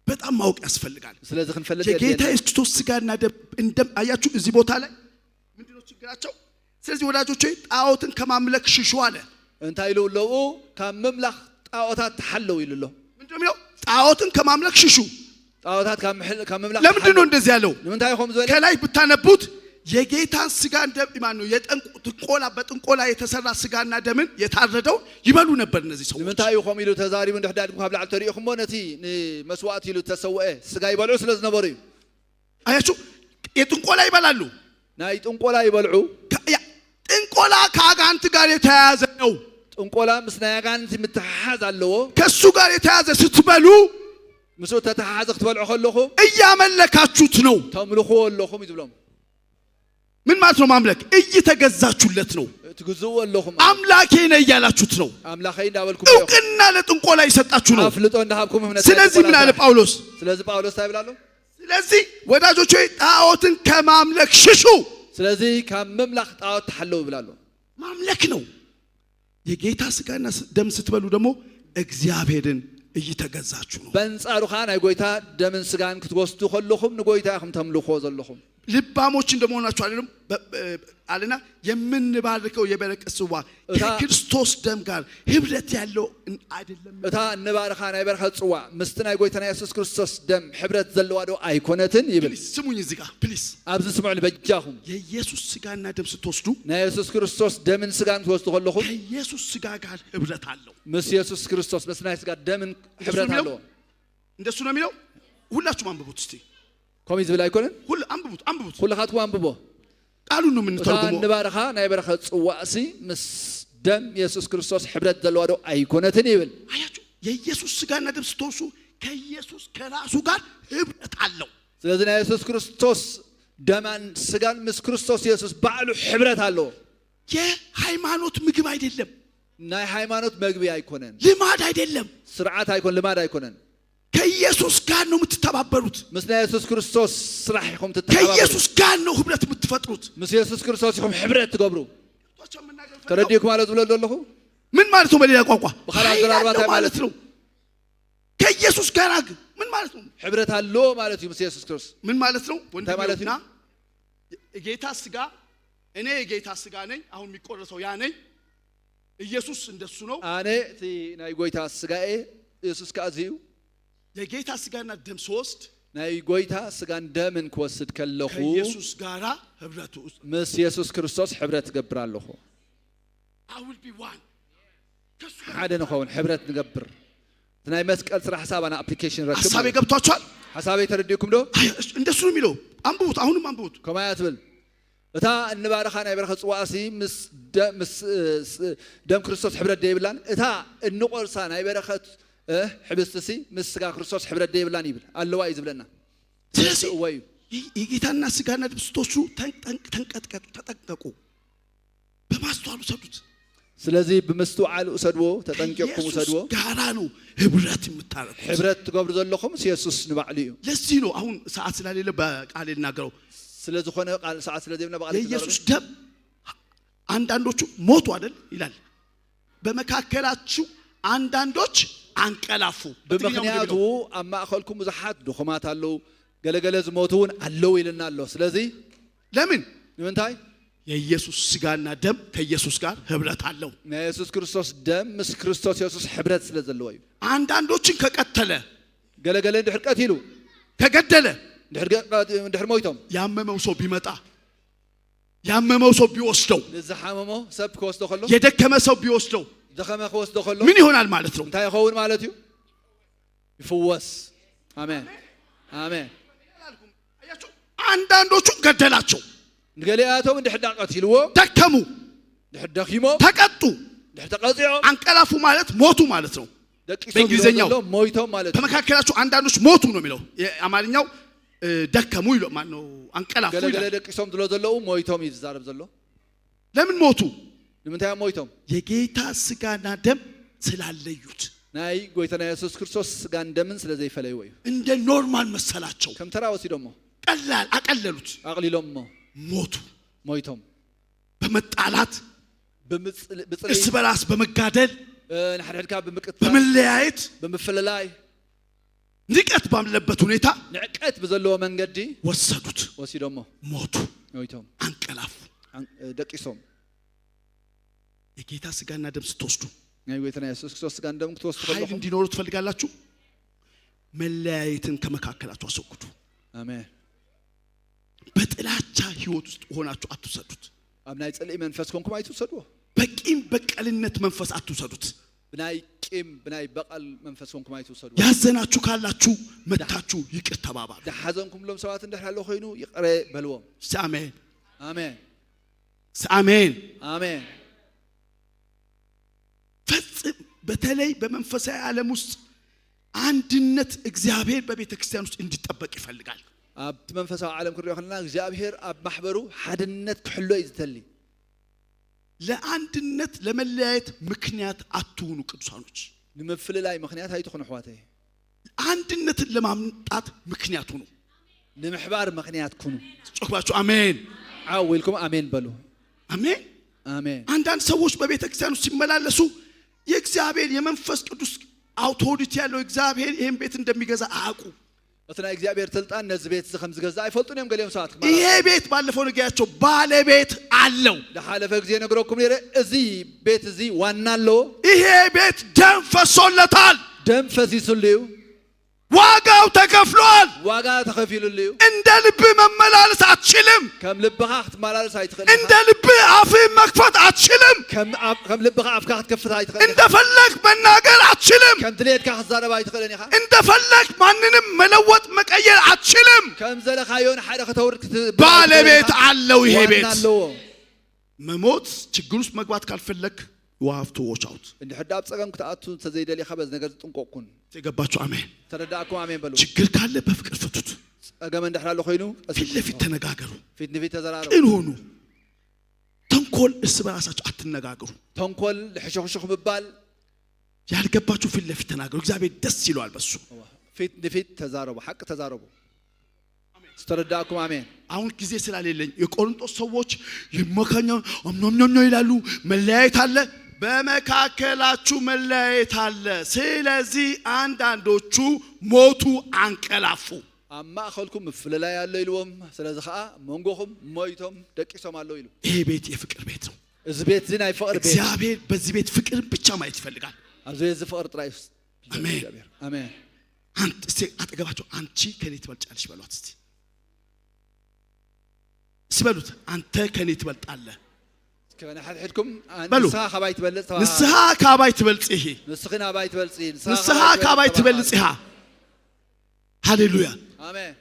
በጣም ማወቅ ያስፈልጋል። ስለዚ ክንፈልጥ የጌታ የድልየና። ኢየሱስ ክርስቶስ ስጋና ደም እንደም አያችሁ፣ እዚህ ቦታ ላይ ምንድነው ችግራቸው? ስለዚህ ወዳጆች ሆይ ጣዖትን ከማምለክ ሽሹ አለ። እንታይ ኢሉ ኣለዉ? ካብ ምምላኽ ጣዖታት ተሓለው ኢሉ ኣሎ። ምንድነው የሚለው? ጣዖትን ከማምለክ ሽሹ። ጣዖታት ካብ ምምላኽ ለምንድን ነው እንደዚህ ያለው? ንምንታይ ከም ዝበለ? ከላይ ብታነቡት የጌታን ስጋ ደም ማን ነው የጥንቆላ በጥንቆላ የተሰራ ስጋና ደምን የታረደውን ይበሉ ነበር እነዚህ ሰዎች። ንምንታይ እዩ ከምኡ ኢሉ ተዛሪቡ? እንድሕር ዳድኩም ካብ ላዕሊ ተሪኢኹሞ ነቲ ንመስዋእቲ ኢሉ ተሰውአ ስጋ ይበልዑ ስለ ዝነበሩ እዩ። አያችሁ፣ የጥንቆላ ይበላሉ። ናይ ጥንቆላ ይበልዑ። ጥንቆላ ከአጋንንት ጋር የተያያዘ ነው። ጥንቆላ ምስ ናይ ኣጋንንቲ ምትሕሓዝ ኣለዎ። ከሱ ጋር የተያያዘ ስትበሉ ምስኡ ተተሓሓዘ ክትበልዑ ከለኹም እያመለካችሁት ነው። ተምልኽዎ ኣለኹም እዩ ዝብሎም። ምን ማለት ነው ማምለክ? እየተገዛችሁለት ነው። ትግዝእዎ ኣለኹም። አምላኬ ነህ እያላችሁት ነው። ኣምላኸይ እንዳበልኩም ኢኹም። እውቅና ለጥንቆላ ይሰጣችሁ ነው። ኣፍልጦ እንዳሃብኩም እምነት። ስለዚህ ምን አለ ጳውሎስ? ስለዚ ጳውሎስ እንታይ ይብል ኣሎ? ስለዚህ ወዳጆች ሆይ ጣዖትን ከማምለክ ሽሹ። ስለዚ ካብ ምምላኽ ጣዖት ተሓለው ይብል ኣሎ። ማምለክ ነው። የጌታ ስጋና ደም ስትበሉ ደግሞ እግዚአብሔርን እየተገዛችሁ ነው። በንጻሩ ከዓ ናይ ጎይታ ደምን ስጋን ክትወስዱ ከለኹም ንጎይታ ኢኹም ተምልኾ ዘለኹም። ልባሞች እንደመሆናችሁ አይደለም አለና የምንባርከው የበረከት ጽዋ ከክርስቶስ ደም ጋር ህብረት ያለው አይደለም። እታ እንባርኻ ናይ በረኸት ጽዋዕ ምስቲ ናይ ጎይታና የሱስ ክርስቶስ ደም ሕብረት ዘለዋ ዶ ኣይኮነትን ይብል። Please ስሙኝ እዚህ ጋር please። ኣብዚ ስምዑኒ በጃኹም። የኢየሱስ ስጋና ደም ስትወስዱ ናይ የሱስ ክርስቶስ ደምን ስጋን ክትወስዱ ከለኹም ከኢየሱስ ስጋ ጋር ህብረት አለው። ምስ የሱስ ክርስቶስ ምስ ናይ ስጋ ደምን እንደሱ ሕብረት ነው የሚለው? ኣለዎ። እንደሱ ነው የሚለው። ሁላችሁም አንብቡት እስቲ። ከምኡ ዝብል ኣይኮነን? ሁሉ አንብቡት፣ አንብቡት። ኩልኻትኩም አንብቦ። ቃሉን ነው እታ የምንተርጉመው። ንባርኻ ናይ በረኸት ጽዋእሲ ምስ ደም የሱስ ክርስቶስ ሕብረት ዘለዋ ዶ ኣይኮነትን ይብል። አያችሁ፣ የኢየሱስ ስጋና ደም ስትወስዱ ከኢየሱስ ከራሱ ጋር ህብረት አለው። ስለዚ ናይ የሱስ ክርስቶስ ደማን ስጋን ምስ ክርስቶስ የሱስ ባዕሉ ሕብረት ኣለዎ። የሃይማኖት ምግብ አይደለም፣ ናይ ሃይማኖት መግቢ ኣይኮነን፣ ልማድ አይደለም። ስርዓት ኣይኮን፣ ልማድ ኣይኮነን። ከኢየሱስ ጋር ነው የምትተባበሩት። ምስ ናይ የሱስ ክርስቶስ ስራሕ ኢኹም ትተሓባበሩ። ከኢየሱስ ጋር ነው ህብረት የምትፈጥሩት። ምስ የሱስ ክርስቶስ ኢኹም ሕብረት ትገብሩ። ተረዲእኩም ኣሎ ዝብሎ ዘለኹ? ምን ማለት ነው? በሌላ ቋንቋ በካልእ ኃይል አዘራርባ አለው እንታይ ማለት ነው። ከኢየሱስ ጋር ምን ማለት ነው? ሕብረት ኣለዎ ማለት እዩ ምስ የሱስ ክርስቶስ። ምን ማለት ነው? እንታይ ማለት እዩ? ወንድሜና የጌታ ስጋ፣ እኔ የጌታ ስጋ ነኝ። አሁን የሚቆረሰው ያ ነኝ። ኢየሱስ እንደሱ ነው። ኣነ እቲ ናይ ጎይታ ስጋኤ፣ የሱስ ከዓ እዚ እዩ። የጌታ ስጋና ደም ስወስድ ናይ ጎይታ ስጋን ደምን ክወስድ ከለኹ ከኢየሱስ ጋራ ህብረቱ ውስጥ ምስ የሱስ ክርስቶስ ሕብረት ትገብር ኣለኹ። I will be one ከሱ ጋር። ሓደ ንኸውን፣ ሕብረት ንገብር፣ እቲ ናይ መስቀል ስራሕ ሓሳባና application ረክብ። ሀሳቤ ማለት እዩ። ገብቷችኋል? ሓሳበይ ተረዲእኩም ዶ? አይ፣ እንደሱ ነው የሚለው። አንብቡት፣ አሁንም አንብቡት። ከማያ ትብል እታ እንባረኻ ናይ በረኸት ጽዋእሲ ምስ ደም ክርስቶስ ሕብረት ደይብላን? እታ እንቆርሳ ናይ በረኸት ሕብስትሲ ምስ ስጋ ክርስቶስ ሕብረት ደይብላን ይብል። ኣለዋ እዩ ዝብለና። ስለዚህ እወ እዩ። የጌታና ስጋና ደም ስትወስዱ ተንቀጥቀጡ፣ ተጠንቀቁ፣ በማስተዋል ውሰዱት። ስለዚ ብምስትውዓል ውሰድዎ፣ ተጠንቂቕኩም ከኢየሱስ ውሰድዎ። ጋራ ነው ህብረት የምታረጉት። ሕብረት ትገብሩ ዘለኹም ምስ የሱስ ንባዕሉ እዩ። ለዚህ ነው አሁን ሰዓት ስለሌለ በቃል ልናገረው። ስለ ዝኾነ ቃል ሰዓት ስለ ዘይብልና በቃል። የኢየሱስ ደም አንዳንዶቹ ሞቱ አይደል ይላል። በመካከላችሁ አንዳንዶች አንቀላፉ። በትግርኛው ምንድን ነው ብምክንያቱ የሚለው? ኣብ ማእኸልኩም ብዙሓት ድኹማት ኣለዉ፣ ገለገለ ዝሞቱ እውን ኣለዉ ኢልና ኣሎ። ስለዚ ለምን? ንምንታይ? የኢየሱስ ስጋና ደም ከኢየሱስ ጋር ህብረት አለው። ናይ የሱስ ክርስቶስ ደም ምስ ክርስቶስ የሱስ ሕብረት ስለ ዘለዎ እዩ። አንዳንዶችን ከቀተለ ገለገለ እንድሕር ቀቲሉ ከገደለ እንድሕር ሞይቶም ያመመው ሰው ቢመጣ፣ ያመመው ሰው ቢወስደው፣ ንዝሓመሞ ሰብ ክወስዶ ከሎ፣ የደከመ ሰው ቢወስደው ዝደኸመ ክወስዶ ከሎ ምን ይሆናል ማለት ነው? እንታይ ይኸውን ማለት እዩ? ይፍወስ። ኣሜን፣ ኣሜን። አያችሁ፣ አንዳንዶቹን ገደላቸው፣ ንገሊኣቶም እንድሕር ዳ ቀቲልዎ ደከሙ፣ እንድሕር ደኺሞም ተቀጡ። እንድሕር ተቐፂዖም። አንቀላፉ ማለት ሞቱ ማለት ነው። ደቂሶም በእንግሊዝኛው ዘሎ ሞይቶም ማለት እዩ። በመካከላችሁ አንዳንዶች ሞቱ ነው የሚለው። የአማርኛው ደከሙ ይሎ ማነው አንቀላፉ ገለገለ ይላል። ደቂሶም ዝሎ ዘለዉ ሞይቶም እዩ ዝዛረብ ዘሎ። ለምን ሞቱ? ንምንታይ እዮም ሞይቶም? የጌታ ስጋና ደም ስላለዩት። ናይ ጎይታና የሱስ ክርስቶስ ስጋን ደምን ስለ ዘይፈለይዎ እዩ። እንደ normal መሰላቸው። ከም ተራ ወሲዶሞ። ቀላል አቀለሉት። ኣቕሊሎሞ። ሞቱ። ሞይቶም። በመጣላት፣ ብፅልኢ፣ እርስ በራስ በመጋደል፣ ንሓድሕድካ ብምቅትታል፣ በመለያየት፣ ብምፍልላይ፣ ንቀት ባለበት ሁኔታ ንዕቀት ብዘለዎ መንገዲ ወሰዱት። ወሲዶሞ። ሞቱ። ሞይቶም። አንቀላፉ። ደቂሶም። የጌታ ስጋና ደም ስትወስዱ ናይ ጎይታና የሱስ ክርስቶስ ስጋን ደም ክትወስዱ ኃይል ከለኹም እንዲኖሩ ትፈልጋላችሁ? መለያየትን ከመካከላችሁ አስወግዱ። ኣሜን። በጥላቻ ህይወት ውስጥ ሆናችሁ አትውሰዱት። ኣብ ናይ ፅልኢ መንፈስ ኮንኩም ኣይትውሰድዎ። በቂም በቀልነት መንፈስ አትውሰዱት። ብናይ ቂም ብናይ በቐል መንፈስ ኮንኩም ኣይትውሰድዎ። ያዘናችሁ ካላችሁ መታችሁ ይቅር ተባባሉ። ዝሓዘንኩምሎም ሰባት እንድሕር ኣሎ ኮይኑ ይቕረ በልዎም። እስቲ አሜን። ኣሜን። እስቲ አሜን። ኣሜን። ፈጽም በተለይ በመንፈሳዊ ዓለም ውስጥ አንድነት እግዚአብሔር በቤተ ክርስቲያን ውስጥ እንዲጠበቅ ይፈልጋል። ኣብቲ መንፈሳዊ ዓለም ክንሪኦ ከለና እግዚኣብሔር ኣብ ማሕበሩ ሓድነት ክሕሎ እዩ ዝደሊ። ለአንድነት ለመለያየት ምክንያት አትሁኑ ቅዱሳኖች። ንምፍልላይ ምክንያት ኣይትኹኑ ኣሕዋተይ። አንድነትን ለማምጣት ምክንያት ሁኑ። ንምሕባር ምክንያት ኩኑ። ጮክ ብላችሁ አሜን። ዓው ኢልኩም ኣሜን በሉ። አሜን። ኣሜን። አንዳንድ ሰዎች በቤተ ክርስቲያን ውስጥ ሲመላለሱ የእግዚአብሔር የመንፈስ ቅዱስ authority ያለው እግዚአብሔር ይህን ቤት እንደሚገዛ አያውቁ። እቲ ናይ እግዚኣብሔር ስልጣን ነዚ ቤት እዚ ከም ዝገዛእ ኣይፈልጡን እዮም ገሊኦም ሰባት። ይሄ ቤት ባለፈው ነግሬያቸው ባለቤት አለው። ዝሓለፈ ግዜ ነግረኩም ነይረ፣ እዚ ቤት እዚ ዋና ኣለዎ። ይሄ ቤት ደም ፈሶለታል። ደም ፈሲሱሉ እዩ። ዋጋው ተከፍሏል። ዋጋ ተኸፊሉሉ እዩ። እንደ እንደ ልብህ መመላለስ አትችልም። ከም ልብኻ ክትመላለስ ኣይትኽእልን። እንደ ልብህ አፍህን መክፈት አትችልም። ከም ልብኻ ኣፍካ ክትከፍት ኣይትኽእልን ኢኻ። እንደፈለግ መናገር አትችልም። ከም ድሌትካ ክትዛረብ ኣይትኽእልን ኢኻ። እንደፈለግ ማንንም መለወጥ መቀየር አትችልም። ከም ዘለኻዮ ንሓደ ከተውርድ ክትብል ባለቤት አለው ይሄ ዋና ቤት። ኣለዎ። መሞት ችግር ውስጥ መግባት ካልፈለግ you have to watch out። እንድሕር ኣብ ፀገም ክትኣቱ እንተዘይደሊኻ በዚ ነገር ዝጥንቀቅ ኩን። የገባችሁ አሜን። ተረዳእኩም ኣሜን በሉ። ችግር ካለ በፍቅር ፍቱት። ፀገም እንድሕር ኣሎ ኮይኑ ፊት ለፊት ተነጋገሩ። ፊት ንፊት ተዘራረቡ። ቅን ሁኑ። ተንኮል እርስ በራሳችሁ አትነጋገሩ። ተንኮል ሕሹኽሹኽ ምባል። ያልገባችሁ ፊት ለፊት ተናገሩ። እግዚአብሔር ደስ ይለዋል በሱ። ፊት ንፊት ተዛረቡ፣ ሓቂ ተዛረቡ። ዝተረዳእኩም ኣሜን። አሁን ጊዜ ስላሌለኝ የቆሮንቶስ ሰዎች ይመካኛ አምኖምኖ ይላሉ። መለያየት አለ፣ በመካከላችሁ መለያየት አለ። ስለዚህ አንዳንዶቹ ሞቱ፣ አንቀላፉ። ኣብ ማእኸልኩም ምፍልላይ ኣሎ ኢልዎም፣ ስለዚ ከዓ መንጎኹም ሞይቶም ደቂሶም ኣለዉ ኢሉ። ይሄ ቤት የፍቅር ቤት ነው። እዚ ቤት እዚ ናይ ፍቅሪ ቤት። እግዚአብሔር በዚህ ቤት ፍቅርን ብቻ ማየት ይፈልጋል። ኣብዚ ቤት እዚ ፍቅሪ ጥራይ እዩ። አሜን። እግዚአብሔር ኣሜን። አንት እስቲ አጠገባቸው አንቺ ከኔ ትበልጫለሽ በሏት። እስቲ በሉት፣ አንተ ከኔ ትበልጣለህ። ንሓድሕድኩም በሉ። ንስኻ ካባይ ትበልፅ ተባሃሉ። ንስኻ ካባይ ትበልጽ ይሄ። ንስኺ ናባይ ትበልፂ። ንስኻ ካባይ ትበልጽ ኢኻ። ሃሌሉያ። ኣሜን።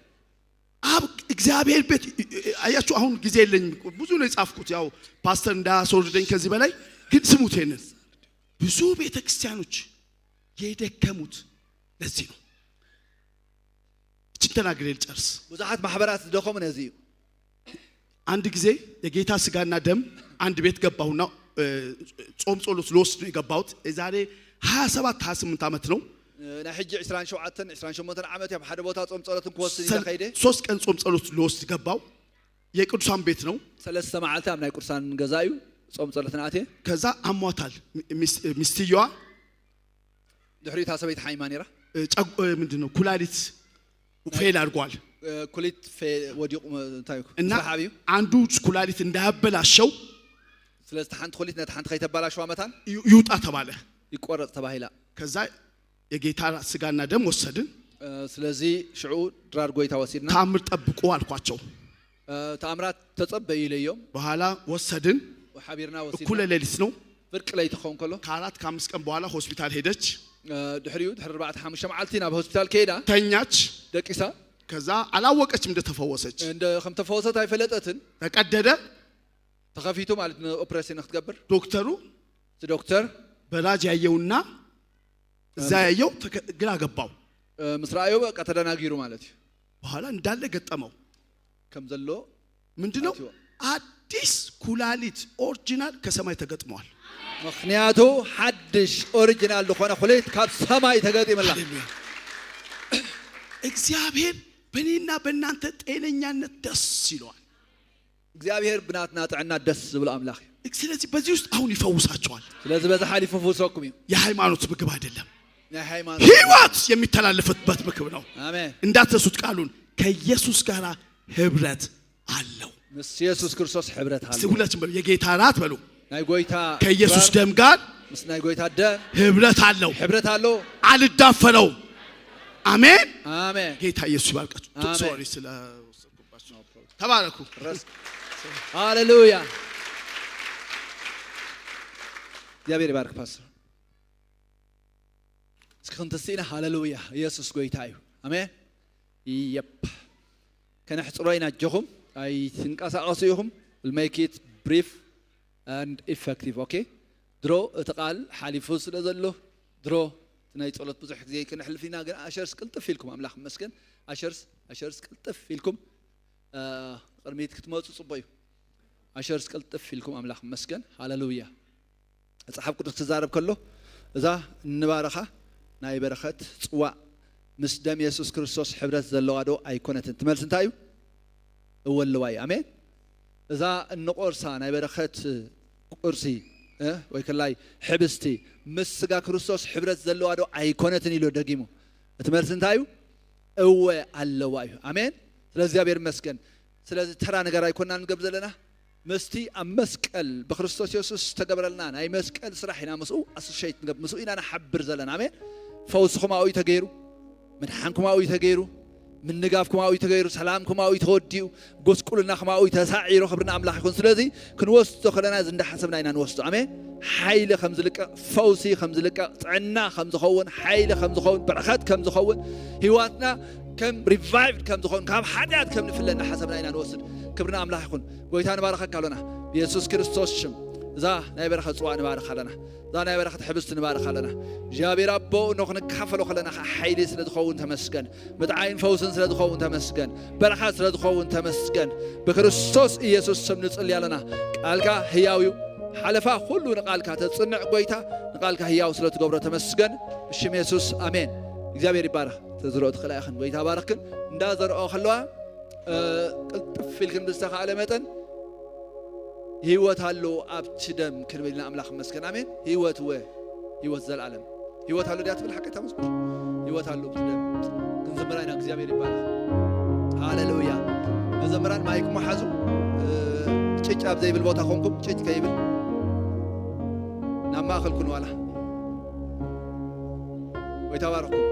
አብ እግዚአብሔር ቤት አያችሁ። አሁን ጊዜ የለኝም፣ ብዙ ነው የጻፍኩት። ያው ፓስተር እንዳያስወርደኝ ከዚህ በላይ ግን ስሙት። ይሄንን ብዙ ቤተ ክርስቲያኖች የደከሙት ለዚህ ነው። እችን ተናግሬ ልጨርስ። ብዙሓት ማሕበራት ዝደኸሙ ነዚ እዩ። አንድ ጊዜ የጌታ ስጋና ደም አንድ ቤት ገባሁና ጾም ጸሎት ልወስድ ነው የገባሁት። የዛሬ 27 28 ዓመት ነው። ናይ ሕጂ 27 28 ዓመት እዮም፣ ሓደ ቦታ ጾም ጸሎትን ክወስድ ኢለ ከይደ። 3 ቀን ጾም ጸሎት ልወስድ ገባው። የቅዱሳን ቤት ነው። 3 መዓልቲ ኣብ ናይ ቅዱሳን ገዛ እዩ ጾም ጸሎትን ኣትየ። ከዛ አሟታል ሚስትየዋ። ድሕሪኡ እታ ሰበይቲ ሓሚማ ነይራ። ምንድን ነው ኩላሊት fail አድርጓል። ኩሊት ወዲቑ እንታይ እና ሰሓብ እዩ። አንዱ ኩላሊት እንዳያበላሸው ስለዚ እቲ ሓንቲ ኩሊት ነቲ ሓንቲ ከይተበላሸዋ መታን ይውጣ ተባለ። ይቆረፅ ተባሂላ። ከዛ የጌታ ስጋና ደም ወሰድን። ስለዚ ሽዑ ድራር ጎይታ ወሲድና። ተአምር ጠብቁ አልኳቸው። ተኣምራት ተጸበዩ ኢለዮም። በኋላ ወሰድን። ሓቢርና እኩለ ወሲድና። ሌሊት ነው። ፍርቂ ለይቲ ክኸውን ከሎ። ከ4 ከ5 ቀን በኋላ ሆስፒታል ሄደች፣ ድሕሪኡ ድሕሪ 4 5 መዓልቲ ናብ ሆስፒታል ከይዳ። ተኛች። ደቂሳ። ከዛ አላወቀችም እንደተፈወሰች። እንደ ከም ተፈወሰት ኣይፈለጠትን። ተቀደደ። ተኸፊቱ ማለት ንኦፕሬሽን ክትገብር። ዶክተሩ እቲ ዶክተር በራጅ ያየውና እዛ ያየው ግራ ገባው። ምስ ረኣዮ በቃ ተደናጊሩ ማለት እዩ። በኋላ እንዳለ ገጠመው። ከም ዘሎ ምንድነው? ኣትዎ። አዲስ ኩላሊት original ከሰማይ ተገጥመዋል። ምክንያቱ ሓድሽ original ዝኾነ ኩሊት ካብ ሰማይ ተገጢሙላ። ሃሌሉያ! እግዚአብሔር በእኔና በእናንተ ጤነኛነት ደስ ይለዋል። እግዚኣብሔር ብናትና ጥዕና ደስ ዝብሎ ኣምላኽ እዩ። ስለዚህ በዚህ ውስጥ አሁን ይፈውሳቸዋል። ስለዚ በዚ ሓሊፉ ፍውሰኩም እዩ። የሃይማኖት ምግብ አይደለም፣ ናይ ሃይማኖት ህይወት የሚተላለፍበት ምግብ ነው። ኣሜን። እንዳትረሱት ቃሉን፣ ከኢየሱስ ጋር ህብረት አለው። ምስ ኢየሱስ ክርስቶስ ሕብረት እስቲ ሃለዎ። ሁላችን በሉ፣ የጌታ ራት በሉ። ናይ ጎይታ ከኢየሱስ ደም ጋር ምስ ናይ ጎይታ ደም ህብረት አለው። ሕብረት ኣለዎ። አልዳፈረውም። አሜን። ኣሜን። ጌታ ኢየሱስ ይባርካችሁ። አሜን። Sorry ስለወሰድኩባችሁ። ተባረኩ። ሃሌሉያ፣ እግዚአብሔር ይባርክ ፓስተር። እስኪ ክንትስኢና። ሃሌሉያ፣ ኢየሱስ ጎይታ እዩ። ኣሜን። የፕ ከነሕፅሮ ኢና፣ እጆኹም ኣይትንቀሳቐሱ ኢኹም። We'll make it brief and effective, okay? ድሮ እቲ ቃል ሓሊፉ ስለ ዘሎ ድሮ እቲ ናይ ጸሎት ብዙሕ ግዜ ክንሕልፍ ኢና፣ ግን ushers ቅልጥፍ ኢልኩም፣ ኣምላኽ መስገን፣ ushers ቅልጥፍ ኢልኩም ቅድሚት ክትመፁ ፅቡቅ እዩ። Ushers ቅልጥፍ ኢልኩም፣ ኣምላኽ መስገን፣ ሃሌሉያ። መፅሓፍ ቅዱስ ክዛረብ ከሎ እዛ እንባረኻ ናይ በረኸት ፅዋዕ ምስ ደም የሱስ ክርስቶስ ሕብረት ዘለዋ ዶ ኣይኮነትን? ትመልስ እንታይ እዩ? እወ ኣለዋ እዩ። ኣሜን። እዛ እንቆርሳ ናይ በረኸት ቁርሲ ወይ ከላይ ሕብስቲ ምስ ስጋ ክርስቶስ ሕብረት ዘለዋ ዶ ኣይኮነትን ኢሉ ደጊሙ። እቲ መልሲ እንታይ እዩ? እወ ኣለዋ እዩ። ኣሜን። ስለዚ እግዚኣብሔር ይመስገን። ስለዚ ተራ ነገር ኣይኮንና ንገብር ዘለና፣ ምስቲ ኣብ መስቀል ብክርስቶስ የሱስ ዝተገበረልና ናይ መስቀል ስራሕ ኢና ምስኡ associate ንገብር፣ ምስኡ ኢና ንሓብር ዘለና። ኣሜን። ፈውስኹም ኣብኡ እዩ ተገይሩ፣ ምድሓንኩም ኣብኡ እዩ ተገይሩ። ምንጋፍ ከማኡ ተገይሩ ሰላም ከማኡ ተወዲኡ ጎስቁልና ከማኡ ተሳዒሩ ክብርና ኣምላኽ ይኹን ስለዚ ክንወስዶ ከለና እዚ እንዳሓሰብና ኢና ንወስዶ ኣሜን ሓይሊ ከም ዝልቀቕ ፈውሲ ከም ዝልቀቕ ጥዕና ከም ዝኸውን ሓይሊ ከም ዝኸውን በረኸት ከም ዝኸውን ህይወትና ከም revived ከም ዝኸውን ካብ ሓጢኣት ከም ንፍለ እንዳሓሰብና ኢና ንወስድ ክብርና ኣምላኽ ይኹን ጎይታ ንባረኸካ ኣሎና ብየሱስ ክርስቶስ ሽም እዛ ናይ በረኸት ፅዋዕ ንባርኽ ኣለና እዛ ናይ በረኸት ሕብስቲ ንባርኽ ኣለና እግዚኣብሔር ኣቦ ንክንካፈሎ ከለና ሓይሊ ስለ ዝኸውን ተመስገን ምጥዓይን ፈውስን ስለ ዝኸውን ተመስገን በረኸት ስለ ዝኸውን ተመስገን ብክርስቶስ ኢየሱስ ስም ንፅሊ ኣለና ቃልካ ህያው እዩ ሓለፋ ኩሉ ንቃልካ ተፅንዕ ጎይታ ንቃልካ ህያው ስለ ትገብሮ ተመስገን ብሽም የሱስ ኣሜን እግዚኣብሔር ይባረኽ ተዝርኦ ትኽእላ ኢኽን ጎይታ ባረኽክን እንዳዘርኦ ከለዋ ቅልጥፍ ኢልክን ብዝተኻእለ መጠን ህይወት ኣሎ ኣብቲ ደም ክንብል ኢና ኣምላኽ መስገን ኣሜን ህይወት ወ ህይወት ዘለዓለም ህይወት ኣሎ ድያ ትብል ሓቂ ተመስገን ህይወት ኣሎ ኣብቲ ደም ክንዝምራ ኢና እግዚኣብሔር ይባረኽ ሃሌሉያ መዘምራን mic ኩም ሓዙ ጭጭ ኣብ ዘይብል ቦታ ኮንኩም ጭጭ ከይብል ናብ ማእኸል ኩኑ ዋላ ወይ ተባረኽኩም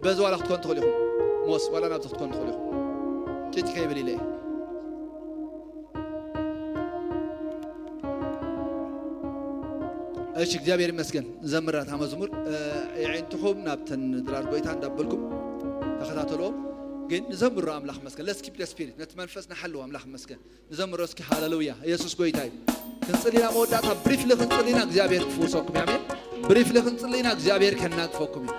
በዚ ዋላ ክትኮን ትኽእሉ ኢኹም ሞስ ዋላ ናብዚ ክትኮን ትኽእሉ ኢኹም ጭጭ ከይብል ኢለ እሺ እግዚአብሔር ይመስገን ዘምራት መዝሙር የዒንትኹም ናብተን ድራር ጎይታ እንዳበልኩም ተኸታተልዎም ግን ንዘምሮ ኣምላኽ መስገን let's keep spirit ነቲ መንፈስ ንሓልዎ ኣምላኽ መስገን ንዘምሮ እስኪ ሃሌሉያ ኢየሱስ ጎይታ እዩ ክንፅሊና መወዳእታ briefly ክንፅሊና እግዚኣብሔር ክፍውሰኩም እዩ ኣሜን briefly ክንፅሊና እግዚኣብሔር ከናግፈኩም እዩ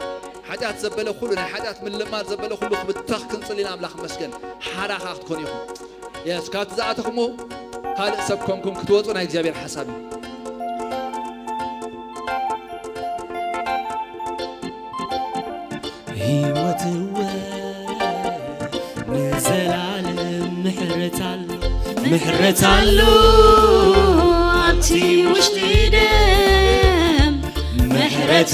ሓጢኣት ዘበለ ኩሉ ናይ ሓጢኣት ምልማድ ዘበለ ኩሉ ክብተኽ ክንፅሊና ኣምላኽ መስገን ሓራኻ ክትኮኑ ኢኹም yes ካብቲ ዝኣተኹሞ ካልእ ሰብ ኮንኩም ክትወፁ ናይ እግዚኣብሔር ሓሳብ እዩ ህይወት ንዘላለም ምሕረት ኣሎ ምሕረት ኣሎ ኣብቲ ውሽጢ ደም ምሕረት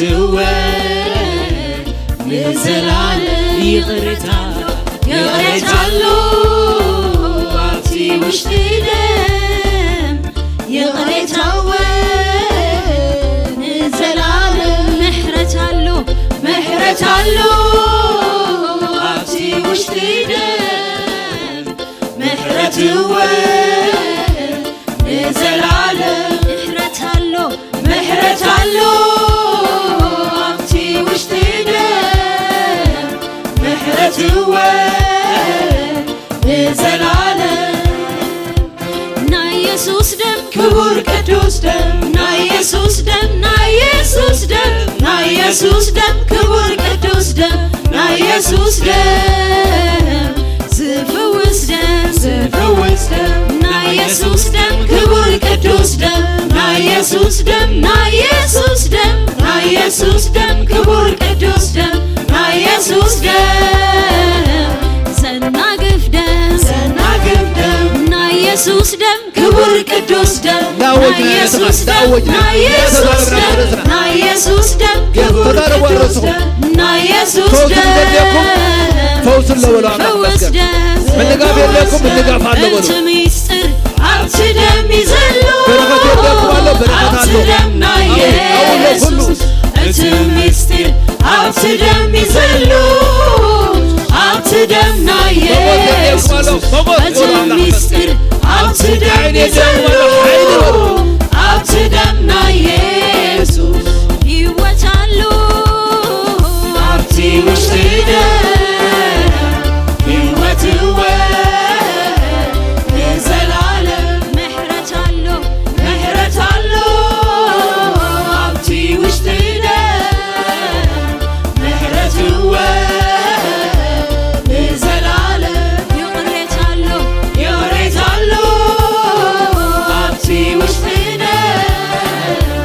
ንዘላለም ይቕሬታ ይቕሬታ ኣሎ ኣብቲ ውሽጢ ደም ይቕሬታ ንዘላለም ምሕረት ኣሎ ምሕረት ኣሎ ኣብቲ ውሽጢ ደም ምሕረት ንዘላለም ምሕረት ኣሎ ምሕረት ኣሎ ኣብቲ ውሽጢ ደም ምሕረት ንዘላለም ናይ ኢየሱስ ደም ክቡር ቅዱስ ደም ናይ ኢየሱስ ደም ናይ ኢየሱስ ደም ናይ ኢየሱስ ደም ክቡር ቅዱስ ደም ናይ ኢየሱስ ደም ዝፍውስ ደም ዝፍውስ ደም ናይ ኢየሱስ ደም ክቡር ቅዱስ ደም ናይ ኢየሱስ ደም ናይ ኢየሱስ ደም ናይ ኢየሱስ ደም ክቡር ቅዱስ ደም ናይ ኢየሱስ ደም ዘናግፍ ደም ዘናግፍ ደም ናይ ኢየሱስ ደም ክቡር ቅዱስ ደም ናይ ኢየሱስ ደም ናይ ኢየሱስ ደም ናይ ኢየሱስ ደም ክቡር ቅዱስ ደም ናይ ኢየሱስ ደም ፈውስ ለበሉ ኣምላኽ መስገን ምንጋፍ የለኩም ምንጋፍ ኣሎ በሉ እቲ ምስጢር ኣብቲ ደም እዩ ዘሎ በረኸት የለኩም ኣሎ በረኸት ኣብቲ ኣሎ ደም ናይ ኢየሱስ እቲ ምስጢር ኣብቲ ደም እዩ ዘሎ ኣብቲ ደም ናይ ኢየሱስ እቲ ምስጢር ኣብቲ ደም እዩ ዘሎ ኣብቲ ደም ናይ ኢየሱስ ህይወት ኣሎ ኣብቲ ውሽጢ ደም ህይወት ንዘላለም ምሕረት ኣሎ ምሕረት ኣሎ ኣብቲ ውሽጢ ደም ምሕረት ንዘላለም ይቕሬታ ኣሎ ይቕሬታ ኣሎ ኣብቲ ውሽጢ ደም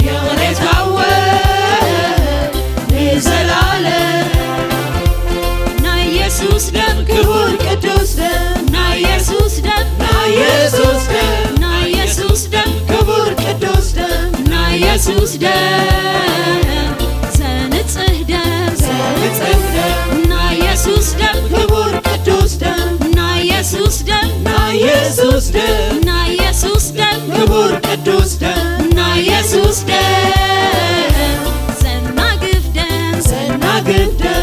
ይቕሬታ ንዘላለም ናይ ኢየሱስ ደም ክቡር ቅዱስ ደም ናይ ኢየሱስ ደም ናይ ኢየሱስ ደም ናይ ኢየሱስ ደም ክቡር ቅዱስ ደም ናይ ኢየሱስ ደም ዘንጽህ ደም ዘንጽህ ደም ናይ ኢየሱስ ደም ክቡር ቅዱስ ደም ናይ ኢየሱስ ደም ናይ ኢየሱስ ደም ናይ ኢየሱስ ደም ክቡር ቅዱስ ደም ናይ ኢየሱስ ደም ዘናግፍ የማይረግፍ ደም።